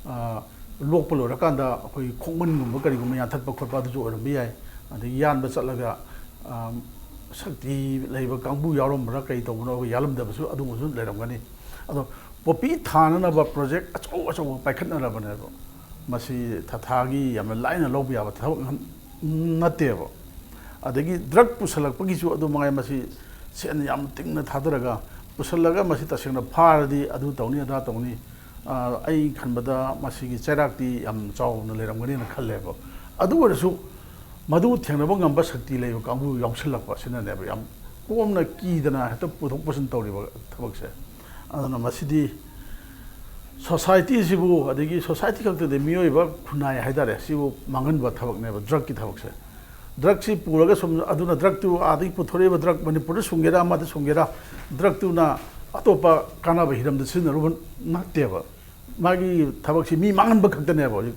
ꯑ, ꯂꯣꯛꯄ ꯂꯣꯏꯔꯀꯥꯟꯗ ꯑꯩꯈꯣꯏ ꯈꯣꯡꯃꯟꯒꯨꯝꯕ ꯀꯔꯤꯒꯨꯝꯕ ꯌꯥꯟꯊꯠꯄ ꯈꯣꯠꯄ ꯑꯗꯨꯁꯨ ꯑꯣꯏꯔꯝꯕ ꯌꯥꯏ꯫ ꯑꯗꯩ ꯌꯥꯟꯕ ꯆꯠꯂꯒ, ꯑ, ꯁꯛꯇꯤ ꯂꯩꯕ ꯀꯥꯡꯕꯨ ꯌꯥꯎꯔꯝꯕ꯭ꯔꯥ, ꯀꯩ ꯇꯧꯕꯅꯣ, ꯑꯩꯈꯣꯏ ꯌꯥꯜꯂꯝꯗꯕꯁꯨ ꯑꯗꯨꯒꯨꯝꯕꯁꯨ ꯂꯩꯔꯝꯒꯅꯤ꯫ ꯑꯗꯣ ꯄꯣꯄꯤ ꯊꯥꯅꯅꯕ ꯄ꯭ꯔꯣꯖꯦꯛ ꯑꯆꯧ ꯑꯆꯧꯕ ꯄꯥꯏꯈꯠꯅꯔꯕꯅꯦꯕ꯫ ꯃꯁꯤ ꯊꯥꯊꯥꯒꯤ ꯌꯥꯝꯅ ꯂꯥꯏꯅ ꯂꯧꯕ ꯌꯥꯕ ꯊꯕꯛ ꯅꯠꯇꯦꯕ꯫ ꯑꯗꯒꯤ ꯗ꯭ꯔꯒ ꯄꯨꯁꯜꯂꯛꯄꯒꯤꯁꯨ ꯑꯗꯨ ꯃꯉꯥꯏ, ꯃꯁꯤ ꯁꯦꯟ ꯌꯥꯝ ꯇꯤꯡꯅ ꯊꯥꯗꯔꯒ ꯄꯨꯁꯜꯂꯒ ꯃꯁꯤ ꯇꯁꯦꯡꯅ ꯐꯥꯔꯗꯤ ꯑꯗꯨ ꯇꯧꯅꯤ ꯑꯗꯥ ꯇꯧꯅꯤ꯫ ꯑꯩ ꯈꯟꯕꯗ ꯃꯁꯤꯒꯤ ꯆꯩꯔꯥꯛꯇꯤ ꯌꯥꯝ ꯆꯥꯎꯅ ꯂꯩꯔꯝꯒꯅꯤꯅ ꯈꯜꯂꯦꯕ꯫ ꯑꯗꯨ ꯑꯣꯏꯔꯁꯨ ꯃꯗꯨ ꯊꯦꯡꯅꯕ ꯉꯝꯕ ꯁꯛꯇꯤ ꯂꯩꯕ ꯀꯥꯡꯕꯨ ꯌꯥꯎꯁꯜꯂꯛꯄ ꯑꯁꯤꯅꯅꯦꯕ ꯌꯥꯝ ꯀꯣꯝꯅ ꯀꯤꯗꯅ ꯍꯦꯛꯇ ꯄꯨꯊꯣꯛ ꯄꯨꯁꯤꯟ ꯇꯧꯔꯤꯕ ꯊꯕꯛꯁꯦ꯫ ꯑꯗꯨꯅ ꯃꯁꯤꯗꯤ ꯁꯣꯁꯥꯏꯇꯤꯁꯤꯕꯨ, ꯑꯗꯒꯤ ꯁꯣꯁꯥꯏꯇꯤ ꯈꯛꯇꯗꯤ, ꯃꯤꯑꯣꯏꯕ ꯈꯨꯟꯅꯥꯏ ꯍꯥꯏꯇꯥꯔꯦ, ꯁꯤꯕꯨ ꯃꯥꯡꯍꯟꯕ ꯊꯕꯛꯅꯦꯕ ꯗ꯭ꯔꯒꯀꯤ ꯊꯕꯛꯁꯦ꯫ ꯗ꯭ꯔꯒꯁꯤ ꯄꯨꯔꯒ ꯁꯨꯝ ꯑꯗꯨꯅ ꯗ꯭ꯔꯒꯇꯨ ꯑꯥꯗꯒꯤ ꯄꯨꯊꯣꯔꯛꯏꯕ ꯗ꯭ꯔꯒ ꯃꯅꯤꯄꯨꯔꯗ ꯁꯨꯡꯒꯦꯔꯥ ꯑꯃꯗ ꯁꯨꯡꯒꯦꯔꯥ, ꯗ꯭ꯔꯒꯇꯨꯅ ꯑꯇꯣꯞꯄ ꯀꯥꯟꯅꯕ ꯍꯤꯔꯝꯗ ꯁꯤꯖꯤꯟꯅꯔꯨꯕ ꯅꯠꯇꯦꯕ꯫ ꯃꯥꯒꯤ ꯊꯕꯛꯁꯤ ꯃꯤ ꯃꯥꯡꯍꯟꯕ ꯈꯛꯇꯅꯦꯕ꯫ ꯍꯧꯖꯤꯛ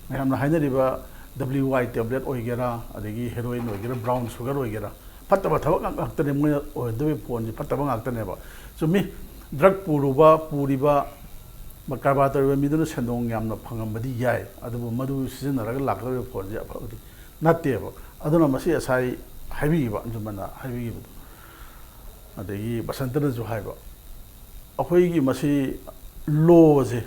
ꯃꯌꯥꯝꯅ ꯍꯥꯏꯅꯔꯤꯕ W Y tablet ꯑꯣꯏꯒꯦꯔꯥ, ꯑꯗꯒꯤ heroin ꯑꯣꯏꯒꯦꯔꯥ, brown sugar ꯑꯣꯏꯒꯦꯔꯥ, ꯐꯠꯇꯕ ꯊꯕꯛ ꯉꯥꯛ- ꯉꯥꯛꯇꯅꯦ ꯃꯣꯏꯅ ꯑꯣꯏꯍꯟꯗꯣꯏꯕ ꯐꯣꯟꯁꯦ, ꯐꯠꯇꯕ ꯉꯥꯛꯇꯅꯦꯕ꯫ ꯆꯨꯝꯃꯤ, ꯗ꯭ꯔꯒ ꯄꯨꯔꯨꯕ, ꯄꯨꯔꯤꯕ, ꯀꯔꯕꯥꯔ ꯇꯧꯔꯤꯕ ꯃꯤꯗꯨꯅ ꯁꯦꯟꯗꯣꯡ ꯌꯥꯝꯅ ꯐꯪꯉꯝꯕꯗꯤ ꯌꯥꯏ, ꯑꯗꯨꯕꯨ ꯃꯗꯨ ꯁꯤꯖꯤꯟꯅꯔꯒ ꯂꯥꯛꯀꯗꯧꯔꯤꯕ ꯐꯣꯟꯁꯦ ꯑꯐꯕꯗꯤ ꯅꯠꯇꯦꯕ꯫ ꯑꯗꯨꯅ ꯃꯁꯤ ꯉꯁꯥꯏ ꯍꯥꯏꯕꯤꯈꯤꯕ, ꯑꯟꯖꯨꯃꯟꯅ ꯍꯥꯏꯕꯤꯈꯤꯕꯗꯣ, ꯑꯗꯒꯤ ꯕꯁꯟꯇꯅꯁꯨ ꯍꯥꯏꯕ, ꯑꯩꯈꯣꯏꯒꯤ ꯃꯁꯤ ꯂꯣꯁꯦ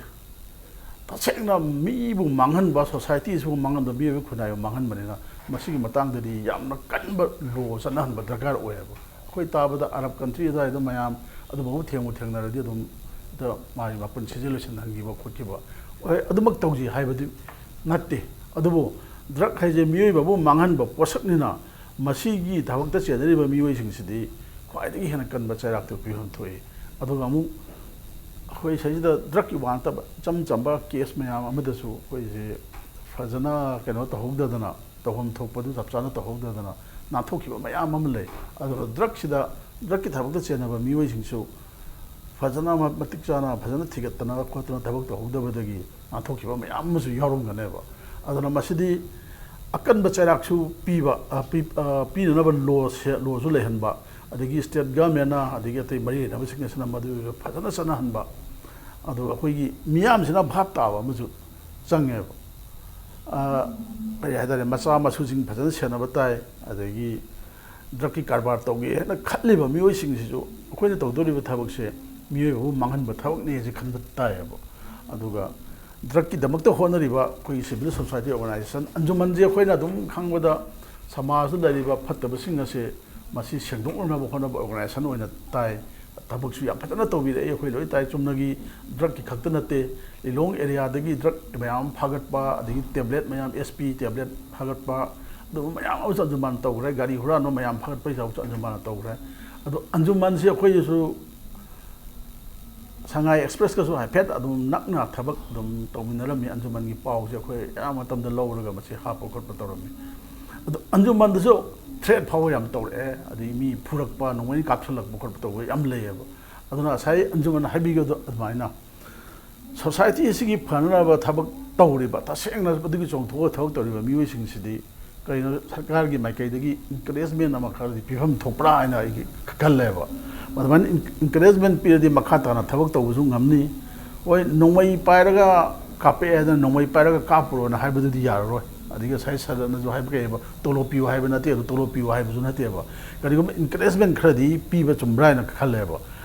ꯇꯁꯦꯡꯅ ꯃꯤꯕꯨ ꯃꯥꯡꯍꯟꯕ, ꯁꯣꯁꯥꯏꯇꯤꯁꯤꯕꯨ ꯃꯥꯡꯍꯟꯕ, ꯃꯤꯑꯣꯏꯕ ꯈꯨꯟꯅꯥꯏꯕꯨ ꯃꯥꯡꯍꯟꯕꯅꯤꯅ, ꯃꯁꯤꯒꯤ ꯃꯇꯥꯡꯗꯗꯤ ꯌꯥꯝꯅ ꯀꯟꯕ ꯂꯣ ꯆꯠꯅꯍꯟꯕ ꯗꯔꯀꯥꯔ ꯑꯣꯏꯌꯦꯕ꯫ ꯑꯩꯈꯣꯏ ꯇꯥꯕꯗ ꯑꯔꯕ ꯀꯟꯇ꯭ꯔꯤ ꯑꯗꯨꯋꯥꯏꯗ ꯃꯌꯥꯝ ꯑꯗꯨꯒꯨꯝꯕ ꯊꯦꯡꯕꯨ ꯊꯦꯡꯅꯔꯗꯤ ꯑꯗꯨꯝ ꯍꯦꯛꯇ ꯃꯥꯒꯤ ꯃꯄꯨꯟꯁꯤꯁꯦ ꯂꯣꯏꯁꯤꯟꯍꯟꯈꯤꯕ ꯈꯣꯠꯈꯤꯕ, ꯍꯣꯏ, ꯑꯗꯨꯃꯛ ꯇꯧꯁꯤ ꯍꯥꯏꯕꯗꯤ ꯅꯠꯇꯦ꯫ ꯑꯗꯨꯕꯨ ꯗ꯭ꯔꯒ ꯍꯥꯏꯁꯦ ꯃꯤꯑꯣꯏꯕꯕꯨ ꯃꯥꯡꯍꯟꯕ ꯄꯣꯠꯁꯛꯅꯤꯅ, ꯃꯁꯤꯒꯤ ꯊꯕꯛꯇ ꯆꯦꯟꯅꯔꯤꯕ ꯃꯤꯑꯣꯏꯁꯤꯡꯁꯤꯗꯤ ꯈ꯭ꯋꯥꯏꯗꯒꯤ ꯍꯦꯟꯅ ꯀꯟꯕ ꯆꯩꯔꯥꯛꯇꯨ ꯄꯤꯐꯝ ꯊꯣꯛꯏ꯫ ꯑꯗꯨꯒ ꯑꯃꯨꯛ ꯑꯩꯈꯣꯏ ꯁꯤꯗꯩꯁꯤꯗ ꯗ꯭ꯔꯒꯀꯤ ꯋꯥ ꯅꯠꯇꯕ ꯏꯆꯝ ꯆꯝꯕ ꯀꯦꯁ ꯃꯌꯥꯝ ꯑꯃꯗꯁꯨ ꯑꯩꯈꯣꯏꯁꯦ ꯐꯖꯅ ꯀꯩꯅꯣ ꯇꯧꯍꯧꯗꯗꯅ, ꯇꯧꯐꯝ ꯊꯣꯛꯄꯗꯨ ꯆꯞ ꯆꯥꯅ ꯇꯧꯍꯧꯗꯗꯅ ꯅꯥꯟꯊꯣꯛꯈꯤꯕ ꯃꯌꯥꯝ ꯑꯃ ꯂꯩ꯫ ꯑꯗꯨꯒ ꯗ꯭ꯔꯒꯁꯤꯗ, ꯗ꯭ꯔꯒꯀꯤ ꯊꯕꯛꯇ ꯆꯦꯟꯅꯕ ꯃꯤꯑꯣꯏꯁꯤꯡꯁꯨ ꯐꯖꯅ ꯃ-, ꯃꯇꯤꯛ ꯆꯥꯅ ꯐꯖꯅ ꯊꯤꯒꯠꯇꯅ ꯈꯣꯠꯇꯅ ꯊꯕꯛ ꯇꯧꯍꯧꯗꯕꯗꯒꯤ ꯅꯥꯟꯊꯣꯛꯈꯤꯕ ꯃꯌꯥꯝ ꯑꯃꯁꯨ ꯌꯥꯎꯔꯝꯒꯅꯦꯕ꯫ ꯑꯗꯨꯅ ꯃꯁꯤꯗꯤ ꯑꯀꯟꯕ ꯆꯩꯔꯥꯛꯁꯨ ꯄꯤꯕ, ꯑ, ꯄꯤ-, ꯑ, ꯄꯤꯅꯅꯕ ꯂꯣꯁꯦ, ꯂꯣꯁꯨ ꯂꯩꯍꯟꯕ, ꯑꯗꯒꯤ ꯁ꯭ꯇꯦꯠ ꯒꯃꯦꯟꯅ, ꯑꯗꯒꯤ ꯑꯇꯩ ꯃꯔꯤ ꯂꯩꯅꯕꯁꯤꯡ ꯑꯁꯤꯅ ꯃꯗꯨ ꯐꯖꯅ ꯆꯠꯅꯍꯟꯕ, ꯑꯗꯨꯒ ꯑꯩꯈꯣꯏꯒꯤ ꯃꯤꯌꯥꯝꯁꯤꯅ ꯚꯥꯞ ꯇꯥꯕ ꯑꯃꯁꯨ ꯆꯪꯉꯦꯕ꯫ ꯑ, ꯀꯔꯤ ꯍꯥꯏꯇꯥꯔꯦ, ꯃꯆꯥ ꯃꯁꯨꯁꯤꯡ ꯐꯖꯅ ꯁꯦꯟꯅꯕ ꯇꯥꯏ, ꯑꯗꯒꯤ ꯗ꯭ꯔꯛꯀꯤ ꯀꯔꯕꯥꯔ ꯇꯧꯒꯦ ꯍꯥꯏꯅ ꯈꯜꯂꯤꯕ ꯃꯤꯑꯣꯏꯁꯤꯡꯁꯤꯁꯨ ꯑꯩꯈꯣꯏꯅ ꯇꯧꯗꯣꯔꯤꯕ ꯊꯕꯛꯁꯦ ꯃꯤꯑꯣꯏꯕꯕꯨ ꯃꯥꯡꯍꯟꯕ ꯊꯕꯛꯅꯦꯁꯦ ꯈꯟꯕ ꯇꯥꯏꯌꯦꯕ꯫ ꯑꯗꯨꯒ ꯗ꯭ꯔꯛꯀꯤꯗꯃꯛꯇ ꯍꯣꯠꯅꯔꯤꯕ ꯑꯩꯈꯣꯏꯒꯤ ꯁꯤꯚꯤꯜ ꯁꯣꯁꯥꯏꯇꯤ ꯑꯣꯔꯒꯅꯥꯏꯖꯦꯁꯟ ꯑꯟꯖꯨꯃꯟꯁꯦ ꯑꯩꯈꯣꯏꯅ ꯑꯗꯨꯝ ꯈꯪꯕꯗ ꯁꯃꯥꯖꯗ ꯂꯩꯔꯤꯕ ꯐꯠꯇꯕꯁꯤꯡ ꯑꯁꯦ ꯃꯁꯤ ꯁꯦꯡꯗꯣꯛꯅꯅꯕ ꯍꯣꯠꯅꯕ ꯑꯣꯔꯒꯅꯥꯏꯖꯦꯁꯟ ꯑꯣꯏꯅ ꯇꯥꯏ꯫ ꯊꯕꯛꯁꯨ ꯌꯥꯝ ꯐꯖꯅ ꯇꯧꯕꯤꯔꯛꯏ, ꯑꯩꯈꯣꯏ ꯂꯣꯏ ꯇꯥꯏ꯫ ꯆꯨꯝꯅꯒꯤ ꯗ꯭ꯔꯛꯀꯤ ꯈꯛꯇ ꯅꯠꯇꯦ, ꯂꯤꯂꯣꯡ ꯑꯦꯔꯤꯌꯥꯗꯒꯤ ꯗ꯭ꯔꯛ ꯃꯌꯥꯝ ꯑꯃ ꯐꯥꯒꯠꯄ, ꯑꯗꯒꯤ ꯇꯦꯕ꯭ꯂꯦꯠ ꯃꯌꯥꯝ, ꯑꯦꯁ ꯄꯤ ꯇꯦꯕ꯭ꯂꯦꯠ ꯐꯥꯒꯠꯄ, ꯑꯗꯨꯒꯨꯝꯕ ꯃꯌꯥꯝ ꯑꯃꯁꯨ ꯑꯟꯖꯨꯃꯥꯟ ꯇꯧꯈ꯭ꯔꯦ꯫ ꯒꯥꯔꯤ ꯍꯨꯔꯥꯟꯕ ꯃꯌꯥꯝ ꯐꯥꯒꯠꯄꯒꯤ ꯊꯕꯛꯁꯨ ꯑꯟꯖꯨꯃꯥꯟꯅ ꯇꯧꯈ꯭ꯔꯦ꯫ ꯑꯗꯣ ꯑꯟꯖꯨꯃꯥꯟꯁꯤ ꯑꯩꯈꯣꯏꯒꯤꯁꯨ ꯁꯉꯥꯏ ꯑꯦꯛꯁꯄ꯭ꯔꯦꯁꯀꯁꯨ ꯍꯥꯏꯐꯦꯠ ꯑꯗꯨꯝ ꯅꯛꯅ ꯊꯕꯛ ꯑꯗꯨꯝ ꯇꯧꯃꯤꯟꯅꯔꯝꯃꯤ꯫ ꯑꯟꯖꯨꯃꯟꯒꯤ ꯄꯥꯎꯁꯦ ꯑꯩꯈꯣꯏ ꯑꯌꯥꯝꯕ ꯃꯇꯝꯗ ꯂꯧꯔꯒ ꯃꯁꯤ ꯍꯥꯞꯄ ꯈꯣꯠꯄ ꯇꯧꯔꯝꯃꯤ꯫ ꯑꯗꯣ ꯑꯟꯖꯨꯃꯟꯗꯁꯨ ꯊ꯭ꯔꯦꯠ ꯐꯥꯎꯕ ꯌꯥꯝ ꯇꯧꯔꯛꯑꯦ, ꯑꯗꯩ ꯃꯤ ꯐꯨꯔꯛꯄ, ꯅꯣꯡꯃꯩ ꯀꯥꯞꯁꯤꯜꯂꯛꯄ ꯈꯣꯠꯄ ꯇꯧꯕ ꯌꯥꯝ ꯂꯩꯌꯦꯕ꯫ ꯑꯗꯨꯅ ꯉꯁꯥꯏ ꯑꯟꯖꯨꯃꯟꯅ ꯍꯥꯏꯕꯤꯕꯗꯣ ꯑꯗꯨꯃꯥꯏꯅ ꯁꯣꯁꯥꯏꯇꯤ ꯑꯁꯤꯒꯤ ꯐꯅꯅꯕ ꯊꯕꯛ ꯇꯧꯔꯤꯕ, ꯇꯁꯦꯡꯅ ꯑꯗꯨꯒꯤ ꯆꯣꯡꯊꯣꯛꯑꯒ ꯊꯕꯛ ꯇꯧꯔꯤꯕ ꯃꯤꯑꯣꯏꯁꯤꯡꯁꯤꯗꯤ ꯀꯩꯅꯣ, ꯁꯔꯀꯥꯔꯒꯤ ꯃꯥꯏꯀꯩꯗꯒꯤ ꯏꯟꯀꯔꯦꯖꯃꯦꯟ ꯑꯃ ꯈꯔꯗꯤ ꯄꯤꯐꯝ ꯊꯣꯛꯄ꯭ꯔꯥ ꯍꯥꯏꯅ ꯑꯩꯒꯤ ꯈꯜꯂꯦꯕ꯫ ꯑꯗꯨꯃꯥꯏꯅ ꯏꯟꯀꯔꯦꯖꯃꯦꯟ ꯄꯤꯔꯗꯤ ꯃꯈꯥ ꯇꯥꯅ ꯊꯕꯛ ꯇꯧꯕꯁꯨ ꯉꯝꯅꯤ꯫ ꯍꯣꯏ, ꯅꯣꯡꯃꯩ ꯄꯥꯏꯔꯒ ꯀꯥꯞꯄꯛꯑꯦ ꯍꯥꯏꯗꯅ ꯅꯣꯡꯃꯩ ꯄꯥꯏꯔꯒ ꯀꯥꯞꯄꯨꯔꯣꯅ ꯍꯥꯏꯕꯗꯨꯗꯤ ꯌꯥꯔꯔꯣꯏ꯫ ꯑꯗꯒꯤ ꯉꯁꯥꯏ ꯁꯗꯠꯅꯁꯨ ꯍꯥꯏꯕ ꯀꯩ ꯍꯥꯏꯕ, "ꯇꯣꯂꯣꯞ ꯄꯤꯌꯨ" ꯍꯥꯏꯕ ꯅꯠꯇꯦ, ꯑꯗꯨ ꯇꯣꯂꯣꯞ ꯄꯤꯌꯨ ꯍꯥꯏꯕꯁꯨ ꯅꯠꯇꯦꯕ꯫ ꯀꯔꯤꯒꯨꯝꯕ ꯏꯟꯀꯔꯦꯖꯃꯦꯟ ꯈꯔꯗꯤ ꯄꯤꯕ ꯆꯨꯝꯕ꯭ꯔꯥ ꯍꯥꯏꯅ ꯈꯜꯂꯦꯕ꯫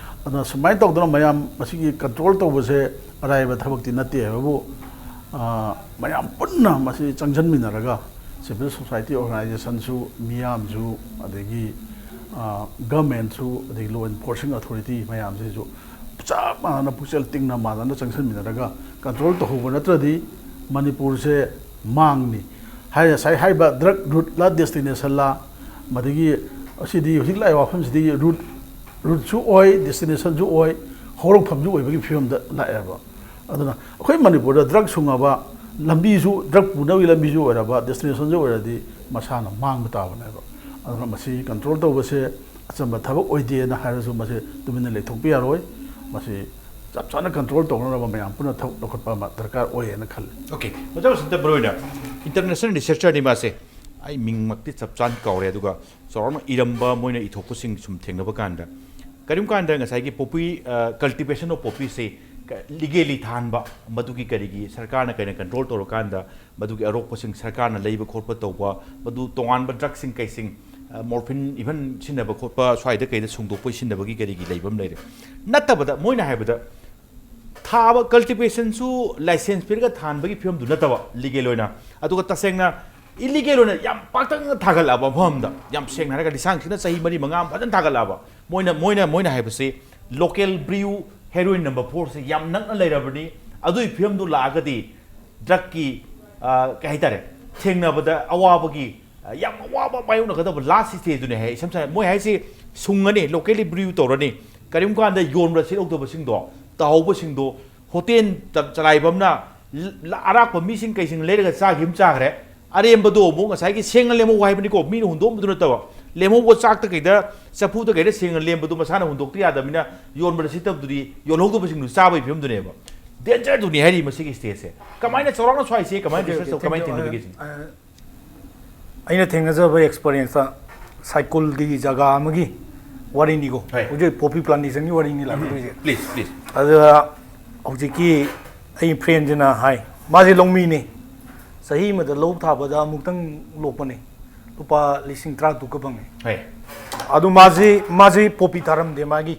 ꯑꯗꯨꯅ ꯁꯨꯃꯥꯏꯅ ꯇꯧꯗꯅ ꯃꯌꯥꯝ ꯃꯁꯤꯒꯤ ꯀꯟꯇ꯭ꯔꯣꯜ ꯇꯧꯕꯁꯦ ꯑꯔꯥꯏꯕ ꯊꯕꯛꯇꯤ ꯅꯠꯇꯦ ꯍꯥꯏꯕꯕꯨ, ꯑ, ꯃꯌꯥꯝ ꯄꯨꯟꯅ ꯃꯁꯤ ꯆꯪꯁꯤꯟꯃꯤꯟꯅꯔꯒ, ꯁꯤꯚꯤꯜ ꯁꯣꯁꯥꯏꯇꯤ ꯑꯣꯔꯒꯅꯥꯏꯖꯦꯁꯟꯁꯨ, ꯃꯤꯌꯥꯝꯁꯨ, ꯑꯗꯒꯤ, ꯑ, ꯒꯃꯦꯟꯁꯨ, ꯑꯗꯒꯤ ꯂꯣ ꯏꯟꯐꯣꯔꯁꯤꯡ ꯑꯣꯊꯣꯔꯤꯇꯤ ꯃꯌꯥꯝꯁꯤꯁꯨ ꯆꯞ ꯃꯥꯟꯅꯅ, ꯄꯨꯛꯆꯦꯜ ꯇꯤꯡꯅ ꯃꯥꯟꯅꯅ ꯆꯪꯁꯤꯟꯃꯤꯟꯅꯔꯒ ꯀꯟꯇ꯭ꯔꯣꯜ ꯇꯧꯍꯧꯕ ꯅꯠꯇ꯭ꯔꯗꯤ ꯃꯅꯤꯄꯨꯔꯁꯦ ꯃꯥꯡꯅꯤ꯫ ꯍꯥꯏ-, ꯉꯁꯥꯏ ꯍꯥꯏꯔꯤꯕ ꯗ꯭ꯔꯒ ꯔꯨꯠꯂ ꯗꯦꯁꯇꯤꯅꯦꯁꯟꯂ, ꯃꯗꯒꯤ ꯑꯁꯤꯗꯤ ꯍꯧꯖꯤꯛ ꯂꯥꯛꯏꯕ ꯋꯥꯐꯝꯁꯤꯗꯤ ꯔꯨꯠ, ꯔꯨꯠꯁꯨ ꯑꯣꯏ, ꯗꯦꯁꯇꯤꯅꯦꯁꯟꯁꯨ ꯑꯣꯏ, ꯍꯧꯔꯛꯐꯝꯁꯨ ꯑꯣꯏꯕꯒꯤ ꯐꯤꯕꯝꯗ ꯂꯥꯛꯑꯦꯕ꯫ ꯑꯗꯨꯅ ꯑꯩꯈꯣꯏ ꯃꯅꯤꯄꯨꯔꯗ ꯗ꯭ꯔꯒ ꯁꯨꯡꯉꯕ ꯂꯝꯕꯤꯁꯨ, ꯗ꯭ꯔꯒ ꯄꯨꯅꯕꯒꯤ ꯂꯝꯕꯤꯁꯨ ꯑꯣꯏꯔꯕ, ꯗꯦꯁꯇꯤꯅꯦꯁꯟꯁꯨ ꯑꯣꯏꯔꯗꯤ ꯃꯁꯥꯅ ꯃꯥꯡꯕ ꯇꯥꯕꯅꯦꯕ꯫ ꯑꯗꯨꯅ ꯃꯁꯤ ꯀꯟꯇ꯭ꯔꯣꯜ ꯇꯧꯕꯁꯦ ꯑꯆꯝꯕ ꯊꯕꯛ ꯑꯣꯏꯗꯦꯅ ꯍꯥꯏꯔꯁꯨ ꯃꯁꯤ ꯇꯨꯃꯤꯟꯅ ꯂꯩꯊꯣꯛꯄ ꯌꯥꯔꯣꯏ꯫ ꯃꯁꯤ ꯆꯞ ꯆꯥꯅ ꯀꯟꯇ꯭ꯔꯣꯜ ꯇꯧꯅꯅꯕ ꯃꯌꯥꯝ ꯄꯨꯟꯅ ꯊꯕꯛ ꯂꯧꯈꯠꯄ ꯑꯃ ꯗꯔꯀꯥꯔ ꯑꯣꯏꯌꯦꯅ ꯈꯜꯂꯤ꯫ ꯑꯣꯀꯦ, ꯑꯣꯖꯥ ꯕꯁꯟꯇ, ꯃꯔꯨꯑꯣꯏꯅ ꯏꯟꯇꯔꯅꯦꯁꯅꯦꯜ ꯔꯤꯁꯔꯆꯔꯅꯤ ꯃꯥꯁꯦ꯫ ꯑꯩ ꯃꯤꯡꯃꯛꯇꯤ ꯆꯞ ꯆꯥꯅ ꯀꯥꯎꯔꯦ, ꯑꯗꯨꯒ ꯆꯥꯎꯔꯥꯛꯅ ꯏꯔꯝꯕ, ꯃꯣꯏꯅ ꯏꯊꯣꯛꯄꯁꯤꯡ ꯁꯨꯝ ꯊꯦꯡꯅꯕ ꯀꯥꯟꯗ, ꯀꯔꯤꯒꯨꯝꯕ ꯀꯥꯟꯗ ꯉꯁꯥꯏꯒꯤ ꯄꯣꯄꯤ, ꯑ, cultivation of poppyꯁꯦ ꯀ-, ꯂꯤꯒꯦꯂꯤ ꯊꯥꯍꯟꯕ, ꯃꯗꯨꯒꯤ ꯀꯔꯤꯒꯤ ꯁꯔꯀꯥꯔꯅ ꯀꯩꯅ ꯀꯟꯇ꯭ꯔꯣꯜ ꯇꯧꯔꯀꯥꯟꯗ ꯃꯗꯨꯒꯤ ꯑꯔꯣꯛꯄꯁꯤꯡ ꯁꯔꯀꯥꯔꯅ ꯂꯩꯕ ꯈꯣꯠꯄ ꯇꯧꯕ, ꯃꯗꯨ ꯇꯣꯉꯥꯟꯕ ꯗ꯭ꯔꯒꯁꯤꯡ ꯀꯩꯁꯤꯡ ꯃꯣꯔꯐꯤꯟ ꯏꯚꯟ ꯁꯤꯖꯤꯟꯅꯕ ꯈꯣꯠꯄ, ꯁ꯭ꯋꯥꯏꯗ ꯀꯩꯗ ꯁꯨꯡꯗꯣꯛꯄ ꯁꯤꯖꯤꯟꯅꯕꯒꯤ ꯀꯔꯤꯒꯤ ꯂꯩꯕ ꯑꯃ ꯂꯩꯔꯦ꯫ ꯅꯠꯇꯕꯗ ꯃꯣꯏꯅ ꯍꯥꯏꯕꯗ ꯊꯥꯕ, ꯀꯜꯇꯤꯚꯦꯁꯟꯁꯨ ꯂꯥꯏꯁꯦꯟꯁ ꯄꯤꯔꯒ ꯊꯥꯍꯟꯕꯒꯤ ꯐꯤꯕꯝꯗꯨ ꯅꯠꯇꯕ, ꯂꯤꯒꯦꯜ ꯑꯣꯏꯅ꯫ ꯑꯗꯨꯒ ꯇꯁꯦꯡꯅ ꯏꯂꯤꯒꯦꯜ ꯑꯣꯏꯅ ꯌꯥꯝ ꯄꯥꯛꯇꯛꯅ ꯊꯥꯒꯠꯂꯛꯑꯕ ꯃꯐꯝ ꯑꯃꯗ, ꯌꯥꯝ ꯁꯦꯡꯅ ꯍꯥꯏꯔꯒ ꯂꯤꯁꯥꯡ ꯊꯤꯅ ꯆꯍꯤ ꯃꯔꯤ ꯃꯉꯥ ꯑꯃ ꯐꯖꯅ ꯊꯥꯒꯠꯂꯛꯑꯕ꯫ ꯃꯣꯏꯅ ꯃꯣꯏꯅ ꯃꯣꯏꯅ ꯍꯥꯏꯕꯁꯤ ꯂꯣꯀꯦꯜ ꯕ꯭ꯔꯤꯌꯨ ꯍꯦꯔꯣꯏꯟ ꯅꯝꯕꯔ ꯐꯣꯔꯁꯦ ꯌꯥꯝ ꯅꯛꯅ ꯂꯩꯔꯕꯅꯤ꯫ ꯑꯗꯨꯒꯤ ꯐꯤꯕꯝꯗꯨ ꯂꯥꯛꯑꯒꯗꯤ ꯗ꯭ꯔꯛꯀꯤ, ꯑ, ꯀꯩ ꯍꯥꯏꯇꯥꯔꯦ, ꯊꯦꯡꯅꯕꯗ ꯑꯋꯥꯕꯒꯤ, ꯑ, ꯌꯥꯝ ꯑꯋꯥꯕ ꯃꯥꯌꯣꯛꯅꯒꯗꯕ ꯂꯥꯁ ꯁ꯭ꯇꯦꯖꯇꯨꯅꯦ ꯍꯥꯏ꯫ ꯏꯁꯝ ꯁꯝꯅ ꯃꯣꯏ ꯍꯥꯏꯁꯤ ꯁꯨꯡꯉꯅꯤ, ꯂꯣꯀꯦꯜꯂꯤ ꯕ꯭ꯔꯤꯌꯨ ꯇꯧꯔꯅꯤ, ꯀꯔꯤꯒꯨꯝꯕ ꯀꯥꯟꯗ ꯌꯣꯟꯕ ꯁꯤꯠꯍꯧꯗꯕꯁꯤꯡꯗꯣ, ꯇꯥꯍꯧꯕꯁꯤꯡꯗꯣ, ꯍꯣꯇꯦꯜ ꯆ-, ꯆꯂꯥꯏꯕ ꯑꯃꯅ ꯂ-, ꯑꯔꯥꯛꯄ ꯃꯤꯁꯤꯡ ꯀꯩꯁꯤꯡ ꯂꯩꯔꯒ ꯆꯥꯈꯤꯕ ꯑꯃ ꯆꯥꯈ꯭ꯔꯦ, ꯑꯔꯦꯝꯕꯗꯣ ꯑꯃꯨꯛ ꯉꯁꯥꯏꯒꯤ ꯁꯦꯡꯅ ꯂꯦꯝꯍꯧ ꯍꯥꯏꯕꯅꯤꯀꯣ, ꯃꯤꯅ ꯍꯨꯟꯗꯣꯛꯑꯝꯕꯗꯨ ꯅꯠꯇꯕ, ꯂꯦꯝꯍꯧꯕ ꯆꯥꯛꯇ ꯀꯩꯗ, ꯆꯐꯨꯗ ꯀꯩꯗ ꯁꯦꯡꯅ ꯂꯦꯝꯕꯗꯨ ꯃꯁꯥꯅ ꯍꯨꯟꯗꯣꯛꯇ ꯌꯥꯗꯕꯅꯤꯅ ꯌꯣꯟꯕꯗ ꯁꯤꯠꯇꯕꯗꯨꯗꯤ ꯌꯣꯜꯍꯧꯗꯕꯁꯤꯡꯗꯨ ꯆꯥꯕꯒꯤ ꯐꯤꯕꯝꯗꯨꯅꯦꯕ꯫ ꯗꯦꯟꯖꯔꯗꯨꯅꯤ ꯍꯥꯏꯔꯤ ꯃꯁꯤꯒꯤ ꯁ꯭ꯇꯦꯖꯁꯦ꯫ ꯀꯃꯥꯏꯅ ꯆꯥꯎꯔꯥꯛꯅ ꯁ꯭ꯋꯥꯏꯁꯦ ꯀꯃꯥꯏꯅ ꯔꯤꯁꯔꯁ ꯇꯧ, ꯀꯃꯥꯏꯅ ꯊꯦꯡꯅꯕꯒꯦ ꯁꯤꯅꯤ? ꯑꯩꯅ ꯊꯦꯡꯅꯖꯕ ꯑꯦꯛꯁꯄꯔꯤꯌꯦꯟꯁꯇ ꯁꯥꯏꯀꯨꯜꯒꯤ ꯖꯒꯥ ꯑꯃꯒꯤ ꯋꯥꯔꯤꯅꯤꯀꯣ꯫ ꯍꯣꯏ꯫ ꯍꯧꯖꯤꯛ ꯄꯣꯄꯤ ꯄ꯭ꯂꯥꯟꯇꯦꯁꯟꯒꯤ ꯋꯥꯔꯤꯅꯤ ꯂꯥꯛꯀꯗꯣꯏꯁꯦ꯫ Please, please. ꯑꯗꯨꯗ ꯍꯧꯖꯤꯛꯀꯤ ꯑꯩ ꯐ꯭ꯔꯦꯟꯁꯤꯅ ꯍꯥꯏ, ꯃꯥꯁꯦ ꯂꯧꯃꯤꯅꯤ, ꯆꯍꯤ ꯑꯃꯗ ꯂꯧ ꯊꯥꯕꯗ ꯑꯃꯨꯛꯇꯪ ꯂꯣꯛꯄꯅꯤ, ꯂꯨꯄꯥ ꯂꯤꯁꯤꯡ ꯇꯔꯥ ꯇꯨꯛꯀ ꯐꯪꯉꯤ꯫ ꯍꯣꯏ꯫ ꯑꯗꯨ ꯃꯥꯁꯤ ꯃꯥꯁꯤ ꯄꯣꯄꯤ ꯊꯥꯔꯝꯗꯦ, ꯃꯥꯒꯤ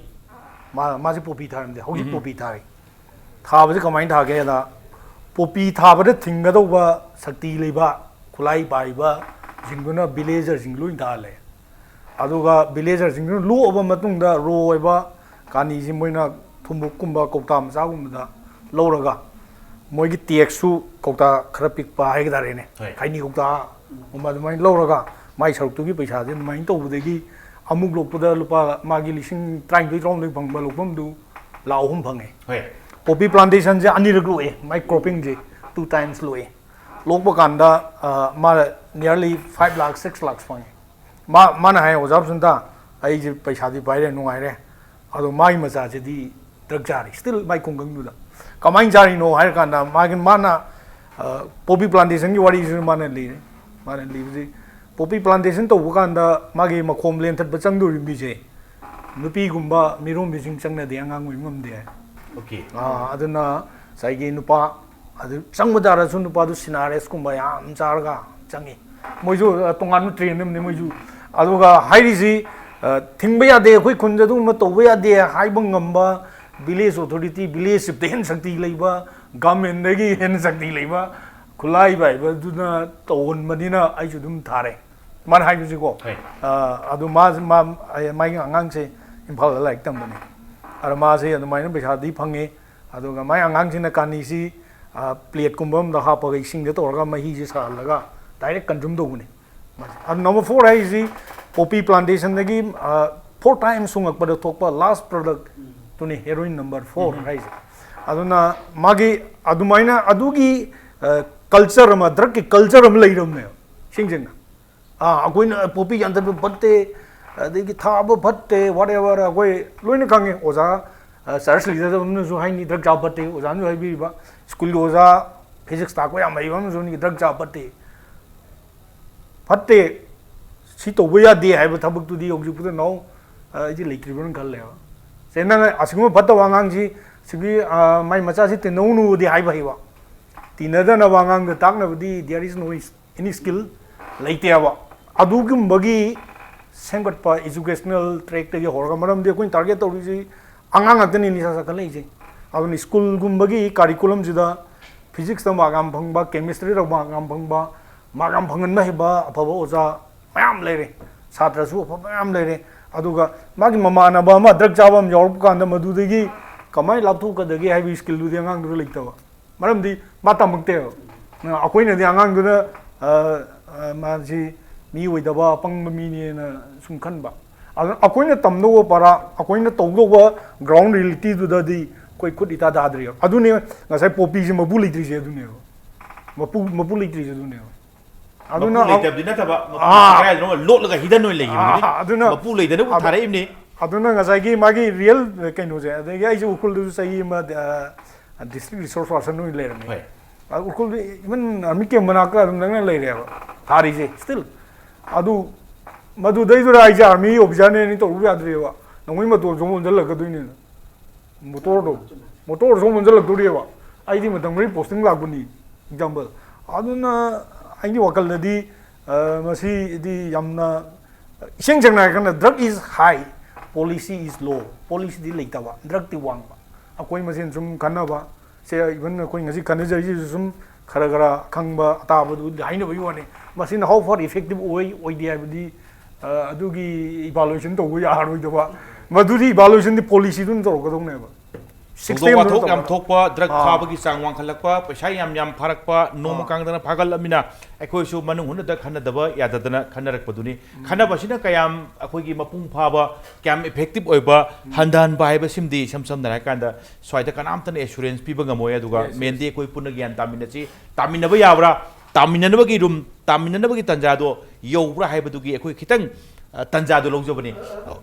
ꯃꯥ ꯃꯥꯁꯤ ꯄꯣꯄꯤ ꯊꯥꯔꯝꯗꯦ, ꯍꯧꯖꯤꯛ ꯄꯣꯄꯤ ꯊꯥꯔꯤ꯫ ꯊꯥꯕꯁꯤ ꯀꯃꯥꯏꯅ ꯊꯥꯒꯦꯗ, ꯄꯣꯄꯤ ꯊꯥꯕꯗ ꯊꯤꯡꯒꯗꯧꯕ ꯁꯛꯇꯤ ꯂꯩꯕ ꯈꯨꯠꯂꯥꯏ ꯄꯥꯏꯕꯁꯤꯡꯗꯨꯅ ꯚꯤꯂꯦꯖꯔꯁꯤꯡ ꯂꯣꯏ ꯊꯥꯍꯜꯂꯦ꯫ ꯑꯗꯨꯒ ꯚꯤꯂꯦꯖꯔꯁꯤꯡꯗꯨꯅ ꯂꯣꯛꯑꯕ ꯃꯇꯨꯡꯗ ꯔꯣ ꯑꯣꯏꯕ ꯀꯥꯅꯤꯁꯤ ꯃꯣꯏꯅ ꯊꯨꯝꯕꯨꯛꯀꯨꯝꯕ ꯀꯧꯇꯥ ꯃꯆꯥꯒꯨꯝꯕꯗ ꯂꯧꯔꯒ, ꯃꯣꯏꯒꯤ ꯇꯦꯛꯁꯁꯨ ꯀꯧꯇꯥ ꯈꯔ ꯄꯤꯛꯄ ꯍꯥꯏꯒꯗ꯭ꯔꯥꯅꯦ, ꯍꯣꯏ꯫ ꯈꯩꯅꯤ ꯀꯧꯇꯥꯒꯨꯝꯕ ꯑꯗꯨꯃꯥꯏꯅ ꯂꯧꯔꯒ ꯃꯥꯏ ꯁꯔꯨꯛꯇꯨꯒꯤ ꯄꯩꯁꯥꯁꯦ ꯑꯗꯨꯃꯥꯏꯅ ꯇꯧꯕꯗꯒꯤ ꯑꯃꯨꯛ ꯂꯣꯛꯄꯗ ꯂꯨꯄꯥ ꯃꯥꯒꯤ ꯂꯤꯁꯤꯡ ꯇꯔꯥꯅꯤꯊꯣꯏ ꯇꯔꯥꯍꯨꯝꯗꯣꯏ ꯐꯪꯕ ꯂꯣꯛꯐꯝꯗꯨ ꯂꯥꯛ ꯑꯍꯨꯝ ꯐꯪꯉꯦ꯫ ꯍꯣꯏ꯫ ꯄꯣꯄꯤ ꯄ꯭ꯂꯥꯟꯇꯦꯁꯟꯁꯦ ꯑꯅꯤꯔꯛ ꯂꯣꯛꯑꯦ, ꯃꯥꯏ ꯀ꯭ꯔꯣꯞꯄꯤꯡꯁꯦ ꯇꯨ ꯇꯥꯏꯝꯁ ꯂꯣꯛꯑꯦ꯫ ꯂꯣꯛꯄ ꯀꯥꯟꯗ, ꯑ, ꯃꯥ nearly five lakh, six lakh ꯐꯪꯉꯦ꯫ ꯃꯥ, ꯃꯥꯅ ꯍꯥꯏ, "ꯑꯣꯖꯥ ꯕꯁꯟꯇ, ꯑꯩꯁꯦ ꯄꯩꯁꯥꯗꯤ ꯄꯥꯏꯔꯦ, ꯅꯨꯡꯉꯥꯏꯔꯦ, ꯑꯗꯣ ꯃꯥꯒꯤ ꯃꯆꯥꯁꯤꯗꯤ ꯗ꯭ꯔꯛ ꯆꯥꯔꯤ, ꯁ꯭ꯇꯤꯜ ꯃꯥꯏ ꯈꯨꯡꯒꯪꯗꯨꯗ꯫ ꯀꯃꯥꯏꯅ ꯆꯥꯔꯤꯅꯣ?" ꯍꯥꯏꯔ ꯀꯥꯟꯗ ꯃꯥꯒꯤ, ꯃꯥꯅ, ꯑ, ꯄꯣꯄꯤ ꯄ꯭ꯂꯥꯟꯇꯦꯁꯟꯒꯤ ꯋꯥꯔꯤꯁꯤꯁꯨ ꯃꯥꯅ ꯂꯤꯔꯦ꯫ ꯃꯥꯅ ꯂꯤꯕꯁꯤ, ꯄꯣꯄꯤ ꯄ꯭ꯂꯥꯟꯇꯦꯁꯟ ꯇꯧꯕ ꯀꯥꯟꯗ ꯃꯥꯒꯤ ꯃꯈꯣꯝ ꯂꯦꯟꯊꯠꯄ ꯆꯪꯗꯣꯔꯤꯕ ꯃꯤꯁꯦ ꯅꯨꯄꯤꯒꯨꯝꯕ ꯃꯤꯔꯣꯟꯕꯤꯁꯤꯡ ꯆꯪꯅꯗꯦ, ꯑꯉꯥꯡ ꯑꯣꯏꯕ ꯉꯝꯗꯦ꯫ ꯑꯣꯀꯦ꯫ ꯑꯥ, ꯑꯗꯨꯅ ꯉꯁꯥꯏꯒꯤ ꯅꯨꯄꯥ ꯑꯗꯨ ꯆꯪꯕ ꯇꯥꯔꯁꯨ ꯅꯨꯄꯥꯗꯨ ꯁꯤꯅꯥꯔꯦꯁꯀꯨꯝꯕ ꯌꯥꯝ ꯆꯥꯔꯒ ꯆꯪꯉꯤ꯫ ꯃꯣꯏꯁꯨ, ꯑ, ꯇꯣꯉꯥꯟꯕ ꯇ꯭ꯔꯦꯟ ꯑꯃꯅꯤ ꯃꯣꯏꯁꯨ꯫ ꯑꯗꯨꯒ ꯍꯥꯏꯔꯤꯁꯤ, ꯑ, ꯊꯤꯡꯕ ꯌꯥꯗꯦ, ꯑꯩꯈꯣꯏ ꯈꯨꯟꯗ ꯑꯗꯨꯒꯨꯝꯕ ꯇꯧꯕ ꯌꯥꯗꯦ ꯍꯥꯏꯕ ꯉꯝꯕ village authority, village chiefꯇ ꯍꯦꯟꯅ ꯁꯛꯇꯤ ꯂꯩꯕ, governmentꯗꯒꯤ ꯍꯦꯟꯅ ꯁꯛꯇꯤ ꯂꯩꯕ ꯈꯨꯠꯂꯥꯏ ꯄꯥꯏꯕꯗꯨꯅ ꯇꯧꯍꯟꯕꯅꯤꯅ ꯑꯩꯁꯨ ꯑꯗꯨꯝ ꯊꯥꯔꯦ꯫ ꯃꯥꯅ ꯍꯥꯏꯕꯁꯤꯀꯣ, ꯍꯣꯏ꯫ ꯑ, ꯑꯗꯨ ꯃꯥ, ꯃꯥ, ꯃꯥꯒꯤ ꯑꯉꯥꯡꯁꯦ ꯏꯝꯐꯥꯜꯗ ꯂꯥꯏꯔꯤꯛ ꯇꯝꯕꯅꯤ꯫ ꯑꯗ ꯃꯥꯁꯦ ꯑꯗꯨꯃꯥꯏꯅ ꯄꯩꯁꯥꯗꯤ ꯐꯪꯉꯦ꯫ ꯑꯗꯨꯒ ꯃꯥꯏ ꯑꯉꯥꯡꯁꯤꯅ ꯀꯥꯅꯤꯁꯤ, ꯑ, plateꯀꯨꯝꯕ ꯑꯃꯗ ꯍꯥꯞꯄꯒ ꯏꯁꯤꯡꯗ ꯇꯧꯔꯒ ꯃꯍꯤꯁꯦ ꯁꯥꯍꯜꯂꯒ direct consume ꯇꯧꯕꯅꯤ꯫ ꯑꯗꯨ number four ꯍꯥꯏꯁꯤ poppy plantationꯗꯒꯤ, ꯑ, four times ꯁꯨꯡꯉꯛꯄꯗ ꯊꯣꯛꯄ last productꯇꯨꯅꯤ heroin number four ꯎꯝ꯫ ꯍꯥꯏꯁꯦ꯫ ꯑꯗꯨꯅ ꯃꯥꯒꯤ ꯑꯗꯨꯃꯥꯏꯅ ꯑꯗꯨꯒꯤ, ꯑ, culture ꯑꯃ, drugꯀꯤ culture ꯑꯃ ꯂꯩꯔꯕꯅꯦꯕ ꯏꯁꯤꯡꯁꯤꯡꯅ꯫ ꯑꯥ, ꯑꯩꯈꯣꯏꯅ poppy ꯌꯥꯟꯊꯠꯄ ꯐꯠꯇꯦ, ꯑꯗꯒꯤ ꯊꯥꯕ ꯐꯠꯇꯦ, whatever, ꯑꯩꯈꯣꯏ ꯂꯣꯏꯅ ꯈꯪꯉꯤ꯫ ꯑꯣꯖꯥ, ꯑ, church leader ꯑꯃꯅꯁꯨ ꯍꯥꯏꯅꯤ, drug ꯆꯥꯕ ꯐꯠꯇꯦ꯫ ꯑꯣꯖꯥꯅꯁꯨ ꯍꯥꯏꯕꯤꯔꯤꯕ, schoolꯒꯤ ꯑꯣꯖꯥ, physics ꯇꯥꯛꯄ ꯌꯥꯝ ꯍꯩꯕ ꯑꯃꯅꯁꯨ ꯍꯥꯏꯅꯤ, drug ꯆꯥꯕ ꯐꯠꯇꯦ꯫ ꯐꯠꯇꯦ, ꯁꯤ ꯇꯧꯕ ꯌꯥꯗꯦ ꯍꯥꯏꯕ ꯊꯕꯛꯇꯨꯗꯤ ꯍꯧꯖꯤꯛ ꯐꯥꯎꯗ ꯅꯥꯎ, ꯑ, ꯑꯩꯗꯤ ꯂꯩꯇ꯭ꯔꯤꯕ꯭ꯔꯅ ꯈꯜꯂꯦꯕ꯫ ꯁꯦ, ꯅꯪ ꯑꯁꯤꯒꯨꯝꯕ ꯐꯠꯇꯕ ꯑꯉꯥꯡꯁꯤ, ꯁꯤꯒꯤ, ꯑ, ꯃꯥꯏ ꯃꯆꯥꯁꯤ ꯇꯤꯟꯅꯧꯅꯨꯗꯤ ꯍꯥꯏꯕ ꯍꯩꯕ꯫ ꯇꯤꯟꯅꯗꯅꯕ ꯑꯉꯥꯡꯗ ꯇꯥꯛꯅꯕꯗꯤ there is no any skill ꯂꯩꯇꯦꯕ꯫ ꯑꯗꯨꯒꯨꯝꯕꯒꯤ ꯁꯦꯝꯒꯠꯄ educational trackꯇꯒꯤ ꯍꯧꯔꯒ, ꯃꯔꯝꯗꯤ ꯑꯩꯈꯣꯏꯅ target ꯇꯧꯔꯤꯁꯤ ꯑꯉꯥꯡ ꯉꯥꯛꯇꯅꯤ ꯅꯤꯁꯥ ꯆꯥꯈꯠꯂꯛꯏꯁꯦ꯫ ꯑꯗꯨꯅ schoolꯒꯨꯝꯕꯒꯤ curriculumꯁꯤꯗ physicsꯇ mark ꯌꯥꯝ ꯐꯪꯕ, chemistryꯗ mark ꯌꯥꯝ ꯐꯪꯕ, mark ꯌꯥꯝ ꯐꯪꯍꯟꯕ ꯍꯩꯕ ꯑꯐꯕ ꯑꯣꯖꯥ ꯃꯌꯥꯝ ꯂꯩꯔꯦ, ꯁꯥꯇ꯭ꯔꯁꯨ ꯑꯐꯕ ꯃꯌꯥꯝ ꯂꯩꯔꯦ꯫ ꯑꯗꯨꯒ ꯃꯥꯒꯤ ꯃꯃꯥꯟꯅꯕ ꯑꯃ drug ꯆꯥꯕ ꯑꯃ ꯌꯥꯎꯔꯛꯄ ꯀꯥꯟꯗ ꯃꯗꯨꯗꯒꯤ ꯀꯃꯥꯏꯅ ꯂꯥꯞꯊꯣꯛꯀꯗꯒꯦ ꯍꯥꯏꯕꯒꯤ skillꯗꯨꯗꯤ ꯑꯉꯥꯡꯗꯨꯗ ꯂꯩꯇꯕ꯫ ꯃꯔꯝꯗꯤ ꯃꯥ ꯇꯝꯃꯛꯇꯦꯕ꯫ ꯑꯩꯈꯣꯏꯅꯗꯤ ꯑꯉꯥꯡꯗꯨꯅ, ꯑ, ꯑ, ꯃꯥꯁꯤ ꯃꯤ ꯑꯣꯏꯗꯕ, ꯑꯄꯪꯕ ꯃꯤꯅꯦꯅ ꯁꯨꯝ ꯈꯟꯕ꯫ ꯑꯗꯨꯅ ꯑꯩꯈꯣꯏꯅ ꯇꯝꯗꯧꯕ ꯄꯔꯥ, ꯑꯩꯈꯣꯏꯅ ꯇꯧꯗꯧꯕ ground realityꯗꯨꯗꯗꯤ ꯑꯩꯈꯣꯏ ꯈꯨꯠ ꯏꯇꯥ ꯇꯥꯗ꯭ꯔꯤꯕ꯫ ꯑꯗꯨꯅꯦ ꯉꯁꯥꯏ poppyꯁꯦ ꯃꯄꯨ ꯂꯩꯇ꯭ꯔꯤꯁꯦ ꯑꯗꯨꯅꯦꯕ꯫ ꯃꯄꯨ, ꯃꯄꯨ ꯂꯩꯇ꯭ꯔꯤꯁꯦ ꯑꯗꯨꯅꯦꯕ꯫ ꯑꯗꯨꯅ ꯃꯄꯨ ꯂꯩꯇꯕꯗꯤ ꯅꯠꯇꯕ, ꯃꯄꯨ ꯑꯥ꯫ ꯀꯗꯥꯏꯗꯅꯣ ꯂꯣꯠꯂꯒ hidden ꯑꯣꯏꯅ ꯂꯩꯈꯤꯕꯅꯤ꯫ ꯑꯥ, ꯑꯗꯨꯅ ꯃꯄꯨ ꯂꯩꯗꯅꯕꯨ ꯑꯗꯨ ꯊꯥꯔꯛꯏꯕꯅꯤ꯫ ꯑꯗꯨꯅ ꯉꯁꯥꯏꯒꯤ ꯃꯥꯒꯤ real ꯀꯩꯅꯣꯁꯦ, ꯑꯗꯒꯤ ꯑꯩꯁꯨ ꯎꯈ꯭ꯔꯨꯜꯗꯁꯨ ꯆꯍꯤ ꯑꯃ, ꯑ, district resource person ꯑꯣꯏꯅ ꯂꯩꯔꯝꯃꯦ꯫ ꯍꯣꯏ꯫ ꯑ, ꯎꯈ꯭ꯔꯨꯜꯗ even army camp ꯃꯅꯥꯛꯇ ꯑꯗꯨꯝ ꯅꯛꯅ ꯂꯩꯔꯦꯕ ꯊꯥꯔꯤꯁꯦ still꯫ ꯑꯗꯨ ꯃꯗꯨꯗꯩꯗꯨꯗ ꯑꯩꯁꯦ army officerꯅꯦꯅ ꯇꯧꯔꯨꯕ ꯌꯥꯗ꯭ꯔꯦꯕ꯫ ꯅꯣꯡꯃꯩ ꯃꯇꯣꯟꯁꯨ ꯑꯃꯨꯛ ꯑꯣꯟꯁꯤꯜꯂꯛꯀꯗꯣꯏꯅꯤꯅ꯫ ꯃꯣꯇꯣꯔꯗꯣ, ꯃꯣꯇꯣꯔꯁꯨ ꯑꯃꯨꯛ ꯑꯣꯟꯁꯤꯜꯂꯛꯇꯣꯔꯤꯑꯕ꯫ ꯑꯩꯗꯤ ꯃꯇꯝ ꯈꯔꯒꯤ posting ꯂꯥꯛꯄꯅꯤ, example꯫ ꯑꯗꯨꯅ ꯑꯩꯒꯤ ꯋꯥꯈꯜꯗꯗꯤ, ꯑ, ꯃꯁꯤꯗꯤ ꯌꯥꯝꯅ ꯏꯁꯦꯡ ꯁꯦꯡꯅ ꯍꯥꯏꯔꯀꯥꯟꯗ, drug is high, policy is low꯫ Policyꯗꯤ ꯂꯩꯇꯕ, drugꯇꯤ ꯋꯥꯡꯕ꯫ ꯑꯩꯈꯣꯏ ꯃꯁꯦꯟ ꯁꯨꯝ ꯈꯟꯅꯕ ꯁꯦ, even ꯑꯩꯈꯣꯏ ꯉꯁꯤ ꯈꯟꯅꯖꯔꯤꯁꯤꯁꯨ ꯁꯨꯝ ꯈꯔ ꯈꯔ ꯈꯪꯕ ꯑꯇꯥꯕꯗꯨ ꯍꯥꯏꯅꯕꯒꯤ ꯋꯥꯅꯤ꯫ ꯃꯁꯤꯅ how far effective ꯑꯣꯏ ꯑꯣꯏꯗꯦ ꯍꯥꯏꯕꯗꯤ, ꯑ, ꯑꯗꯨꯒꯤ evaluation ꯇꯧꯕ ꯌꯥꯔꯣꯏꯗꯕ꯫ ꯃꯗꯨꯗꯤ evaluationꯗꯤ policyꯗꯨꯅ ꯇꯧꯔꯛꯀꯗꯧꯅꯦꯕ꯫ ꯊꯧꯗꯣꯛ ꯋꯥꯊꯣꯛ ꯌꯥꯝ ꯊꯣꯛꯄ, drug ꯑꯥ꯫ ꯐꯥꯕꯒꯤ ꯆꯥꯡ ꯋꯥꯡꯈꯠꯂꯛꯄ, ꯄꯩꯁꯥ ꯌꯥꯝ ꯌꯥꯝ ꯐꯥꯔꯛꯄ, ꯅꯣꯡꯃ ꯑꯥ꯫ ꯀꯥꯡꯗꯅ ꯐꯥꯒꯠꯂꯃꯤꯅ ꯑꯩꯈꯣꯏꯁꯨ ꯃꯅꯨꯡ ꯍꯨꯠꯅꯗ ꯈꯟꯅꯗꯕ ꯌꯥꯗꯗꯅ ꯈꯟꯅꯔꯛꯄꯗꯨꯅꯤ꯫ ꯈꯟꯅꯕꯁꯤꯅ ꯀꯌꯥꯝ ꯑꯩꯈꯣꯏꯒꯤ ꯃꯄꯨꯡ ꯐꯥꯕ, ꯀꯌꯥꯝ effective ꯑꯣꯏꯕ ꯍꯟꯊꯍꯟꯕ ꯍꯥꯏꯕꯁꯤꯃꯗꯤ ꯏꯁꯝ ꯁꯝꯅ ꯍꯥꯏꯔꯀꯥꯟꯗ ꯁ꯭ꯋꯥꯏꯗ ꯀꯅꯥꯝꯇꯅ assurance ꯄꯤꯕ ꯉꯝꯃꯣꯏ꯫ ꯑꯗꯨꯒ Yes, yes꯫ Mainꯗꯤ ꯑꯩꯈꯣꯏ ꯄꯨꯟꯅ ꯒ꯭ꯌꯥꯟ ꯇꯥꯃꯤꯟꯅꯁꯤ, ꯇꯥꯃꯤꯟꯅꯕ ꯌꯥꯕ꯭ꯔꯥ, ꯇꯥꯃꯤꯟꯅꯅꯕꯒꯤ ꯔꯨꯝ, ꯇꯥꯃꯤꯟꯅꯅꯕꯒꯤ ꯇꯥꯟꯖꯥꯗꯣ ꯌꯧꯕ꯭ꯔꯥ ꯍꯥꯏꯕꯗꯨꯒꯤ ꯑꯩꯈꯣꯏ ꯈꯤꯇꯪ, ꯑ, ꯇꯥꯟꯖꯥꯗꯣ ꯂꯧꯖꯕꯅꯤ꯫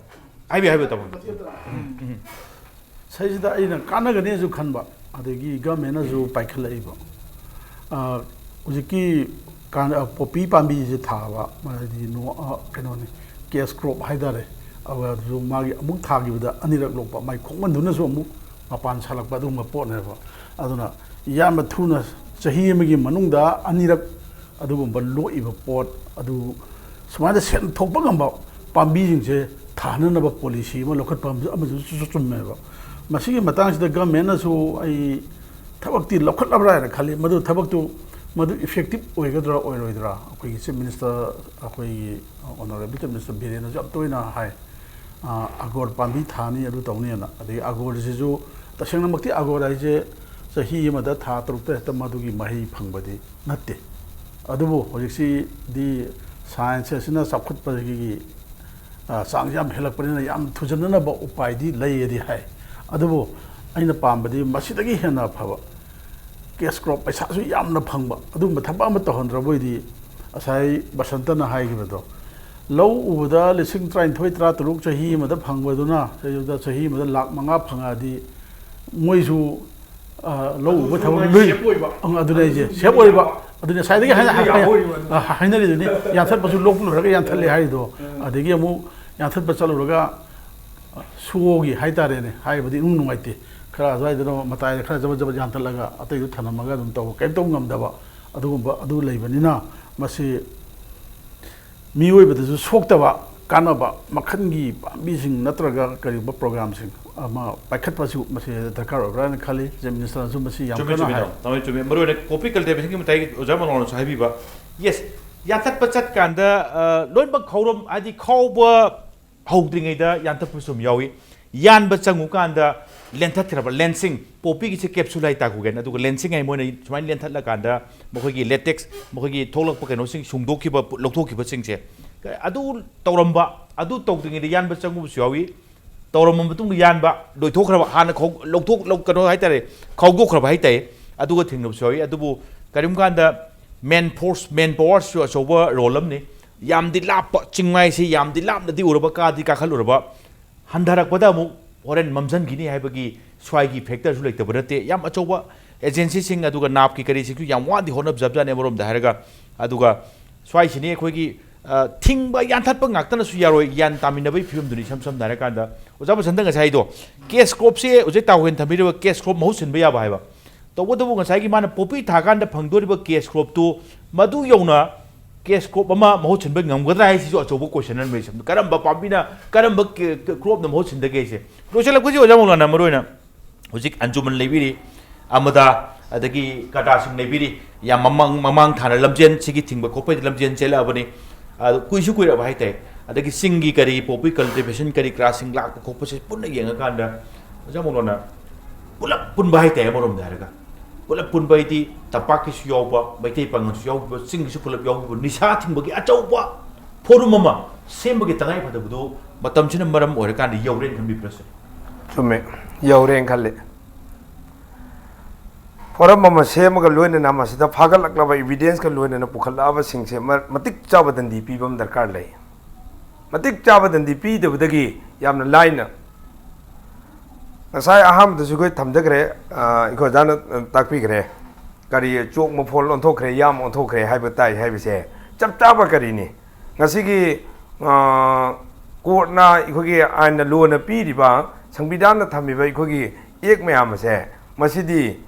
ꯍꯥꯏꯕꯤꯌꯨ, ꯍꯥꯏꯕꯤꯌꯨ, ꯇꯥꯃꯣ꯫ ꯎꯝ, ꯎꯝ꯫ ꯁꯤꯁꯤꯗ ꯑꯩꯅ ꯀꯥꯟꯅꯒꯅꯤꯁꯨ ꯈꯟꯕ, ꯑꯗꯒꯤ governmentꯅꯁꯨ ꯄꯥꯏꯈꯠꯂꯛꯏꯕ, ꯑ, ꯍꯧꯖꯤꯛꯀꯤ ꯀꯥꯟ-, ꯑ, poppy ꯄꯥꯝꯕꯤꯁꯦ ꯊꯥꯕ, ꯍꯥꯏꯗꯤ ꯅꯣ-, ꯑ, ꯀꯩꯅꯣꯅꯤ, cash crop ꯍꯥꯏꯇꯥꯔꯦ꯫ ꯑꯗꯨꯁꯨ ꯃꯥꯒꯤ ꯑꯃꯨꯛ ꯊꯥꯈꯤꯕꯗ ꯑꯅꯤꯔꯛ ꯂꯣꯛꯄ, ꯃꯥꯏ ꯈꯣꯡꯃꯟꯗꯨꯅꯁꯨ ꯑꯃꯨꯛ ꯃꯄꯥꯟ ꯁꯥꯠꯂꯛꯄ, ꯑꯗꯨꯒꯨꯝꯕ ꯄꯣꯠꯅꯦꯕ꯫ ꯑꯗꯨꯅ ꯌꯥꯝꯅ ꯊꯨꯅ ꯆꯍꯤ ꯑꯃꯒꯤ ꯃꯅꯨꯡꯗ ꯑꯅꯤꯔꯛ ꯑꯗꯨꯒꯨꯝꯕ ꯂꯣꯛꯏꯕ ꯄꯣꯠ ꯑꯗꯨ, ꯁꯨꯃꯥꯏꯅ ꯁꯦꯟ ꯊꯣꯛꯄ ꯉꯝꯕ ꯄꯥꯝꯕꯤꯁꯤꯡꯁꯦ ꯊꯥꯅꯅꯕ policy ꯑꯃ ꯂꯧꯈꯠꯄ ꯑꯃꯁꯨ, ꯑꯃꯁꯨ ꯆꯨꯝꯃꯦꯕ꯫ ꯃꯁꯤꯒꯤ ꯃꯇꯥꯡꯁꯤꯗ governmentꯅꯁꯨ ꯑꯩ ꯊꯕꯛꯇꯤ ꯂꯧꯈꯠꯂꯕ꯭ꯔꯥ ꯍꯥꯏꯅ ꯈꯜꯂꯤ꯫ ꯃꯗꯨ ꯊꯕꯛꯇꯨ, ꯃꯗꯨ effective ꯑꯣꯏꯒꯗ꯭ꯔꯥ ꯑꯣꯏꯔꯣꯏꯗ꯭ꯔꯥ? ꯑꯩꯈꯣꯏꯒꯤ Chief Minister, ꯑꯩꯈꯣꯏꯒꯤ Honourable Chief Minister ꯕꯤꯔꯦꯟꯅꯁꯨ ꯌꯥꯝ ꯇꯣꯏꯅ ꯍꯥꯏ, ꯑ, ꯑꯒꯣꯔ ꯄꯥꯝꯕꯤ ꯊꯥꯅꯤ, ꯑꯗꯨ ꯇꯧꯅꯤꯅ꯫ ꯑꯗꯒꯤ ꯑꯒꯣꯔꯁꯤꯁꯨ, ꯇꯁꯦꯡꯅꯃꯛꯇꯤ ꯑꯒꯣꯔ ꯍꯥꯏꯁꯦ ꯆꯍꯤ ꯑꯃꯗ ꯊꯥ ꯇꯔꯨꯛꯇ ꯍꯦꯛꯇ ꯃꯗꯨꯒꯤ ꯃꯍꯩ ꯐꯪꯕꯗꯤ ꯅꯠꯇꯦ꯫ ꯑꯗꯨꯕꯨ ꯍꯧꯖꯤꯛꯁꯤꯗꯤ science ꯑꯁꯤꯅ ꯆꯥꯎꯈꯠꯄꯒꯤ, ꯑ, ꯆꯥꯡꯁꯤ ꯌꯥꯝ ꯍꯦꯜꯂꯛꯄꯅꯤꯅ ꯌꯥꯝ ꯊꯨꯖꯟꯅꯅꯕ ꯎꯄꯥꯏꯗꯤ ꯂꯩꯌꯦꯗꯤ ꯍꯥꯏ꯫ ꯑꯗꯨꯕꯨ ꯑꯩꯅ ꯄꯥꯝꯕꯗꯤ ꯃꯁꯤꯗꯒꯤ ꯍꯦꯟꯅ ꯐꯕ cash crop, ꯄꯩꯁꯥꯁꯨ ꯌꯥꯝꯅ ꯐꯪꯕ, ꯑꯗꯨꯒꯨꯝꯕ ꯊꯕꯛ ꯑꯃ ꯇꯧꯍꯟꯗ꯭ꯔꯕ ꯑꯣꯏꯗꯤ, ꯉꯁꯥꯏ ꯕꯁꯟꯇꯅ ꯍꯥꯏꯈꯤꯕꯗꯣ, ꯂꯧ ꯎꯕꯗ ꯂꯤꯁꯤꯡ ꯇꯔꯥꯅꯤꯊꯣꯏ, ꯇꯔꯥꯇꯔꯨꯛ ꯆꯍꯤ ꯑꯃꯗ ꯐꯪꯕꯗꯨꯅ ꯆꯍꯤ ꯑꯃꯗ, ꯆꯍꯤ ꯑꯃꯗ ꯂꯥꯛ ꯃꯉꯥ ꯐꯪꯉꯛꯑꯗꯤ ꯃꯣꯏꯁꯨ, ꯑ, ꯂꯧ ꯎꯕ ꯑꯗꯨꯁꯨ ꯊꯕꯛ ꯃꯣꯏ ꯂꯣꯏ, safe ꯑꯣꯏꯕ꯫ ꯑꯪ, ꯑꯗꯨꯅꯦ ꯑꯩꯁꯦ, ꯑꯗꯨꯁꯨ safe ꯑꯣꯏꯕ꯫ ꯑꯗꯨꯅꯦ ꯉꯁꯥꯏꯗꯒꯤ ꯍꯥꯏꯅ-, ꯑꯗꯨꯁꯨ ꯍꯥꯏꯅ-, ꯌꯥꯍꯧꯔꯤꯕ꯫ ꯑ, ꯍꯥꯏꯅꯔꯤꯗꯨꯅꯤ, ꯌꯥꯟꯊꯠꯄꯁꯨ ꯂꯣꯛꯄ ꯂꯣꯏꯔꯒ ꯌꯥꯟꯊꯠꯂꯦ ꯍꯥꯏꯗꯣ꯫ ꯎꯝ꯫ ꯑꯗꯒꯤ ꯑꯃꯨꯛ ꯌꯥꯟꯊꯠꯄ ꯆꯠꯂꯨꯔꯒ, ꯑ, ꯁꯨꯑꯣꯒꯤ ꯍꯥꯏꯇꯥꯔꯦꯅꯦ, ꯍꯥꯏꯕꯗꯤ ꯏꯅꯨꯡ ꯅꯨꯡꯉꯥꯏꯇꯦ꯫ ꯈꯔ ꯑꯗꯨꯋꯥꯏꯗꯅ ꯃꯇꯥꯏꯗ ꯈꯔ ꯖꯕꯠ ꯖꯕꯠ ꯌꯥꯟꯊꯠꯂꯒ ꯑꯇꯩꯗꯨ ꯊꯅꯝꯃꯒ ꯑꯗꯨꯝ ꯇꯧꯕ, ꯀꯔꯤꯝ ꯇꯧꯕ ꯉꯝꯗꯕ ꯑꯗꯨꯒꯨꯝꯕ ꯑꯗꯨ ꯂꯩꯕꯅꯤꯅ, ꯃꯁꯤ ꯃꯤꯑꯣꯏꯕꯗꯁꯨ ꯁꯣꯛꯇꯕ ꯀꯥꯟꯅꯕ ꯃꯈꯜꯒꯤ ꯄꯥꯝꯕꯤꯁꯤꯡ ꯅꯠꯇ꯭ꯔꯒ ꯀꯔꯤꯒꯨꯝꯕ ꯄ꯭ꯔꯣꯒ꯭ꯔꯥꯝꯁꯤꯡ ꯑꯃ ꯄꯥꯏꯈꯠꯄꯁꯨ ꯃꯁꯤ ꯗꯔꯀꯥꯔ ꯑꯣꯏꯕ꯭ꯔꯥ ꯍꯥꯏꯅ ꯈꯜꯂꯤ꯫ ꯆꯤꯐ ꯃꯤꯅꯤꯁꯇꯔꯅꯁꯨ ꯃꯁꯤ ꯌꯥꯝ ꯆꯨꯝꯃꯦ, ꯀꯟꯅ ꯆꯨꯝꯃꯦ, ꯍꯥꯏ꯫ ꯇꯥꯃꯣ꯫ ꯇꯥꯃꯣ, ꯆꯨꯝꯃꯦ꯫ ꯃꯔꯨ ꯑꯣꯏꯅ ꯀꯣꯐꯤ ꯀꯜꯇꯤꯚꯦꯁꯟꯒꯤ ꯃꯇꯥꯡꯒꯤ ꯑꯣꯖꯥ ꯃꯉꯣꯟꯗꯁꯨ ꯍꯥꯏꯕꯤꯕ꯫ ꯌꯦꯁ, ꯌꯥꯟꯊꯠꯄ ꯆꯠꯀꯥꯟꯗ, ꯑ, ꯂꯣꯏꯅꯃꯛ ꯈꯧꯔꯝ, ꯍꯥꯏꯗꯤ ꯈꯥꯎꯕ ꯍꯧꯗ꯭ꯔꯤꯉꯩꯗ ꯌꯥꯟꯊꯠꯄꯁꯨ ꯑꯗꯨꯝ ꯌꯥꯎꯏ꯫ ꯌꯥꯟꯕ ꯆꯪꯉꯨꯀꯥꯟꯗ ꯂꯦꯟꯊꯠꯈ꯭ꯔꯕ ꯂꯦꯟꯁꯤꯡ, ꯄꯣꯄꯤꯒꯤꯁꯦ ꯀꯦꯞꯁꯨꯜ ꯍꯥꯏ ꯇꯥꯛꯄꯤꯒꯦ, ꯑꯗꯨꯒ ꯂꯦꯟꯁꯤꯡ ꯍꯥꯏ ꯃꯣꯏꯅ ꯁꯨꯃꯥꯏꯅ ꯂꯦꯟꯊꯠꯂꯀꯥꯟꯗ ꯃꯈꯣꯏꯒꯤ ꯂꯦꯇꯦꯛꯁ, ꯃꯈꯣꯏꯒꯤ ꯊꯣꯛꯂꯛꯄ ꯀꯩꯅꯣꯁꯤꯡ ꯁꯨꯡꯗꯣꯛꯈꯤꯕ, ꯂꯧꯊꯣꯛꯈꯤꯕꯁꯤꯡꯁꯦ, ꯑꯗꯨ ꯇꯧꯔꯝꯕ, ꯑꯗꯨ ꯇꯧꯗ꯭ꯔꯤꯉꯩꯗ ꯌꯥꯟꯕ ꯆꯪꯉꯨꯕꯁꯨ ꯌꯥꯎꯏ꯫ ꯇꯧꯔꯝꯕ ꯃꯇꯨꯡꯗ ꯌꯥꯟꯕ ꯂꯣꯏꯊꯣꯛꯈ꯭ꯔꯕ, ꯍꯥꯟꯅ ꯈꯧ-, ꯂꯧꯊꯣꯛ-, ꯂꯧ-, ꯀꯩꯅꯣ ꯍꯥꯏꯇꯥꯔꯦ, ꯈꯥꯎꯗꯣꯛꯈ꯭ꯔꯕ ꯍꯥꯏꯇꯥꯔꯦ, ꯑꯗꯨꯒ ꯊꯦꯡꯅꯕꯁꯨ ꯌꯥꯎꯏ꯫ ꯑꯗꯨꯕꯨ ꯀꯔꯤꯒꯨꯝꯕ ꯀꯥꯟꯗ ꯃꯦꯟ ꯐꯣꯔꯁ, ꯃꯦꯟ ꯄꯋꯥꯔꯁꯨ ꯑꯆꯧꯕ ꯔꯣꯜ ꯑꯃꯅꯤ꯫ ꯌꯥꯝꯗꯤ ꯂꯥꯞꯄ, ꯆꯤꯡꯃꯥꯏꯁꯤ ꯌꯥꯝꯗꯤ ꯂꯥꯞꯅꯗꯤ ꯎꯔꯕ, ꯀꯥꯗꯤ ꯀꯥꯈꯠꯂꯨꯔꯕ, ꯍꯟꯊꯔꯛꯄꯗ ꯑꯃꯨꯛ ꯍꯣꯔꯦꯟ ꯃꯝꯁꯤꯟꯈꯤꯅꯤ ꯍꯥꯏꯕꯒꯤ ꯁ꯭ꯋꯥꯏꯒꯤ ꯐꯦꯛꯇꯔꯁꯨ ꯂꯩꯇꯕ ꯅꯠꯇꯦ꯫ ꯌꯥꯝ ꯑꯆꯧꯕ ꯑꯦꯖꯦꯟꯁꯤꯁꯤꯡ ꯑꯗꯨꯒ ꯅꯥꯞꯀꯤ ꯀꯔꯤꯁꯤꯡꯁꯨ ꯌꯥꯝ ꯋꯥꯅꯗꯤ ꯍꯣꯠꯅꯕꯖꯕꯖꯥꯠꯅꯤ ꯑꯃꯔꯣꯝꯗ ꯍꯥꯏꯔꯒ꯫ ꯑꯗꯨꯒ ꯁ꯭ꯋꯥꯏꯁꯤꯅꯤ ꯑꯩꯈꯣꯏꯒꯤ, ꯑ, ꯊꯤꯡꯕ, ꯌꯥꯟꯊꯠꯄ ꯉꯥꯛꯇꯅꯁꯨ ꯌꯥꯔꯣꯏ, ꯒ꯭ꯌꯥꯟ ꯇꯥꯃꯤꯟꯅꯕꯒꯤ ꯐꯤꯕꯝꯗꯨꯅꯤ꯫ ꯏꯁꯝ ꯁꯝꯅ ꯍꯥꯏꯔꯀꯥꯟꯗ, ꯑꯣꯖꯥ ꯕꯁꯟꯇ ꯉꯁꯥꯏꯗꯣ, ꯀꯦꯁ ꯀ꯭ꯔꯣꯞꯁꯦ ꯍꯧꯖꯤꯛ ꯇꯥꯎꯍꯦꯟ ꯊꯝꯕꯤꯔꯤꯕ ꯀꯦꯁ ꯀ꯭ꯔꯣꯞ ꯃꯍꯨꯠ ꯁꯤꯟꯕ ꯌꯥꯕ ꯍꯥꯏꯕ꯫ ꯇꯧꯕꯇꯕꯨ ꯉꯁꯥꯏꯒꯤ ꯃꯥꯅ ꯄꯣꯄꯤ ꯊꯥꯀꯥꯟꯗ ꯐꯪꯗꯣꯔꯤꯕ ꯀꯦꯁ ꯀ꯭ꯔꯣꯞꯇꯨ ꯃꯗꯨ ꯌꯧꯅ ꯀꯦꯁ ꯀ꯭ꯔꯣꯞ ꯑꯃ ꯃꯍꯨꯠ ꯁꯤꯟꯕ ꯉꯝꯒꯗ꯭ꯔꯥ ꯍꯥꯏꯁꯤꯁꯨ ꯑꯆꯧꯕ ꯀꯣꯏꯁꯟ ꯑꯃ ꯂꯩ꯫ ꯀꯔꯝꯕ ꯄꯥꯝꯕꯤꯅ, ꯀꯔꯝꯕ ꯀꯦ-, ꯀꯦ-, ꯀ꯭ꯔꯣꯞꯅ ꯃꯍꯨꯠ ꯁꯤꯟꯗꯒꯦ ꯍꯥꯏꯁꯦ꯫ ꯂꯣꯏꯁꯤꯜꯂꯛꯄꯁꯤ ꯑꯣꯖꯥ ꯃꯧꯂꯥꯅ ꯃꯔꯨꯑꯣꯏꯅ ꯍꯧꯖꯤꯛ ꯑꯟꯖꯨꯃꯟ ꯂꯩꯕꯤꯔꯤ, ꯑꯃꯗꯥ, ꯑꯗꯒꯤ ꯀꯥꯇꯥꯁꯤꯡ ꯂꯩꯕꯤꯔꯤ꯫ ꯌꯥꯝ ꯃꯃꯥꯡ, ꯃꯃꯥꯡ ꯊꯥꯅ ꯂꯝꯖꯦꯟ, ꯁꯤꯒꯤ ꯊꯤꯡꯕ ꯈꯣꯠꯄꯒꯤ ꯂꯝꯖꯦꯟ ꯆꯦꯜꯂꯛꯑꯕꯅꯤ꯫ ꯑꯗꯨ ꯀꯨꯏꯁꯨ ꯀꯨꯏꯔꯕ ꯍꯥꯏꯇꯥꯔꯦ꯫ ꯑꯗꯒꯤ ꯆꯤꯡꯒꯤ ꯀꯔꯤ, ꯄꯣꯄꯤ ꯀꯜꯇꯤꯚꯦꯁꯟ ꯀꯔꯤ ꯀꯔꯥꯁꯤꯡ ꯂꯥꯛꯄ ꯈꯣꯠꯄꯁꯦ ꯄꯨꯟꯅ ꯌꯦꯡꯉꯀꯥꯟꯗ, ꯑꯣꯖꯥ ꯃꯧꯂꯥꯅ, ꯄꯨꯂꯞ ꯄꯨꯟꯕ ꯍꯥꯏꯇꯥꯔꯦ ꯑꯃꯔꯣꯝꯗ ꯍꯥꯏꯔꯒ꯫ ꯄꯨꯂꯞ ꯄꯨꯟꯕ ꯍꯥꯏꯗꯤ ꯇꯝꯄꯥꯛꯀꯤꯁꯨ ꯌꯥꯎꯕ, ꯃꯩꯇꯩ ꯄꯥꯉꯜꯁꯨ ꯌꯥꯎꯕ, ꯆꯤꯡꯒꯤꯁꯨ ꯄꯨꯂꯞ ꯌꯥꯎꯕ, ꯅꯤꯁꯥ ꯊꯤꯡꯕꯒꯤ ꯑꯆꯧꯕ ꯐꯣꯔꯝ ꯑꯃ ꯁꯦꯝꯕꯒꯤ ꯇꯉꯥꯏ ꯐꯗꯕꯗꯨ ꯃꯇꯝꯁꯤꯅ ꯃꯔꯝ ꯑꯣꯏꯔꯀꯥꯟꯗ ꯌꯧꯔꯦꯅ ꯈꯟꯕꯤꯕ꯭ꯔꯥ, ꯁꯥꯔ? ꯆꯨꯝꯃꯦ, ꯌꯧꯔꯦꯅ ꯈꯜꯂꯤ꯫ ꯐꯣꯔꯝ ꯑꯃ ꯁꯦꯝꯃꯒ ꯂꯣꯏꯅꯅ ꯃꯁꯤꯗ ꯐꯥꯒꯠꯂꯛꯂꯕ ꯏꯕꯤꯗꯦꯟꯁꯀ ꯂꯣꯏꯅꯅ ꯄꯨꯈꯠꯂꯛꯂꯕꯁꯤꯡꯁꯦ ꯃ-, ꯃꯇꯤꯛ ꯆꯥꯕ ꯗꯟꯗꯤ ꯄꯤꯕ ꯑꯃ ꯗꯔꯀꯥꯔ ꯂꯩ꯫ ꯃꯇꯤꯛ ꯆꯥꯕ ꯗꯟꯗꯤ ꯄꯤꯗꯕꯗꯒꯤ ꯌꯥꯝꯅ ꯂꯥꯏꯅ, ꯉꯁꯥꯏ ꯑꯍꯥꯟꯕꯗꯁꯨ ꯑꯩꯈꯣꯏ ꯊꯝꯖꯈ꯭ꯔꯦ, ꯑ, ꯑꯩꯈꯣꯏ ꯑꯣꯖꯥꯅ, ꯑ, ꯇꯥꯛꯄꯤꯈ꯭ꯔꯦ, ꯀꯔꯤ ꯆꯣꯛ ꯃꯐꯣꯜ ꯑꯣꯟꯊꯣꯛꯈ꯭ꯔꯦ, ꯌꯥꯝ ꯑꯣꯟꯊꯣꯛꯈ꯭ꯔꯦ ꯍꯥꯏꯕ ꯇꯥꯏ ꯍꯥꯏꯕꯁꯦ ꯆꯞ ꯆꯥꯕ ꯀꯔꯤꯅꯤ? ꯉꯁꯤꯒꯤ, ꯑ, ꯀꯣꯔꯠꯅ, ꯑꯩꯈꯣꯏꯒꯤ ꯑꯥꯏꯟꯅ, ꯂꯣꯅ ꯄꯤꯔꯤꯕ, ꯁꯪꯕꯤꯙꯥꯟꯅ ꯊꯝꯃꯤꯕ ꯑꯩꯈꯣꯏꯒꯤ ꯑꯦꯛ ꯃꯌꯥꯝ ꯑꯁꯦ, ꯃꯁꯤꯗꯤ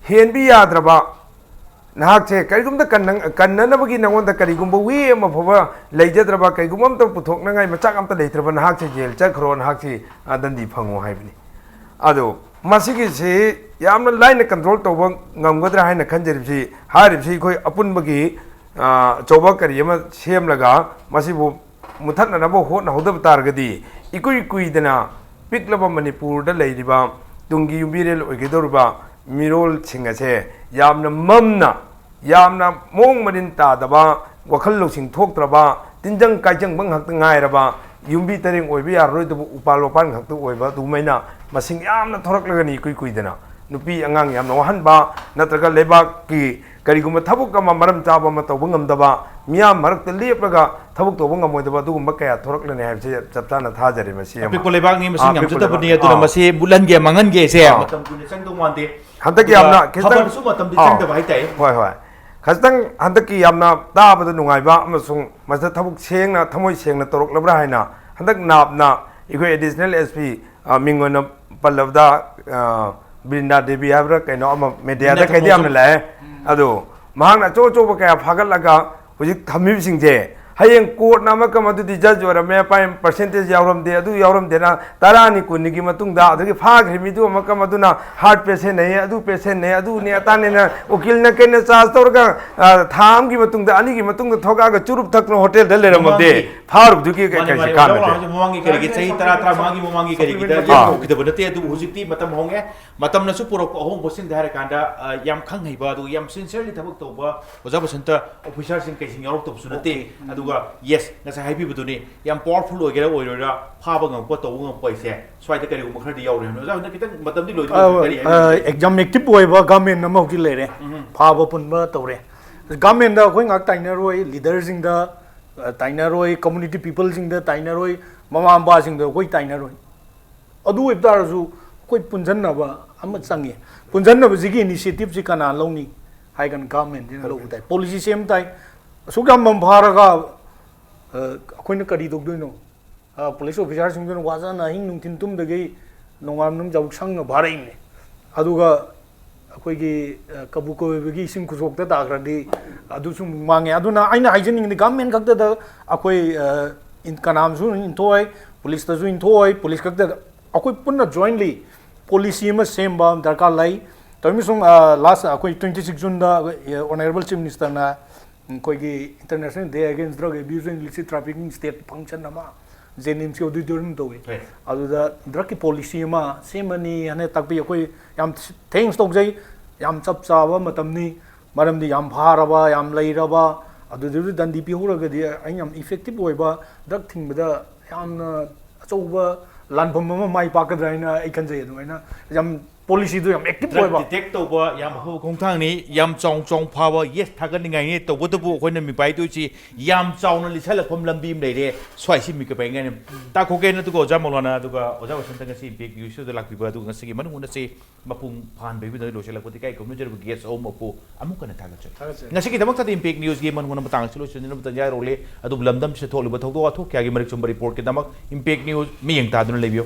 ꯍꯦꯟꯕꯤ ꯌꯥꯗ꯭ꯔꯕ, ꯅꯍꯥꯛꯁꯦ ꯀꯔꯤꯒꯨꯝꯕꯗ ꯀꯟꯅ-, ꯀꯟꯅꯅꯕꯒꯤ ꯅꯉꯣꯟꯗ ꯀꯔꯤꯒꯨꯝꯕ ꯋꯦ ꯑꯃ ꯐꯥꯎꯕ ꯂꯩꯖꯗ꯭ꯔꯕ, ꯀꯔꯤꯒꯨꯝꯕ ꯑꯝꯇ ꯄꯨꯊꯣꯛꯅꯉꯥꯏ ꯃꯆꯥꯛ ꯑꯝꯇ ꯂꯩꯇ꯭ꯔꯕ ꯅꯍꯥꯛꯁꯦ ꯖꯦꯜ ꯆꯠꯈ꯭ꯔꯣ, ꯅꯍꯥꯛꯁꯤ, ꯑ, ꯗꯟꯗꯤ ꯐꯪꯉꯣ ꯍꯥꯏꯕꯅꯤ꯫ ꯑꯗꯣ ꯃꯁꯤꯒꯤꯁꯤ ꯌꯥꯝꯅ ꯂꯥꯏꯅ ꯀꯟꯇ꯭ꯔꯣꯜ ꯇꯧꯕ ꯉꯝꯒꯗ꯭ꯔꯥ ꯍꯥꯏꯅ ꯈꯟꯖꯔꯤꯕꯁꯤ, ꯍꯥꯏꯔꯤꯕꯁꯤ ꯑꯩꯈꯣꯏ ꯑꯄꯨꯟꯕꯒꯤ, ꯑ, ꯑꯆꯧꯕ ꯀꯔꯤ ꯑꯃ ꯁꯦꯝꯂꯒ ꯃꯁꯤꯕꯨ ꯃꯨꯊꯠꯅꯅꯕ ꯍꯣꯠꯅꯍꯧꯗꯕ ꯇꯥꯔꯒꯗꯤ, ꯏꯀꯨꯏ ꯀꯨꯏꯗꯅ ꯄꯤꯛꯂꯕ ꯃꯅꯤꯄꯨꯔꯗ ꯂꯩꯔꯤꯕ ꯇꯨꯡꯒꯤ ꯌꯨꯝꯕꯤꯔꯦꯜ ꯑꯣꯏꯒꯗꯧꯔꯤꯕ ꯃꯤꯔꯣꯜꯁꯤꯡ ꯑꯁꯦ ꯌꯥꯝꯅ ꯃꯝꯅ, ꯌꯥꯝꯅ ꯃꯑꯣꯡ ꯃꯔꯤꯟ ꯇꯥꯗꯕ, ꯋꯥꯈꯜ ꯂꯧꯁꯤꯡ ꯊꯣꯛꯇ꯭ꯔꯕ, ꯇꯤꯟꯖꯪ ꯀꯥꯏꯖꯪꯕ ꯉꯥꯛꯇ ꯉꯥꯏꯔꯕ, ꯌꯨꯝꯕꯤ ꯇꯔꯦꯡ ꯑꯣꯏꯕ ꯌꯥꯔꯔꯣꯏꯗꯕ ꯎꯄꯥꯜ ꯋꯥꯄꯥꯜ ꯉꯥꯛꯇ ꯑꯣꯏꯕ ꯑꯗꯨꯃꯥꯏꯅ ꯃꯁꯤꯡ ꯌꯥꯝꯅ ꯊꯣꯔꯛꯂꯒꯅꯤ ꯏꯀꯨꯏ ꯀꯨꯏꯗꯅ꯫ ꯅꯨꯄꯤ ꯑꯉꯥꯡ ꯌꯥꯝꯅ ꯋꯥꯍꯟꯕ, ꯅꯠꯇ꯭ꯔꯒ ꯂꯩꯕꯥꯛꯀꯤ ꯀꯔꯤꯒꯨꯝꯕ ꯊꯕꯛ ꯑꯃ ꯃꯔꯝ ꯆꯥꯕ ꯑꯃ ꯇꯧꯕ ꯉꯝꯗꯕ, ꯃꯤꯌꯥꯝ ꯃꯔꯛꯇ ꯂꯦꯞꯂꯒ ꯊꯕꯛ ꯇꯧꯕ ꯉꯝꯃꯣꯏꯗꯕ ꯑꯗꯨꯒꯨꯝꯕ ꯀꯌꯥ ꯊꯣꯔꯛꯂꯅꯤ ꯍꯥꯏꯕꯁꯤ ꯆꯞ ꯆꯥꯅ ꯊꯥꯖꯔꯦ꯫ ꯃꯁꯤ ꯑꯃ꯫ ꯑꯄꯤꯛꯄ ꯂꯩꯕꯥꯛꯅꯤ, ꯃꯁꯤꯡ ꯑꯥ, ꯌꯥꯝ ꯑꯄꯤꯛꯄ ꯆꯠꯇꯕꯅꯤ, ꯂꯩꯕꯥꯛ꯫ ꯑꯗꯨꯅ ꯑꯥ꯫ ꯃꯁꯤ ꯃꯨꯠꯍꯟꯒꯦ, ꯃꯥꯡꯍꯟꯒꯦꯁꯦ ꯑꯥ꯫ ꯃꯇꯝ ꯀꯨꯏꯅ ꯆꯪꯗꯧ ꯃꯥꯟꯗꯦ꯫ ꯍꯟꯗꯛꯀꯤ ꯑꯗꯨꯒ ꯌꯥꯝꯅ ꯈꯤꯇꯪ ꯐꯕꯅꯁꯨ ꯃꯇꯝꯗꯤ ꯑꯥ꯫ ꯆꯪꯗꯕ ꯍꯥꯏꯇꯥꯔꯦ꯫ ꯍꯣꯏ, ꯍꯣꯏ꯫ ꯈꯖꯤꯛꯇꯪ ꯍꯟꯗꯛꯀꯤ ꯌꯥꯝꯅ ꯇꯥꯕꯗ ꯅꯨꯡꯉꯥꯏꯕ ꯑꯃꯁꯨꯡ ꯃꯁꯤꯗ ꯊꯕꯛ ꯁꯦꯡꯅ, ꯊꯃꯣꯏ ꯁꯦꯡꯅ ꯇꯧꯔꯛꯂꯕ꯭ꯔꯥ ꯍꯥꯏꯅ ꯍꯟꯗꯛ ꯅꯥꯞꯅ ꯑꯩꯈꯣꯏ ꯑꯦꯗꯤꯁꯅꯦꯜ ꯑꯦꯁ ꯄꯤ, ꯑ, ꯃꯤꯡ ꯑꯣꯏꯅ ꯄꯜꯂꯕꯗ, ꯑ, ꯕ꯭ꯔꯤꯟꯗꯥ ꯗꯦꯕꯤ ꯍꯥꯏꯕ꯭ꯔꯥ ꯀꯩꯅꯣ ꯑꯃ ꯃꯦꯗꯤꯌꯥꯗ ꯕ꯭ꯔꯤꯟꯗꯥ ꯀꯩꯗꯤ ꯌꯥꯝꯅ ꯊꯧꯅꯥꯎꯖꯝ꯫ ꯂꯥꯛꯑꯦ꯫ ꯎꯝ꯫ ꯑꯗꯣ ꯃꯍꯥꯛꯅ ꯑꯆꯧ ꯑꯆꯧꯕ ꯀꯌꯥ ꯐꯥꯒꯠꯂꯒ ꯍꯧꯖꯤꯛ ꯊꯝꯃꯤꯕꯁꯤꯡꯁꯦ ꯍꯌꯦꯡ ꯀꯣꯔꯠꯅ ꯑꯃꯛꯀ ꯃꯗꯨꯗꯤ ꯖꯖ ꯑꯣꯏꯔꯝꯃꯦ, ꯄꯥꯏ-, ꯄꯔꯁꯦꯟꯇꯦꯖ ꯌꯥꯎꯔꯝꯗꯦ, ꯑꯗꯨ ꯌꯥꯎꯔꯝꯗꯦꯅ ꯇꯔꯥꯅꯤ ꯀꯨꯟꯅꯤꯒꯤ ꯃꯇꯨꯡꯗ, ꯑꯗꯒꯤ ꯐꯥꯈ꯭ꯔꯦ ꯃꯤꯗꯨ ꯑꯃꯛꯀ ꯃꯗꯨꯅ ꯍꯥꯔꯠ ꯄꯦꯁꯦꯟꯅꯦ, ꯑꯗꯨ ꯄꯦꯁꯦꯟꯅꯦ, ꯑꯗꯨꯅꯦ ꯑꯇꯥꯅꯦꯅ ꯎꯀꯤꯜꯅ ꯀꯩꯅ ꯆꯥꯔꯖ ꯇꯧꯔꯒ, ꯑ, ꯊꯥ ꯑꯃꯒꯤ ꯃꯇꯨꯡꯗ, ꯑꯅꯤꯒꯤ ꯃꯇꯨꯡꯗ ꯊꯣꯛꯂꯛꯑꯒ ꯆꯨꯔꯨꯞ ꯊꯛꯇꯅ ꯍꯣꯇꯦꯜꯗ ꯂꯩꯔꯝꯃꯗꯤ ꯃꯃꯥꯡꯒꯤ ꯐꯥꯔꯨꯕꯗꯨꯒꯤ ꯀꯩ-, ꯃꯥꯅꯦ, ꯀꯩꯁꯨ ꯃꯥꯅꯦ, ꯀꯥꯟꯅꯗꯦ꯫ ꯑꯣꯖꯥ ꯃꯃꯥꯡꯒꯤ ꯀꯔꯤꯒꯤ ꯆꯍꯤ ꯇꯔꯥ, ꯇꯔꯥꯃꯉꯥꯒꯤ ꯃꯃꯥꯡꯒꯤ ꯀꯔꯤꯒꯤꯗ ꯑꯥ꯫ ꯌꯦꯡꯍꯧꯈꯤꯗꯕ ꯅꯠꯇꯦ, ꯑꯗꯨꯕꯨ ꯍꯧꯖꯤꯛꯇꯤ ꯃꯇꯝ ꯍꯣꯡꯉꯦ꯫ ꯃꯇꯝꯅꯁꯨ ꯄꯨꯔꯛꯄ ꯑꯍꯣꯡꯕꯁꯤꯡꯗ ꯍꯥꯏꯔꯀꯥꯟꯗ, ꯑ, ꯌꯥꯝ ꯈꯪ ꯍꯩꯕ, ꯑꯗꯨꯒ ꯌꯥꯝ sincerely ꯊꯕꯛ ꯇꯧꯕ ꯑꯣꯖꯥ ꯕꯁꯟꯇ ꯑꯣꯐꯤꯁꯥꯔꯁꯤꯡ ꯀꯩꯁꯤꯡ ꯌꯥꯎꯔꯛꯇꯕꯁꯨ ꯅꯠꯇꯦ꯫ ꯑꯣꯀꯦ꯫ ꯎꯝ꯫ ꯑꯗꯨꯒ, yes, ꯉꯁꯥꯏ ꯍꯥꯏꯕꯤꯕꯗꯨꯅꯤ, ꯌꯥꯝ powerful ꯑꯣꯏꯒꯦꯔꯥ ꯑꯣꯏꯔꯣꯏꯔꯥ, ꯐꯥꯕ ꯉꯝꯕ, ꯇꯧꯕ ꯉꯝꯕ ꯍꯥꯏꯁꯦ ꯁ꯭ꯋꯥꯏꯗ ꯀꯔꯤꯒꯨꯝꯕ ꯈꯔꯗꯤ ꯌꯥꯎꯔꯦ ꯍꯥꯏꯕꯅꯤ꯫ ꯑꯣꯖꯥ, ꯍꯟꯗꯛ ꯈꯤꯇꯪ ꯃꯇꯝꯗꯤ ꯂꯣꯏꯗꯤ ꯑ, ꯂꯣꯏꯗ꯭ꯔꯤ, ꯀꯔꯤ ꯑ, ꯍꯥꯏꯕꯤꯅꯤꯡꯒꯦ? Exam active ꯑꯣꯏꯕ ꯒꯥꯔꯃꯦꯟ ꯑꯃ ꯍꯧꯖꯤꯛ ꯂꯩꯔꯦ꯫ ꯎꯝ꯫ ꯐꯥꯕ ꯄꯨꯟꯕ ꯇꯧꯔꯦ꯫ ꯒꯥꯔꯃꯦꯟꯗ ꯑꯩꯈꯣꯏ ꯉꯥꯏꯍꯥꯛ ꯇꯥꯏꯅꯔꯣꯏ, ꯂꯤꯗꯔꯁꯤꯡꯗ, ꯑ, ꯇꯥꯏꯅꯔꯣꯏ, community peopleꯁꯤꯡꯗ ꯇꯥꯏꯅꯔꯣꯏ, ꯃꯃꯥ ꯃꯄꯥꯁꯤꯡꯗ ꯑꯩꯈꯣꯏ ꯇꯥꯏꯅꯔꯣꯏ꯫ ꯑꯗꯨ ꯑꯣꯏꯕ ꯇꯥꯔꯁꯨ ꯑꯩꯈꯣꯏ ꯄꯨꯟꯁꯤꯟꯅꯕ ꯑꯃ ꯆꯪꯉꯤ꯫ ꯄꯨꯟꯁꯤꯟꯅꯕꯁꯤꯒꯤ initiativeꯁꯤ ꯀꯅꯥ ꯂꯧꯅꯤ ꯍꯥꯏ ꯀꯥꯟꯗ ꯒꯥꯔꯃꯦꯟꯁꯤꯅ ꯂꯧꯕ ꯇꯥꯏ꯫ ꯄꯣꯂꯤꯁꯤ ꯁꯦꯝ ꯇꯥꯏ꯫ ꯑꯁꯨꯛ ꯌꯥꯝ ꯃꯝ ꯐꯥꯔꯒ, ꯑ, ꯑꯩꯈꯣꯏꯅ ꯀꯔꯤ ꯇꯧꯗꯣꯏꯅꯣ? ꯑ, ꯄꯨꯂꯤꯁ ꯑꯣꯐꯤꯁꯥꯔꯁꯤꯡꯗꯨꯅ ꯋꯥꯖꯅ ꯑꯍꯤꯡ ꯅꯨꯡꯊꯤꯟ ꯇꯨꯝꯗꯒꯩ ꯅꯣꯡꯉꯥꯟꯕ ꯅꯨꯃꯤꯠ ꯌꯥꯎ ꯁꯪꯅ ꯐꯥꯔꯛꯏꯅꯦ꯫ ꯑꯗꯨꯒ ꯑꯩꯈꯣꯏꯒꯤ ꯑ, ꯀꯕꯨ ꯀꯣꯏꯕꯒꯤ ꯏꯁꯤꯡ ꯈꯨꯖꯣꯛꯇ ꯇꯥꯈ꯭ꯔꯗꯤ ꯑꯗꯨꯁꯨ ꯑꯃꯨꯛ ꯃꯥꯡꯉꯦ꯫ ꯑꯗꯨꯅ ꯑꯩꯅ ꯍꯥꯏꯖꯅꯤꯡꯉꯤꯗꯤ ꯒꯚꯔꯟꯃꯦꯟ ꯈꯛꯇꯗ ꯑꯩꯈꯣꯏ ꯑ, ꯏꯟ- ꯀꯅꯥꯝꯁꯨ ꯏꯟꯊꯣꯛꯑꯣꯏ, ꯄꯨꯂꯤꯁꯇꯁꯨ ꯏꯟꯊꯣꯛꯑꯣꯏ, ꯄꯨꯂꯤꯁ ꯈꯛꯇꯗ ꯑꯩꯈꯣꯏ ꯄꯨꯟꯅ ꯖꯣꯏꯟꯂꯤ ꯄꯣꯂꯤꯁꯤ ꯑꯃ ꯁꯦꯝꯕ ꯑꯃ ꯗꯔꯀꯥꯔ ꯂꯩ꯫ ꯇꯧꯔꯤꯃꯁꯨꯡ ꯂꯥꯁ ꯑꯩꯈꯣꯏ ꯇ꯭ꯋꯦꯟꯇꯤ ꯁꯤꯛꯁ ꯖꯨꯟꯗ ꯑꯣꯅꯔꯦꯕꯜ ꯆꯤꯐ ꯃꯤꯅꯤꯁꯇꯔꯅ ꯑꯩꯈꯣꯏꯒꯤ international day against drug abuse and illicit trafficking state function ꯑꯃ ꯖꯦꯅꯤꯝꯁꯀꯤ ꯑꯣꯗꯤꯇꯣꯔꯤꯌꯝ ꯇꯧꯏ꯫ ꯍꯣꯏ꯫ ꯑꯗꯨꯗ ꯗ꯭ꯔꯒꯀꯤ ꯄꯣꯂꯤꯁꯤ ꯑꯃ ꯁꯦꯝꯃꯅꯤ ꯍꯥꯏꯅ ꯇꯥꯛꯄꯤ꯫ ꯑꯩꯈꯣꯏ ꯌꯥꯝ ꯊꯦꯡꯁ ꯇꯧꯖꯩ꯫ ꯌꯥꯝ ꯆꯞ ꯆꯥꯕ ꯃꯇꯝꯅꯤ꯫ ꯃꯔꯝꯗꯤ ꯌꯥꯝ ꯐꯥꯔꯕ, ꯌꯥꯝ ꯂꯩꯔꯕ, ꯑꯗꯨꯗꯨꯗ ꯗꯟꯗꯤ ꯄꯤꯍꯧꯔꯒꯗꯤ ꯑꯩ ꯌꯥꯝ ꯏꯐꯦꯛꯇꯤꯚ ꯑꯣꯏꯕ, ꯗ꯭ꯔꯒ ꯊꯤꯡꯕꯗ ꯌꯥꯝꯅ ꯑꯆꯧꯕ ꯂꯥꯟꯐꯝ ꯑꯃ ꯃꯥꯏ ꯄꯥꯛꯀꯗ꯭ꯔꯥ ꯍꯥꯏꯅ ꯑꯩ ꯈꯟꯖꯩ꯫ ꯑꯗꯨꯃꯥꯏꯅ ꯌꯥꯝ ꯄꯣꯂꯤꯁꯤꯗꯨ ꯌꯥꯝ ꯑꯦꯛꯇꯤꯚ ꯗ꯭ꯔꯒ ꯑꯣꯏꯕ꯫ ꯗꯤꯇꯦꯛ ꯇꯧꯕ ꯌꯥꯝ ꯑꯐꯕ ꯈꯣꯡꯊꯥꯡꯅꯤ꯫ ꯌꯥꯝ ꯆꯥꯎ ꯆꯥꯎ ꯐꯥꯕ, ꯌꯦꯁ, ꯊꯥꯒꯠꯅꯤꯡꯉꯥꯏꯅꯤ꯫ ꯇꯧꯕꯇꯕꯨ ꯑꯩꯈꯣꯏꯅ ꯃꯤꯄꯥꯏꯗꯣꯏꯁꯤ ꯌꯥꯝ ꯆꯥꯎꯅ ꯂꯤꯁꯜꯂꯛꯐꯝ ꯂꯝꯕꯤ ꯑꯃ ꯂꯩꯔꯦ꯫ ꯁ꯭ꯋꯥꯏꯁꯤ ꯃꯤꯀꯞ ꯄꯥꯏꯉꯥꯏꯅꯤ꯫ ꯇꯥꯛꯈꯣꯛꯀꯦ ꯑꯗꯨꯒ ꯑꯣꯖꯥ ꯃꯧꯂꯥꯅꯥ ꯑꯗꯨꯒ ꯑꯣꯖꯥ ꯋꯥꯁꯟꯇ ꯉꯁꯤ ꯏꯝꯄꯦꯛ ꯅ꯭ꯌꯨꯁꯇꯨꯗ ꯂꯥꯛꯄꯤꯕ ꯑꯗꯨꯒ ꯉꯁꯤꯒꯤ ꯃꯅꯨꯡ ꯍꯨꯠꯅꯁꯤ ꯃꯄꯨꯡ ꯐꯥꯍꯟꯕꯤꯕꯗ ꯂꯣꯏꯁꯤꯜꯂꯛꯄꯗ ꯏꯀꯥꯏ ꯈꯨꯝꯅꯖꯔꯤꯕ ꯒꯦꯁ ꯑꯍꯨꯝ ꯃꯄꯨ ꯑꯃꯨꯛ ꯍꯟꯅ ꯊꯥꯒꯠꯆꯔꯤ꯫ ꯊꯥꯒꯠꯆꯔꯤ꯫ ꯉꯁꯤꯒꯤꯗꯃꯛꯇꯗꯤ ꯏꯝꯄꯦꯛ ꯅ꯭ꯌꯨꯁꯀꯤ ꯃꯅꯨꯡ ꯍꯨꯠꯅ ꯃꯇꯥꯡ ꯑꯁꯤ ꯂꯣꯏꯁꯤꯟꯖꯅꯕ ꯇꯟꯖꯥ ꯌꯧꯔꯛꯂꯦ꯫ ꯑꯗꯨꯕꯨ ꯂꯝꯗꯝꯁꯤꯗ ꯊꯣꯛꯂꯤꯕ ꯊꯧꯗꯣꯛ ꯋꯥꯊꯣꯛ ꯀꯌꯥꯒꯤ ꯃꯔꯤꯛ ꯆꯨꯝꯕ ꯔꯤꯄꯣꯔꯠꯀꯤꯗꯃꯛ ꯏꯝꯄꯦꯛ ꯅ꯭ꯌꯨꯁ ꯃꯤꯠꯌꯦꯡ ꯇꯥꯗꯨꯅ ꯂꯩꯕꯤꯌꯨ꯫